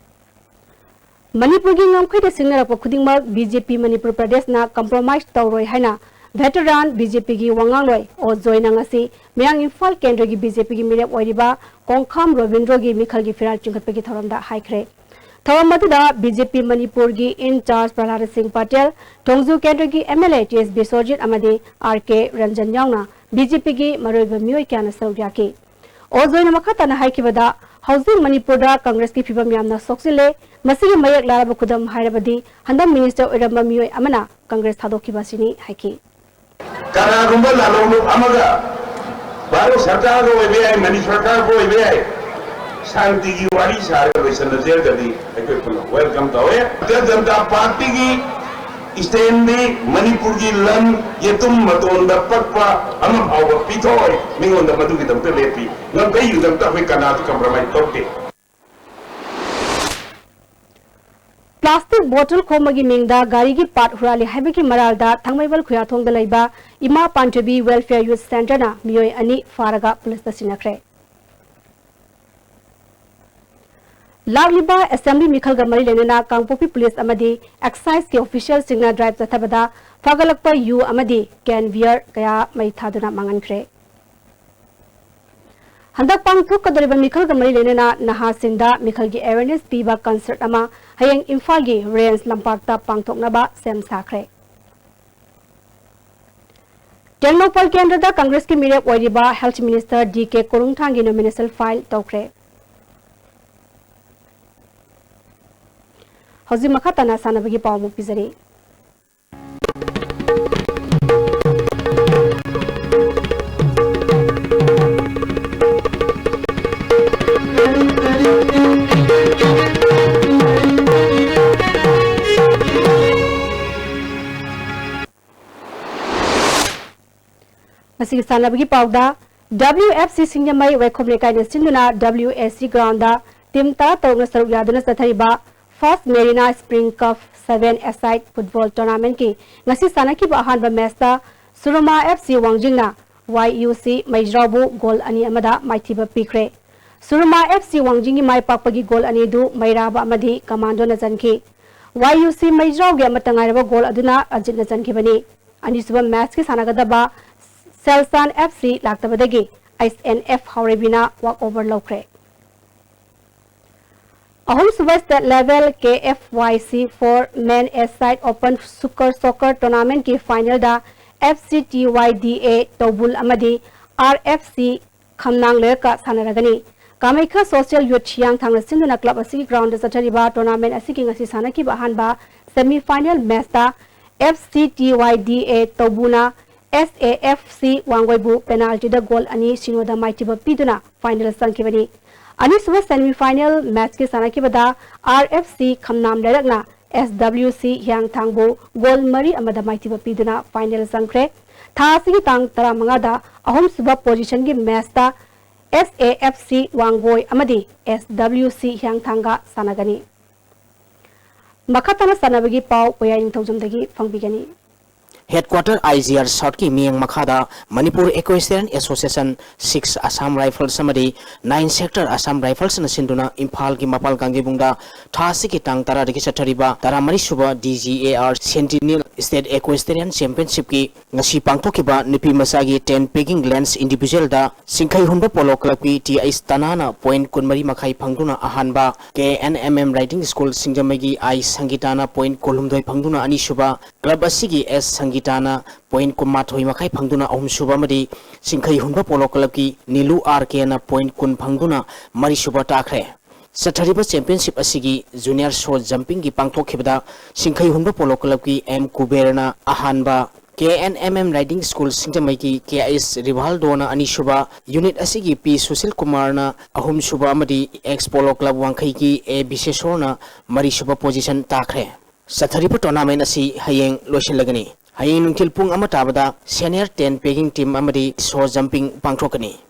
ꯃꯅꯤꯄꯨꯔꯒꯤ ꯉꯝꯈꯩꯗ ꯁꯤꯡꯅꯔꯛꯄ ꯈꯨꯗꯤꯡꯃꯛ B J P Manipur ꯄ꯭ꯔꯗꯦꯁꯅ compromise ꯇꯧꯔꯣꯏ ꯍꯥꯏꯅ veteran B J Pꯒꯤ ꯋꯥꯉꯥꯡꯂꯣꯏ ꯑꯣ ꯖꯣꯏꯅ ꯉꯁꯤ ꯃꯌꯥꯡ ꯏꯝꯐꯥꯜ ꯀꯦꯟꯗ꯭ꯔꯒꯤ B J Pꯒꯤ ꯃꯤꯔꯦꯞ ꯑꯣꯏꯔꯤꯕ ꯀꯣꯡꯈꯥꯝ ꯔꯣꯕꯤꯟꯗ꯭ꯔꯣꯒꯤ ꯃꯤꯈꯜꯒꯤ ꯐꯤꯔꯥꯜ ꯆꯤꯡꯈꯠꯄꯒꯤ ꯊꯧꯔꯝꯗ ꯍꯥꯏꯈ꯭ꯔꯦ꯫ ꯊꯧꯔꯝ ꯑꯗꯨꯗ B J P ꯃꯅꯤꯄꯨꯔꯒꯤ in charge ꯄ꯭ꯔꯍꯂꯥꯗ ꯁꯤꯡ ꯄꯇꯦꯜ, ꯊꯣꯡꯖꯨ ꯀꯦꯟꯗ꯭ꯔꯒꯤ M L A T S Biswajit ꯑꯃꯗꯤ R K ꯔꯟꯖꯟ ꯌꯥꯎꯅ B J Pꯒꯤ ꯃꯔꯨꯑꯣꯏꯕ ꯃꯤꯑꯣꯏ ꯀꯌꯥꯅ ꯁꯔꯨꯛ ꯌꯥꯈꯤ꯫ ꯑꯣ ꯖꯣꯏꯅ ꯃꯈꯥ ꯇꯥꯅ ꯍꯥꯏꯈꯤꯕꯗ, ꯍꯧꯖꯤꯛ ꯃꯅꯤꯄꯨꯔꯗ ꯀꯪꯒ꯭ꯔꯦꯁꯀꯤ ꯐꯤꯕꯝ ꯌꯥꯝꯅ ꯁꯣꯛꯆꯤꯜꯂꯦ꯫ ꯃꯁꯤꯒꯤ ꯃꯌꯦꯛ ꯂꯥꯔꯕ ꯈꯨꯗꯝ ꯍꯥꯏꯔꯕꯗꯤ ꯍꯟꯗꯛ minister ꯑꯣꯏꯔꯝꯕ ꯃꯤꯑꯣꯏ ꯑꯃꯅ ꯀꯪꯒ꯭ꯔꯦꯁ ꯊꯥꯗꯣꯛꯈꯤꯕ ꯑꯁꯤꯅꯤ ꯍꯥꯏꯈꯤ꯫ ꯀꯅꯥꯒꯨꯝꯕ ꯂꯥꯂꯣꯡꯂꯨꯞ ꯑꯃꯒ ꯚꯥꯔꯠ ꯁꯔꯀꯥꯔꯒ ꯑꯣꯏꯕ ꯌꯥꯏ, ꯃꯅꯤ ꯁꯔꯀꯥꯔꯒ ꯑꯣꯏꯕ ꯌꯥꯏ, ꯁꯥꯟꯇꯤꯒꯤ ꯋꯥꯔꯤ ꯁꯥꯔꯒ ꯂꯣꯏꯁꯤꯟꯅꯁꯦ ꯍꯥꯏꯔꯒꯗꯤ ꯑꯩꯈꯣꯏ ꯄꯨꯟꯅ welcome ꯇꯧꯋꯦ꯫ ꯚꯥꯔꯇꯤꯌ ꯖꯅꯇꯥ ꯄꯥꯔꯇꯤꯒꯤ standꯗꯤ ꯃꯅꯤꯄꯨꯔꯒꯤ ꯂꯟ ꯌꯦꯇꯨꯝ ꯃꯇꯣꯟꯗ ꯄꯛꯄ ꯑꯃ ꯐꯥꯎꯕ ꯄꯤꯊꯣꯛꯑꯣꯏ, ꯃꯤꯉꯣꯟꯗ ꯃꯗꯨꯒꯤꯗꯃꯛꯇ ꯂꯦꯞꯄꯤ꯫ ꯉꯝꯈꯩꯒꯤꯗꯃꯛꯇ ꯑꯩꯈꯣꯏ ꯀꯅꯥꯁꯨ compromise ꯇꯧꯗꯦ꯫ Plastic bottle ꯈꯣꯝꯕꯒꯤ ꯃꯤꯡꯗ ꯒꯥꯔꯤꯒꯤ part ꯍꯨꯔꯥꯜꯂꯤ ꯍꯥꯏꯕꯒꯤ ꯃꯔꯥꯜꯗ ꯊꯥꯡꯃꯩꯕꯟ ꯈꯨꯌꯥꯊꯣꯡꯗ ꯂꯩꯕ ꯏꯃꯥ ꯄꯥꯟꯊꯣꯏꯕꯤ Welfare Youth Centreꯅ ꯃꯤꯑꯣꯏ ꯑꯅꯤ ꯐꯥꯔꯒ ꯄꯨꯂꯤꯁꯇ ꯁꯤꯟꯅꯈ꯭ꯔꯦ꯫ ꯂꯥꯛꯂꯤꯕ assembly ꯃꯤꯈꯜꯒ ꯃꯔꯤ ꯂꯩꯅꯅ ꯀꯥꯡꯄꯣꯛꯄꯤ ꯄꯨꯂꯤꯁ ꯑꯃꯗꯤ exciseꯀꯤ officialꯁꯤꯡꯅ drive ꯆꯠꯊꯕꯗ ꯐꯒꯠꯂꯛꯄ ꯌꯨ ꯑꯃꯗꯤ ꯀꯦꯟ ꯕꯤꯌꯔ ꯀꯌꯥ ꯃꯩ ꯊꯥꯗꯨꯅ ꯃꯥꯡꯍꯟꯈ꯭ꯔꯦ꯫ ꯍꯟꯗꯛ ꯄꯥꯡꯊꯣꯛꯀꯗꯧꯔꯤꯕ ꯃꯤꯈꯜꯒ ꯃꯔꯤ ꯂꯩꯅꯅ ꯅꯍꯥꯁꯤꯡꯗ ꯃꯤꯈꯜꯒꯤ awareness ꯄꯤꯕ concert ꯑꯃ ꯍꯌꯦꯡ ꯏꯝꯐꯥꯜꯒꯤ ꯔꯦꯟꯁ ꯂꯝꯄꯥꯛꯇ ꯄꯥꯡꯊꯣꯛꯅꯕ ꯁꯦꯝ ꯁꯥꯈ꯭ꯔꯦ꯫ ꯇꯦꯡꯅꯧꯄꯜ ꯀꯦꯟꯗ꯭ꯔꯗ ꯀꯪꯒ꯭ꯔꯦꯁꯀꯤ ꯃꯤꯔꯦꯞ ꯑꯣꯏꯔꯤꯕ Health Minister D K ꯀꯣꯔꯨꯡꯊꯥꯡꯒꯤ nomination file ꯇꯧꯈ꯭ꯔꯦ꯫ ꯍꯧꯖꯤꯛ ꯃꯈꯥ ꯇꯥꯅ ꯁꯥꯟꯅꯕꯒꯤ ꯄꯥꯎ ꯑꯃꯨꯛ ꯄꯤꯖꯔꯤ꯫ ꯉꯁꯤꯒꯤ ꯁꯥꯟꯅꯕꯒꯤ ꯄꯥꯎꯗ, W F C ꯁꯤꯡꯖꯃꯩ ꯋꯥꯏꯈꯣꯝ ꯂꯩꯀꯥꯏꯅ ꯁꯤꯟꯗꯨꯅ W A C ground the team ꯇꯔꯥꯇꯔꯨꯛꯅ ꯁꯔꯨꯛ ꯌꯥꯗꯨꯅ ꯆꯠꯊꯔꯤꯕ First Marina Spring Cup seven-a-side football tournament ꯀꯤ ꯉꯁꯤ ꯁꯥꯟꯅꯈꯤꯕ ꯑꯍꯥꯟꯕ match ꯇ ꯁꯨꯔꯃꯥ F C ꯋꯥꯡꯖꯤꯡꯅ Y U C ꯃꯩꯖ꯭ꯔꯥꯎꯕꯨ goal ꯑꯅꯤ ꯑꯃꯗ ꯃꯥꯏꯊꯤꯕ ꯄꯤꯈ꯭ꯔꯦ꯫ ꯁꯨꯔꯃꯥ F C ꯋꯥꯡꯖꯤꯡꯒꯤ ꯃꯥꯏ ꯄꯥꯛꯄꯒꯤ goal ꯑꯅꯤꯗꯨ ꯃꯩꯔꯥꯕ ꯑꯃꯗꯤ ꯀꯃꯥꯟꯗꯣꯅ ꯆꯟꯈꯤ꯫ Y U C ꯃꯩꯖ꯭ꯔꯥꯎꯒꯤ ꯑꯃꯠꯇ ꯉꯥꯏꯔꯕ goal ꯑꯗꯨꯅ ꯑꯖꯤꯠꯅ ꯆꯟꯈꯤꯕꯅꯤ꯫ ꯑꯅꯤꯁꯨꯕ match ꯀꯤ ꯁꯥꯟꯅꯒꯗꯕ ꯁꯦꯜꯁꯥꯟ F C ꯂꯥꯛꯇꯕꯗꯒꯤ S N F ꯍꯥꯎꯔꯩꯕꯤꯅ walk over ꯂꯧꯈ꯭ꯔꯦ꯫ ꯑꯍꯨꯝꯁꯨꯕ state level K F Y C four men-a-side open super soccer tournament ꯀꯤ final the F C T Y D A ꯇꯧꯕꯨꯜ ꯑꯃꯗꯤ R F C ꯈꯝꯅꯥꯡ ꯂꯩꯔꯛꯀ ꯁꯥꯟꯅꯔꯒꯅꯤ꯫ ꯀꯥꯃꯩꯈꯥ Social Youth ꯍꯤꯌꯥꯡꯊꯥꯡꯅ ꯁꯤꯟꯗꯨꯅ club ꯑꯁꯤꯒꯤ ground ꯗ ꯆꯠꯊꯔꯤꯕ tournament ꯑꯁꯤꯒꯤ ꯉꯁꯤ ꯁꯥꯟꯅꯈꯤꯕ ꯑꯍꯥꯟꯕ semi final match ꯇ F C T Y D A ꯇꯧꯕꯨꯅ S A F C ꯋꯥꯡꯒꯣꯏꯕꯨ penalty the goal ꯑꯅꯤ ꯁꯤꯅꯣꯗ ꯃꯥꯏꯊꯤꯕ ꯄꯤꯗꯨꯅ final ꯆꯪꯈꯤꯕꯅꯤ꯫ ꯑꯅꯤꯁꯨꯕ semi final match ꯀꯤ ꯁꯥꯟꯅꯈꯤꯕꯗ R F C ꯈꯝꯅꯥꯝ ꯂꯩꯔꯛꯅ S W C ꯍꯤꯌꯥꯡꯊꯥꯡꯕꯨ goal ꯃꯔꯤ ꯑꯃꯗ ꯃꯥꯏꯊꯤꯕ ꯄꯤꯗꯨꯅ final ꯆꯪꯈ꯭ꯔꯦ꯫ ꯊꯥ ꯑꯁꯤꯒꯤ ꯇꯥꯡ ꯇꯔꯥꯃꯉꯥꯗ ꯑꯍꯨꯝꯁꯨꯕ position ꯒꯤ match ꯇ S A F C Wangoi ꯑꯃꯗꯤ S W C ꯍꯤꯌꯥꯡꯊꯥꯡꯒ ꯁꯥꯟꯅꯒꯅꯤ꯫ ꯃꯈꯥ ꯇꯥꯅ ꯁꯥꯟꯅꯕꯒꯤ ꯄꯥꯎ ꯄꯣꯌꯥꯏ ꯅꯤꯡꯊꯧꯖꯝꯗꯒꯤ ꯐꯪꯕꯤꯒꯅꯤ꯫ Headquarter I G R South ꯀꯤ ꯃꯤꯠꯌꯦꯡ ꯃꯈꯥꯗ Manipur Equestrian Association, Six Assam Rifles ꯑꯃꯗꯤ Nine Sector Assam Rifles ꯅ ꯁꯤꯟꯗꯨꯅ ꯏꯝꯐꯥꯜꯒꯤ ꯃꯄꯥꯜ ꯀꯥꯡꯖꯩꯕꯨꯡꯗ ꯊꯥ ꯑꯁꯤꯒꯤ ꯇꯥꯡ ꯇꯔꯥꯗꯒꯤ ꯆꯠꯊꯔꯤꯕ ꯇꯔꯥꯃꯔꯤ ꯁꯨꯕ D G A R Centennial State Equestrian Championship ꯀꯤ ꯉꯁꯤ ꯄꯥꯡꯊꯣꯛꯈꯤꯕ ꯅꯨꯄꯤ ꯃꯆꯥꯒꯤ ten pegging lengths individual ꯗ ꯁꯤꯡꯈꯩ ꯍꯨꯟꯕ Polo Club ꯀꯤ T H ꯇꯅꯥꯅ point ꯀꯨꯟꯃꯔꯤ ꯃꯈꯥꯏ ꯐꯪꯗꯨꯅ ꯑꯍꯥꯟꯕ, K N M M Riding School ꯁꯤꯡꯖꯃꯩꯒꯤ I ꯁꯪꯒꯤꯇꯥꯅ point ꯀꯨꯟꯍꯨꯝꯗꯣꯏ ꯐꯪꯗꯨꯅ ꯑꯅꯤꯁꯨꯕ, club ꯑꯁꯤꯒꯤ S ꯁꯪꯒꯤꯇꯥꯅ point ꯀꯨꯟꯃꯥꯊꯣꯏ ꯃꯈꯥꯏ ꯐꯪꯗꯨꯅ ꯑꯍꯨꯝꯁꯨꯕ ꯑꯃꯗꯤ ꯁꯤꯡꯈꯩ ꯍꯨꯟꯕ Polo Club ꯀꯤ ꯅꯤꯂꯨ R K ꯅ point ꯀꯨꯟ ꯐꯪꯗꯨꯅ ꯃꯔꯤꯁꯨꯕ ꯇꯥꯈ꯭ꯔꯦ꯫ ꯆꯠꯊꯔꯤꯕ championship ꯑꯁꯤꯒꯤ junior show jumping ꯒꯤ ꯄꯥꯡꯊꯣꯛꯈꯤꯕꯗ ꯁꯤꯡꯈꯩ ꯍꯨꯟꯕ Polo Club ꯀꯤ M ꯀꯨꯕꯦꯔꯅ ꯑꯍꯥꯟꯕ, K N M M Riding School ꯁꯤꯡꯖꯃꯩꯒꯤ K S ꯔꯤꯚꯥꯜꯗꯣꯅ ꯑꯅꯤꯁꯨꯕ, unit ꯑꯁꯤꯒꯤ P ꯁꯨꯁꯤꯜ ꯀꯨꯃꯥꯔꯅ ꯑꯍꯨꯝꯁꯨꯕ ꯑꯃꯗꯤ Ex Polo Club ꯋꯥꯡꯈꯩꯒꯤ A ꯕꯤꯁꯦꯁꯣꯔꯅ ꯃꯔꯤꯁꯨꯕ position ꯇꯥꯈ꯭ꯔꯦ꯫ ꯆꯠꯊꯔꯤꯕ tournament ꯑꯁꯤ ꯍꯌꯦꯡ ꯂꯣꯏꯁꯤꯜꯂꯒꯅꯤ꯫ ꯍꯌꯦꯡ ꯅꯨꯡꯊꯤꯜ ꯄꯨꯡ ꯑꯃ ꯇꯥꯕꯗ senior ten pegging team ꯑꯃꯗꯤ show jumping ꯄꯥꯡꯊꯣꯛꯀꯅꯤ꯫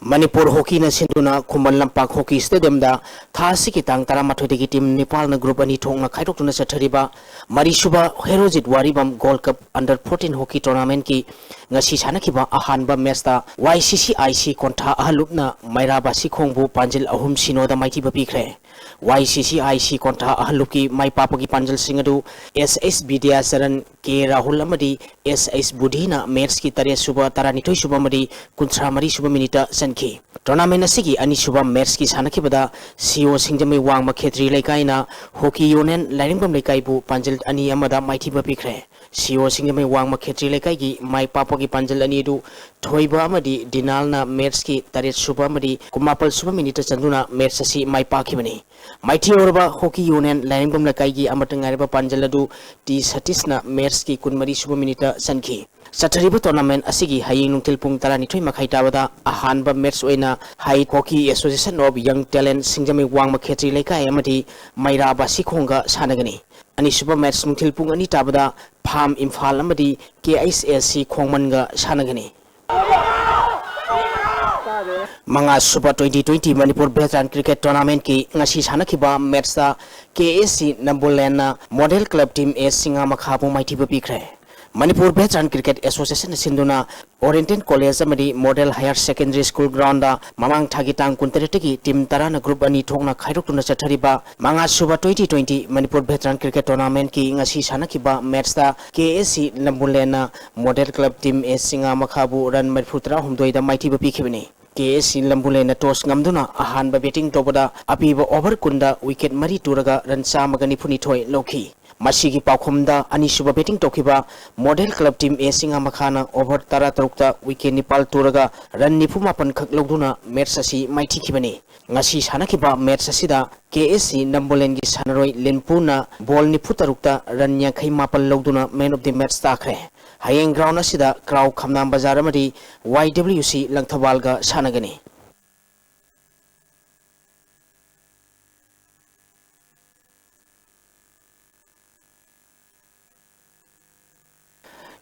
ꯃꯅꯤꯄꯨꯔ ꯍꯣꯀꯤꯅ ꯁꯤꯟꯗꯨꯅ ꯈꯨꯃꯟ ꯂꯝꯄꯥꯛ ꯍꯣꯀꯤ ꯁ꯭ꯇꯦꯗꯤꯌꯝꯗ ꯊꯥ ꯑꯁꯤꯒꯤ ꯇꯥꯡ ꯇꯔꯥꯃꯥꯊꯣꯏꯗꯒꯤ team ꯅꯤꯄꯥꯜꯅ group ꯑꯅꯤ ꯊꯣꯛꯅ ꯈꯥꯏꯗꯣꯛꯇꯨꯅ ꯆꯠꯊꯔꯤꯕ ꯃꯔꯤꯁꯨꯕ Herojit ꯋꯥꯔꯤꯕꯝ Gold Cup under fourteen hockey tournament ꯀꯤ ꯉꯁꯤ ꯁꯥꯟꯅꯈꯤꯕ ꯑꯍꯥꯟꯕ match ꯇ Y C C I C ꯀꯣꯟꯊꯥ ꯑꯍꯜꯂꯨꯞꯅ ꯃꯩꯔꯥ ꯕꯥꯁꯤꯈꯣꯡꯕꯨ ꯄꯥꯟꯖꯤꯜ ꯑꯍꯨꯝ ꯁꯤꯅꯣꯗ ꯃꯥꯏꯊꯤꯕ ꯄꯤꯈ꯭ꯔꯦ꯫ Y C C I C ꯀꯣꯟꯊꯥ ꯑꯍꯜꯂꯨꯞꯀꯤ ꯃꯥꯏ ꯄꯥꯛꯄꯒꯤ ꯄꯥꯟꯖꯜꯁꯤꯡ ꯑꯗꯨ S H ꯕꯤꯗ꯭ꯌꯥꯆꯔꯟ, K ꯔꯥꯍꯨꯜ ꯑꯃꯗꯤ S H ꯕꯨꯙꯤꯅ match ꯀꯤ ꯇꯔꯦꯠ ꯁꯨꯕ, ꯇꯔꯥꯅꯤꯊꯣꯏ ꯁꯨꯕ ꯑꯃꯗꯤ ꯀꯨꯟꯊ꯭ꯔꯥ ꯃꯔꯤ ꯁꯨꯕ minute ꯇ ꯆꯟꯈꯤ꯫ Tournament ꯑꯁꯤꯒꯤ ꯑꯅꯤꯁꯨꯕ match ꯀꯤ ꯁꯥꯟꯅꯈꯤꯕꯗ C O ꯁꯤꯡꯖꯃꯩ ꯋꯥꯡꯃ ꯈꯦꯇ꯭ꯔꯤ ꯂꯩꯀꯥꯏꯅ Hockey Union ꯂꯥꯏꯔꯦꯝꯕꯝ ꯂꯩꯀꯥꯏꯕꯨ ꯄꯥꯟꯖꯜ ꯑꯅꯤ ꯑꯃꯗ ꯃꯥꯏꯊꯤꯕ ꯄꯤꯈ꯭ꯔꯦ꯫ C O ꯁꯤꯡꯖꯃꯩ ꯋꯥꯡꯃ ꯈꯦꯇ꯭ꯔꯤ ꯂꯩꯀꯥꯏꯒꯤ ꯃꯥꯏ ꯄꯥꯛꯄꯒꯤ ꯄꯥꯟꯖꯜ ꯑꯅꯤ ꯑꯗꯨ ꯊꯣꯏꯕ ꯑꯃꯗꯤ ꯗꯤꯅꯥꯜꯅ match ꯀꯤ ꯇꯔꯦꯠ ꯁꯨꯕ ꯑꯃꯗꯤ ꯀꯨꯟꯃꯥꯄꯜ ꯁꯨꯕ minute ꯇ ꯆꯟꯗꯨꯅ match ꯑꯁꯤ ꯃꯥꯏ ꯄꯥꯛꯈꯤꯕꯅꯤ꯫ ꯃꯥꯏꯊꯤꯍꯧꯔꯕ Hockey Union ꯂꯥꯏꯔꯦꯝꯕꯝ ꯂꯩꯀꯥꯏꯒꯤ ꯑꯃꯠꯇ ꯉꯥꯏꯔꯕ ꯄꯥꯟꯖꯜ ꯑꯗꯨ T ꯁꯇꯤꯁꯅ match ꯀꯤ ꯀꯨꯟꯃꯔꯤ ꯁꯨꯕ minute ꯇ ꯆꯟꯈꯤ꯫ ꯆꯠꯊꯔꯤꯕ tournament ꯑꯁꯤꯒꯤ ꯍꯌꯦꯡ ꯅꯨꯡꯊꯤꯜ ꯄꯨꯡ ꯇꯔꯥꯅꯤꯊꯣꯏ ꯃꯈꯥꯏ ꯇꯥꯕꯗ ꯑꯍꯥꯟꯕ match ꯑꯣꯏꯅ High Hockey Association of Young Talent ꯁꯤꯡꯖꯃꯩ ꯋꯥꯡꯃ ꯈꯦꯇ꯭ꯔꯤ ꯂꯩꯀꯥꯏ ꯑꯃꯗꯤ ꯃꯩꯔꯥ ꯕꯥꯁꯤꯈꯣꯡꯒ ꯁꯥꯟꯅꯒꯅꯤ꯫ ꯑꯅꯤꯁꯨꯕ match ꯅꯨꯡꯊꯤꯜ ꯄꯨꯡ ꯑꯅꯤ ꯇꯥꯕꯗ ꯐꯥꯝ ꯏꯝꯐꯥꯜ ꯑꯃꯗꯤ K H S C ꯈꯣꯡꯃꯟꯒ ꯁꯥꯟꯅꯒꯅꯤ꯫ ꯃꯉꯥ ꯁꯨꯕ twenty twenty Manipur Veteran Cricket Tournamentꯀꯤ ꯉꯁꯤ ꯁꯥꯟꯅꯈꯤꯕ matchꯇ K S C Namboollandꯅ Model Club Team A ꯁꯤꯡꯉꯥ ꯃꯈꯥꯕꯨ ꯃꯥꯏꯊꯤꯕ ꯄꯤꯈ꯭ꯔꯦ꯫ Manipur Veteran Cricket Associationꯅ ꯁꯤꯟꯗꯨꯅ Oriental College ꯑꯃꯗꯤ Model Higher Secondary School groundꯗ ꯃꯃꯥꯡ ꯊꯥꯒꯤ ꯇꯥꯡ ꯀꯨꯟꯇꯔꯦꯠꯇꯒꯤ team ꯇꯔꯥꯅ group ꯑꯅꯤ ꯊꯣꯛꯅ ꯈꯥꯏꯗꯣꯛꯇꯨꯅ ꯆꯠꯊꯔꯤꯕ ꯃꯉꯥ ꯁꯨꯕ twenty twenty Manipur Veteran Cricket Tournamentꯀꯤ ꯉꯁꯤ ꯁꯥꯟꯅꯈꯤꯕ matchꯇ K S C Namboollandꯅ Model Club Team A ꯁꯤꯡꯉꯥ ꯃꯈꯥꯕꯨ run ꯃꯔꯤꯐꯨ ꯇꯔꯥꯍꯨꯝꯗꯣꯏꯗ ꯃꯥꯏꯊꯤꯕ ꯄꯤꯈꯤꯕꯅꯤ꯫ K S C Namboollandꯅ toss ꯉꯝꯗꯨꯅ ꯑꯍꯥꯟꯕ batting ꯇꯧꯕꯗ ꯑꯄꯤꯕ over ꯀꯨꯟꯗ wicket ꯃꯔꯤ ꯇꯨꯔꯒ run ꯆꯥꯝꯃꯒ ꯅꯤꯐꯨꯅꯤꯊꯣꯏ ꯂꯧꯈꯤ꯫ ꯃꯁꯤꯒꯤ ꯄꯥꯎꯈꯨꯝꯗ ꯑꯅꯤꯁꯨꯕ batting ꯇꯧꯈꯤꯕ Model Club Team A ꯁꯤꯡꯉꯥ ꯃꯈꯥꯅ over ꯇꯔꯥꯇꯔꯨꯛꯇ wicket ꯅꯤꯄꯥꯜ ꯇꯨꯔꯒ run ꯅꯤꯐꯨꯃꯥꯄꯟ ꯈꯛ ꯂꯧꯗꯨꯅ match ꯑꯁꯤ ꯃꯥꯏꯊꯤꯈꯤꯕꯅꯤ꯫ ꯉꯁꯤ ꯁꯥꯟꯅꯈꯤꯕ match ꯑꯁꯤꯗ K S C Namboollandꯒꯤ ꯁꯥꯟꯅꯔꯣꯏ ꯂꯤꯟꯄꯨꯅ ball ꯅꯤꯐꯨꯇꯔꯨꯛꯇ run ꯌꯥꯡꯈꯩ ꯃꯥꯄꯜ ꯂꯧꯗꯨꯅ man of the match ꯇꯥꯈ꯭ꯔꯦ꯫ ꯍꯌꯦꯡ ground ꯑꯁꯤꯗ ꯀ꯭ꯔꯥꯎ ꯈꯝꯅꯥꯝ ꯕꯖꯥꯔ ꯑꯃꯗꯤ Y W C ꯂꯪꯊꯕꯥꯜꯒ ꯁꯥꯟꯅꯒꯅꯤ꯫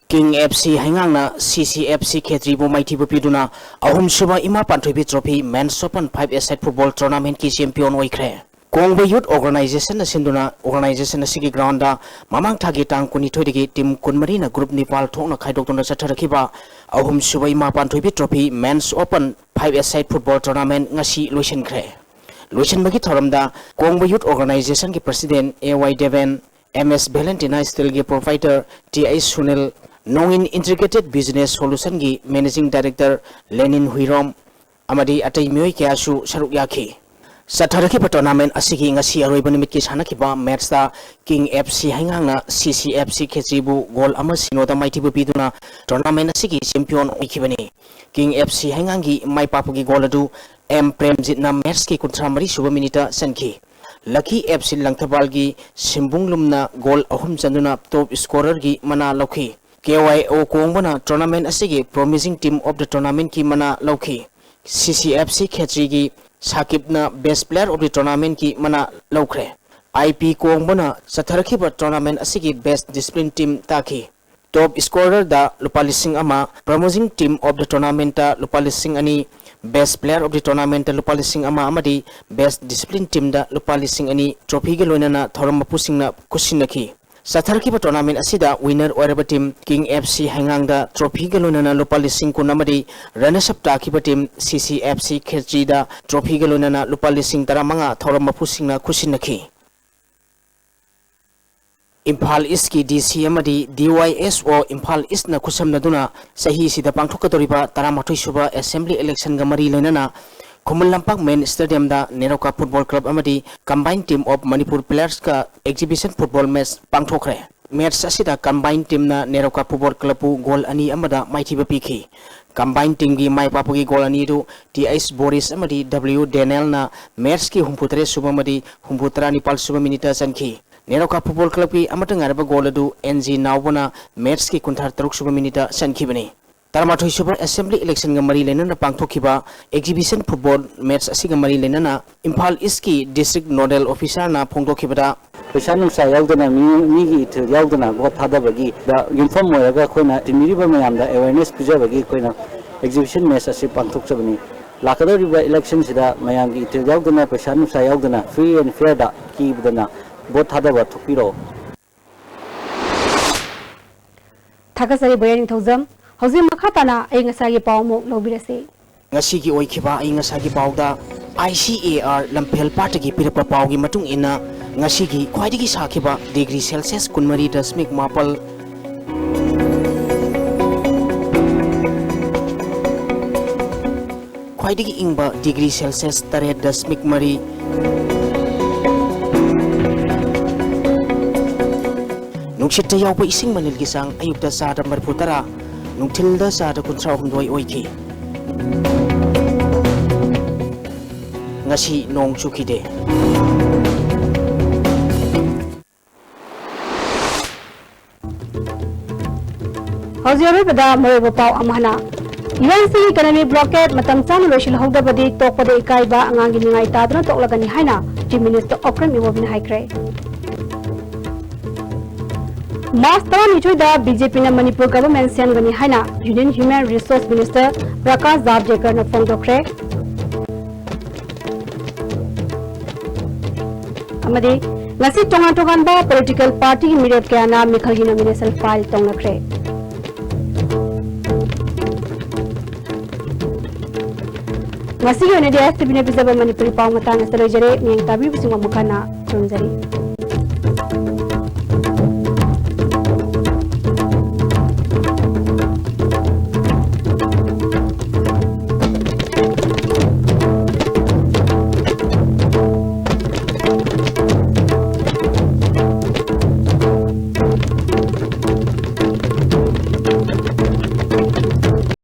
King F C ꯍꯩꯉꯥꯡꯅ C C F C ꯈꯦꯇ꯭ꯔꯤꯕꯨ ꯃꯥꯏꯊꯤꯕ ꯄꯤꯗꯨꯅ ꯑꯍꯨꯝꯁꯨꯕ ꯏꯃꯥ ꯄꯥꯟꯊꯣꯏꯕꯤ trophy Men's Open five-a-side football tournamentꯀꯤ champion ꯑꯣꯏꯈ꯭ꯔꯦ꯫ ꯀꯣꯡꯕ Youth Organizationꯅ ꯁꯤꯟꯗꯨꯅ organization ꯑꯁꯤꯒꯤ groundꯗ ꯃꯃꯥꯡ ꯊꯥꯒꯤ ꯇꯥꯡ ꯀꯨꯟꯅꯤꯊꯣꯏꯗꯒꯤ team ꯀꯨꯟꯃꯔꯤꯅ group ꯅꯤꯄꯥꯜ ꯊꯣꯛꯅ ꯈꯥꯏꯗꯣꯛꯇꯨꯅ ꯆꯠꯊꯔꯛꯈꯤꯕ ꯑꯍꯨꯝꯁꯨꯕ ꯏꯃꯥ ꯄꯥꯟꯊꯣꯏꯕꯤ trophy Men's Open five-a-side football tournament ꯉꯁꯤ ꯂꯣꯏꯁꯤꯟꯈ꯭ꯔꯦ꯫ ꯂꯣꯏꯁꯤꯟꯕꯒꯤ ꯊꯧꯔꯝꯗ ꯀꯣꯡꯕ Youth Organizationꯒꯤ President A Y Deven, M S Valentina Steelꯒꯤ proprietor T I Sunil, ꯅꯣꯡꯏꯟ Integrated Business Solutionꯒꯤ Managing Director Lenin Huirom ꯑꯃꯗꯤ ꯑꯇꯩ ꯃꯤꯑꯣꯏ ꯀꯌꯥꯁꯨ ꯁꯔꯨꯛ ꯌꯥꯈꯤ꯫ ꯆꯠꯊꯔꯛꯈꯤꯕ tournament ꯑꯁꯤꯒꯤ ꯉꯁꯤ ꯑꯔꯣꯏꯕ ꯅꯨꯃꯤꯠꯀꯤ ꯁꯥꯟꯅꯈꯤꯕ matchꯇ King F C ꯍꯩꯉꯥꯡꯅ C C F C ꯈꯦꯇ꯭ꯔꯤꯕꯨ goal ꯑꯃ ꯁꯤꯅꯣꯗ ꯃꯥꯏꯊꯤꯕ ꯄꯤꯗꯨꯅ tournament ꯑꯁꯤꯒꯤ champion ꯑꯣꯏꯈꯤꯕꯅꯤ꯫ King F C ꯍꯩꯉꯥꯡꯒꯤ ꯃꯥꯏ ꯄꯥꯛꯄꯒꯤ goal ꯑꯗꯨ M Premjitꯅ matchꯀꯤ ꯀꯨꯟꯊ꯭ꯔꯥ ꯃꯔꯤ ꯁꯨꯕ minuteꯇ ꯆꯟꯈꯤ꯫ Lucky F C ꯂꯪꯊꯕꯥꯜꯒꯤ ꯁꯤꯝꯕꯨꯡꯂꯨꯝꯅ goal ꯑꯍꯨꯝ ꯆꯟꯗꯨꯅ top scorerꯒꯤ ꯃꯅꯥ ꯂꯧꯈꯤ꯫ K Y O ꯀꯣꯡꯕꯅ tournament ꯑꯁꯤꯒꯤ promising team of the tournamentꯀꯤ ꯃꯅꯥ ꯂꯧꯈꯤ꯫ C C F C ꯈꯦꯇ꯭ꯔꯤꯒꯤ ꯁꯥꯀꯤꯕꯅ best player of the tournamentꯀꯤ ꯃꯅꯥ ꯂꯧꯈ꯭ꯔꯦ꯫ I P ꯀꯣꯡꯕꯅ ꯆꯠꯊꯔꯛꯈꯤꯕ tournament ꯑꯁꯤꯒꯤ best discipline team ꯇꯥꯈꯤ꯫ Top scorerꯗ ꯂꯨꯄꯥ ꯂꯤꯁꯤꯡ ꯑꯃ, promising team of the tournamentꯇ ꯂꯨꯄꯥ ꯂꯤꯁꯤꯡ ꯑꯅꯤ, Best Player of the Tournamentꯇ ꯂꯨꯄꯥ ꯂꯤꯁꯤꯡ ꯑꯃ ꯑꯃꯗꯤ Best Discipline Teamꯗ ꯂꯨꯄꯥ ꯂꯤꯁꯤꯡ ꯑꯅꯤ trophyꯒ ꯂꯣꯏꯅꯅ ꯊꯧꯔꯝ ꯃꯄꯨꯁꯤꯡꯅ ꯈꯨꯠꯁꯤꯟꯅꯈꯤ꯫ ꯆꯠꯊꯔꯛꯈꯤꯕ tournament ꯑꯁꯤꯗ winner ꯑꯣꯏꯔꯕ team King F C ꯍꯩꯉꯥꯡꯗ trophyꯒ ꯂꯣꯏꯅꯅ ꯂꯨꯄꯥ ꯂꯤꯁꯤꯡ ꯀꯨꯟ ꯑꯃꯗꯤ runners up ꯇꯥꯈꯤꯕ team C C F C ꯈꯦꯔꯆꯤꯗ trophyꯒ ꯂꯣꯏꯅꯅ ꯂꯨꯄꯥ ꯂꯤꯁꯤꯡ ꯇꯔꯥꯃꯉꯥ ꯊꯧꯔꯝ ꯃꯄꯨꯁꯤꯡꯅ ꯈꯨꯠꯁꯤꯟꯅꯈꯤ꯫ ꯏꯝꯐꯥꯜ ꯏꯁꯀꯤ D C ꯑꯃꯗꯤ D Y S O Imphal ꯏꯁꯅ ꯈꯨꯠꯁꯝꯅꯗꯨꯅ ꯆꯍꯤꯁꯤꯗ ꯄꯥꯡꯊꯣꯛꯀꯗꯧꯔꯤꯕ ꯇꯔꯥꯃꯥꯊꯣꯏ ꯁꯨꯕ Assembly Electionꯒ ꯃꯔꯤ ꯂꯩꯅꯅ Khuman Lampak Main Stadiumꯗ NEROCA Football Club ꯑꯃꯗꯤ Combined Team of Manipur Playersꯀ exhibition football match ꯄꯥꯡꯊꯣꯛꯈ꯭ꯔꯦ꯫ Match ꯑꯁꯤꯗ Combined Teamꯅ ꯅꯦꯔꯣꯀꯥ Football Clubꯄꯨ goal ꯑꯅꯤ ꯑꯃꯗ ꯃꯥꯏꯊꯤꯕ ꯄꯤꯈꯤ꯫ Combined Teamꯒꯤ ꯃꯥꯏ ꯄꯥꯛꯄꯒꯤ goal ꯑꯅꯤꯗꯨ T H Boris ꯑꯃꯗꯤ W Danielꯅ matchꯀꯤ ꯍꯨꯝꯐꯨꯇꯔꯦꯠ ꯁꯨꯕ ꯑꯃꯗꯤ ꯍꯨꯝꯐꯨꯇꯔꯥ ꯅꯤꯄꯥꯜ ꯁꯨꯕ minuteꯇ ꯆꯟꯈꯤ꯫ ꯅꯦꯔꯣꯀꯥ Football Clubꯀꯤ ꯑꯃꯠꯇ ꯉꯥꯏꯔꯕ goal ꯑꯗꯨ N G ꯅꯥꯎꯕꯅ matchꯀꯤ ꯀꯨꯟꯊ꯭ꯔꯥ ꯇꯔꯨꯛ ꯁꯨꯕ minuteꯇ ꯆꯟꯈꯤꯕꯅꯤ꯫ ꯇꯔꯥꯃꯥꯊꯣꯏ ꯁꯨꯕ Assembly Electionꯒ ꯃꯔꯤ ꯂꯩꯅꯅ ꯄꯥꯡꯊꯣꯛꯈꯤꯕ exhibition football match ꯑꯁꯤꯒ ꯃꯔꯤ ꯂꯩꯅꯅ ꯏꯝꯐꯥꯜ ꯏꯁꯀꯤ District Nodal Officerꯅ ꯐꯣꯡꯗꯣꯛꯈꯤꯕꯗ, ꯄꯩꯁꯥ ꯅꯨꯡꯁꯥ ꯌꯥꯎꯗꯅ, ꯃꯤ, ꯃꯤꯒꯤ ꯏꯊꯤꯜ ꯌꯥꯎꯗꯅ vote ꯊꯥꯗꯕꯒꯤꯗ ꯌꯨꯝꯐꯝ ꯑꯣꯏꯔꯒ ꯑꯩꯈꯣꯏꯅ ꯇꯤꯟꯕꯤꯔꯤꯕ ꯃꯌꯥꯝꯗ awareness ꯄꯤꯖꯕꯒꯤ ꯑꯩꯈꯣꯏꯅ exhibition match ꯑꯁꯤ ꯄꯥꯡꯊꯣꯛꯆꯕꯅꯤ꯫ ꯂꯥꯛꯀꯗꯧꯔꯤꯕ electionꯁꯤꯗ ꯃꯌꯥꯝꯒꯤ ꯏꯊꯤꯜ ꯌꯥꯎꯗꯅ, ꯄꯩꯁꯥ ꯅꯨꯡꯁꯥ ꯌꯥꯎꯗꯅ, free and fairꯗ ꯀꯤꯕꯗꯅ vote ꯊꯥꯗꯕ ꯊꯣꯛꯄꯤꯔꯛꯑꯣ꯫ ꯊꯥꯒꯠꯆꯔꯤ ꯕꯣꯌꯥ ꯅꯤꯡꯊꯧꯖꯝ꯫ ꯍꯧꯖꯤꯛ ꯃꯈꯥ ꯇꯥꯅ ꯑꯏꯪ ꯑꯁꯥꯒꯤ ꯄꯥꯎ ꯑꯃꯨꯛ ꯂꯧꯕꯤꯔꯁꯤ꯫ ꯉꯁꯤꯒꯤ ꯑꯣꯏꯈꯤꯕ ꯑꯏꯪ ꯑꯁꯥꯒꯤ ꯄꯥꯎꯗ I C A R ꯂꯝꯐꯦꯜ ꯄꯥꯠꯇꯒꯤ ꯄꯤꯔꯛꯄ ꯄꯥꯎꯒꯤ ꯃꯇꯨꯡ ꯏꯟꯅ, ꯉꯁꯤꯒꯤ ꯈ꯭ꯋꯥꯏꯗꯒꯤ ꯁꯥꯈꯤꯕ degree Celsius ꯀꯨꯟꯃꯔꯤ ꯗꯁꯃꯤꯛ ꯃꯥꯄꯜ, ꯈ꯭ꯋꯥꯏꯗꯒꯤ ꯏꯪꯕ degree Celsius ꯇꯔꯦꯠ ꯗꯁꯃꯤꯛ ꯃꯔꯤ, ꯅꯨꯡꯁꯤꯠꯇ ꯌꯥꯎꯕ ꯏꯁꯤꯡ ꯃꯅꯤꯜꯒꯤ ꯆꯥꯡ ꯑꯌꯨꯛꯇ ꯆꯥꯗ ꯃꯔꯤꯐꯨ ꯇꯔꯥ, ꯅꯨꯡꯊꯤꯜꯗ ꯆꯥꯗ ꯀꯨꯟꯊ꯭ꯔꯥ ꯍꯨꯝꯗꯣꯏ ꯑꯣꯏꯈꯤ꯫ ꯉꯁꯤ ꯅꯣꯡ ꯆꯨꯈꯤꯗꯦ꯫ ꯍꯧꯖꯤꯛ ꯑꯔꯣꯏꯕꯗ ꯃꯔꯨꯑꯣꯏꯕ ꯄꯥꯎ ꯑꯃ ꯍꯟꯅ꯫ U N C economic blockade ꯃꯇꯝ ꯆꯥꯅ ꯂꯣꯏꯁꯤꯜꯍꯧꯗꯕꯗꯤ ꯇꯣꯛꯄꯗ ꯏꯀꯥꯏꯕ, ꯑꯉꯥꯡꯒꯤ ꯅꯤꯡꯉꯥꯏ ꯇꯥꯗꯨꯅ ꯇꯣꯛꯂꯒꯅꯤ ꯍꯥꯏꯅ Chief Minister Okram Iwobna ꯍꯥꯏꯈ꯭ꯔꯦ꯫ ꯃꯥꯔꯆ ꯇꯔꯥꯅꯤꯊꯣꯏꯗ ꯕꯤ ꯖꯦ ꯄꯤꯅ ꯃꯅꯤꯄꯨꯔ ꯒꯚꯔꯟꯃꯦꯟꯠ ꯁꯦꯝꯒꯅꯤ ꯍꯥꯏꯅ union human resource minister Prakash ꯖꯥꯚꯗꯦꯀꯔꯅ ꯐꯣꯡꯗꯣꯛꯈ꯭ꯔꯦ꯫ ꯑꯃꯗꯤ ꯉꯁꯤ ꯇꯣꯉꯥꯟ ꯇꯣꯉꯥꯟꯕ ꯄꯣꯂꯤꯇꯤꯀꯦꯜ ꯄꯥꯔꯇꯤꯒꯤ ꯃꯤꯔꯦꯞ ꯀꯌꯥꯅ ꯃꯤꯈꯜꯒꯤ ꯅꯣꯃꯤꯅꯦꯁꯟ ꯐꯥꯏꯜ ꯇꯧꯅꯈ꯭ꯔꯦ꯫ ꯉꯁꯤꯒꯤ ꯑꯣꯏꯅꯗꯤ ꯑꯦꯁ ꯇꯤ ꯚꯤꯅ ꯄꯤꯖꯕ ꯃꯅꯤꯄꯨꯔꯤ ꯄꯥꯎ ꯃꯇꯥꯡ ꯑꯁꯤꯗ ꯂꯣꯏꯖꯔꯦ꯫ ꯃꯤꯠꯌꯦꯡ ꯇꯥꯕꯤꯕꯁꯤꯡꯕꯨ ꯑꯃꯨꯛ ꯍꯟꯅ ꯈꯨꯔꯨꯝꯖꯔꯤ꯫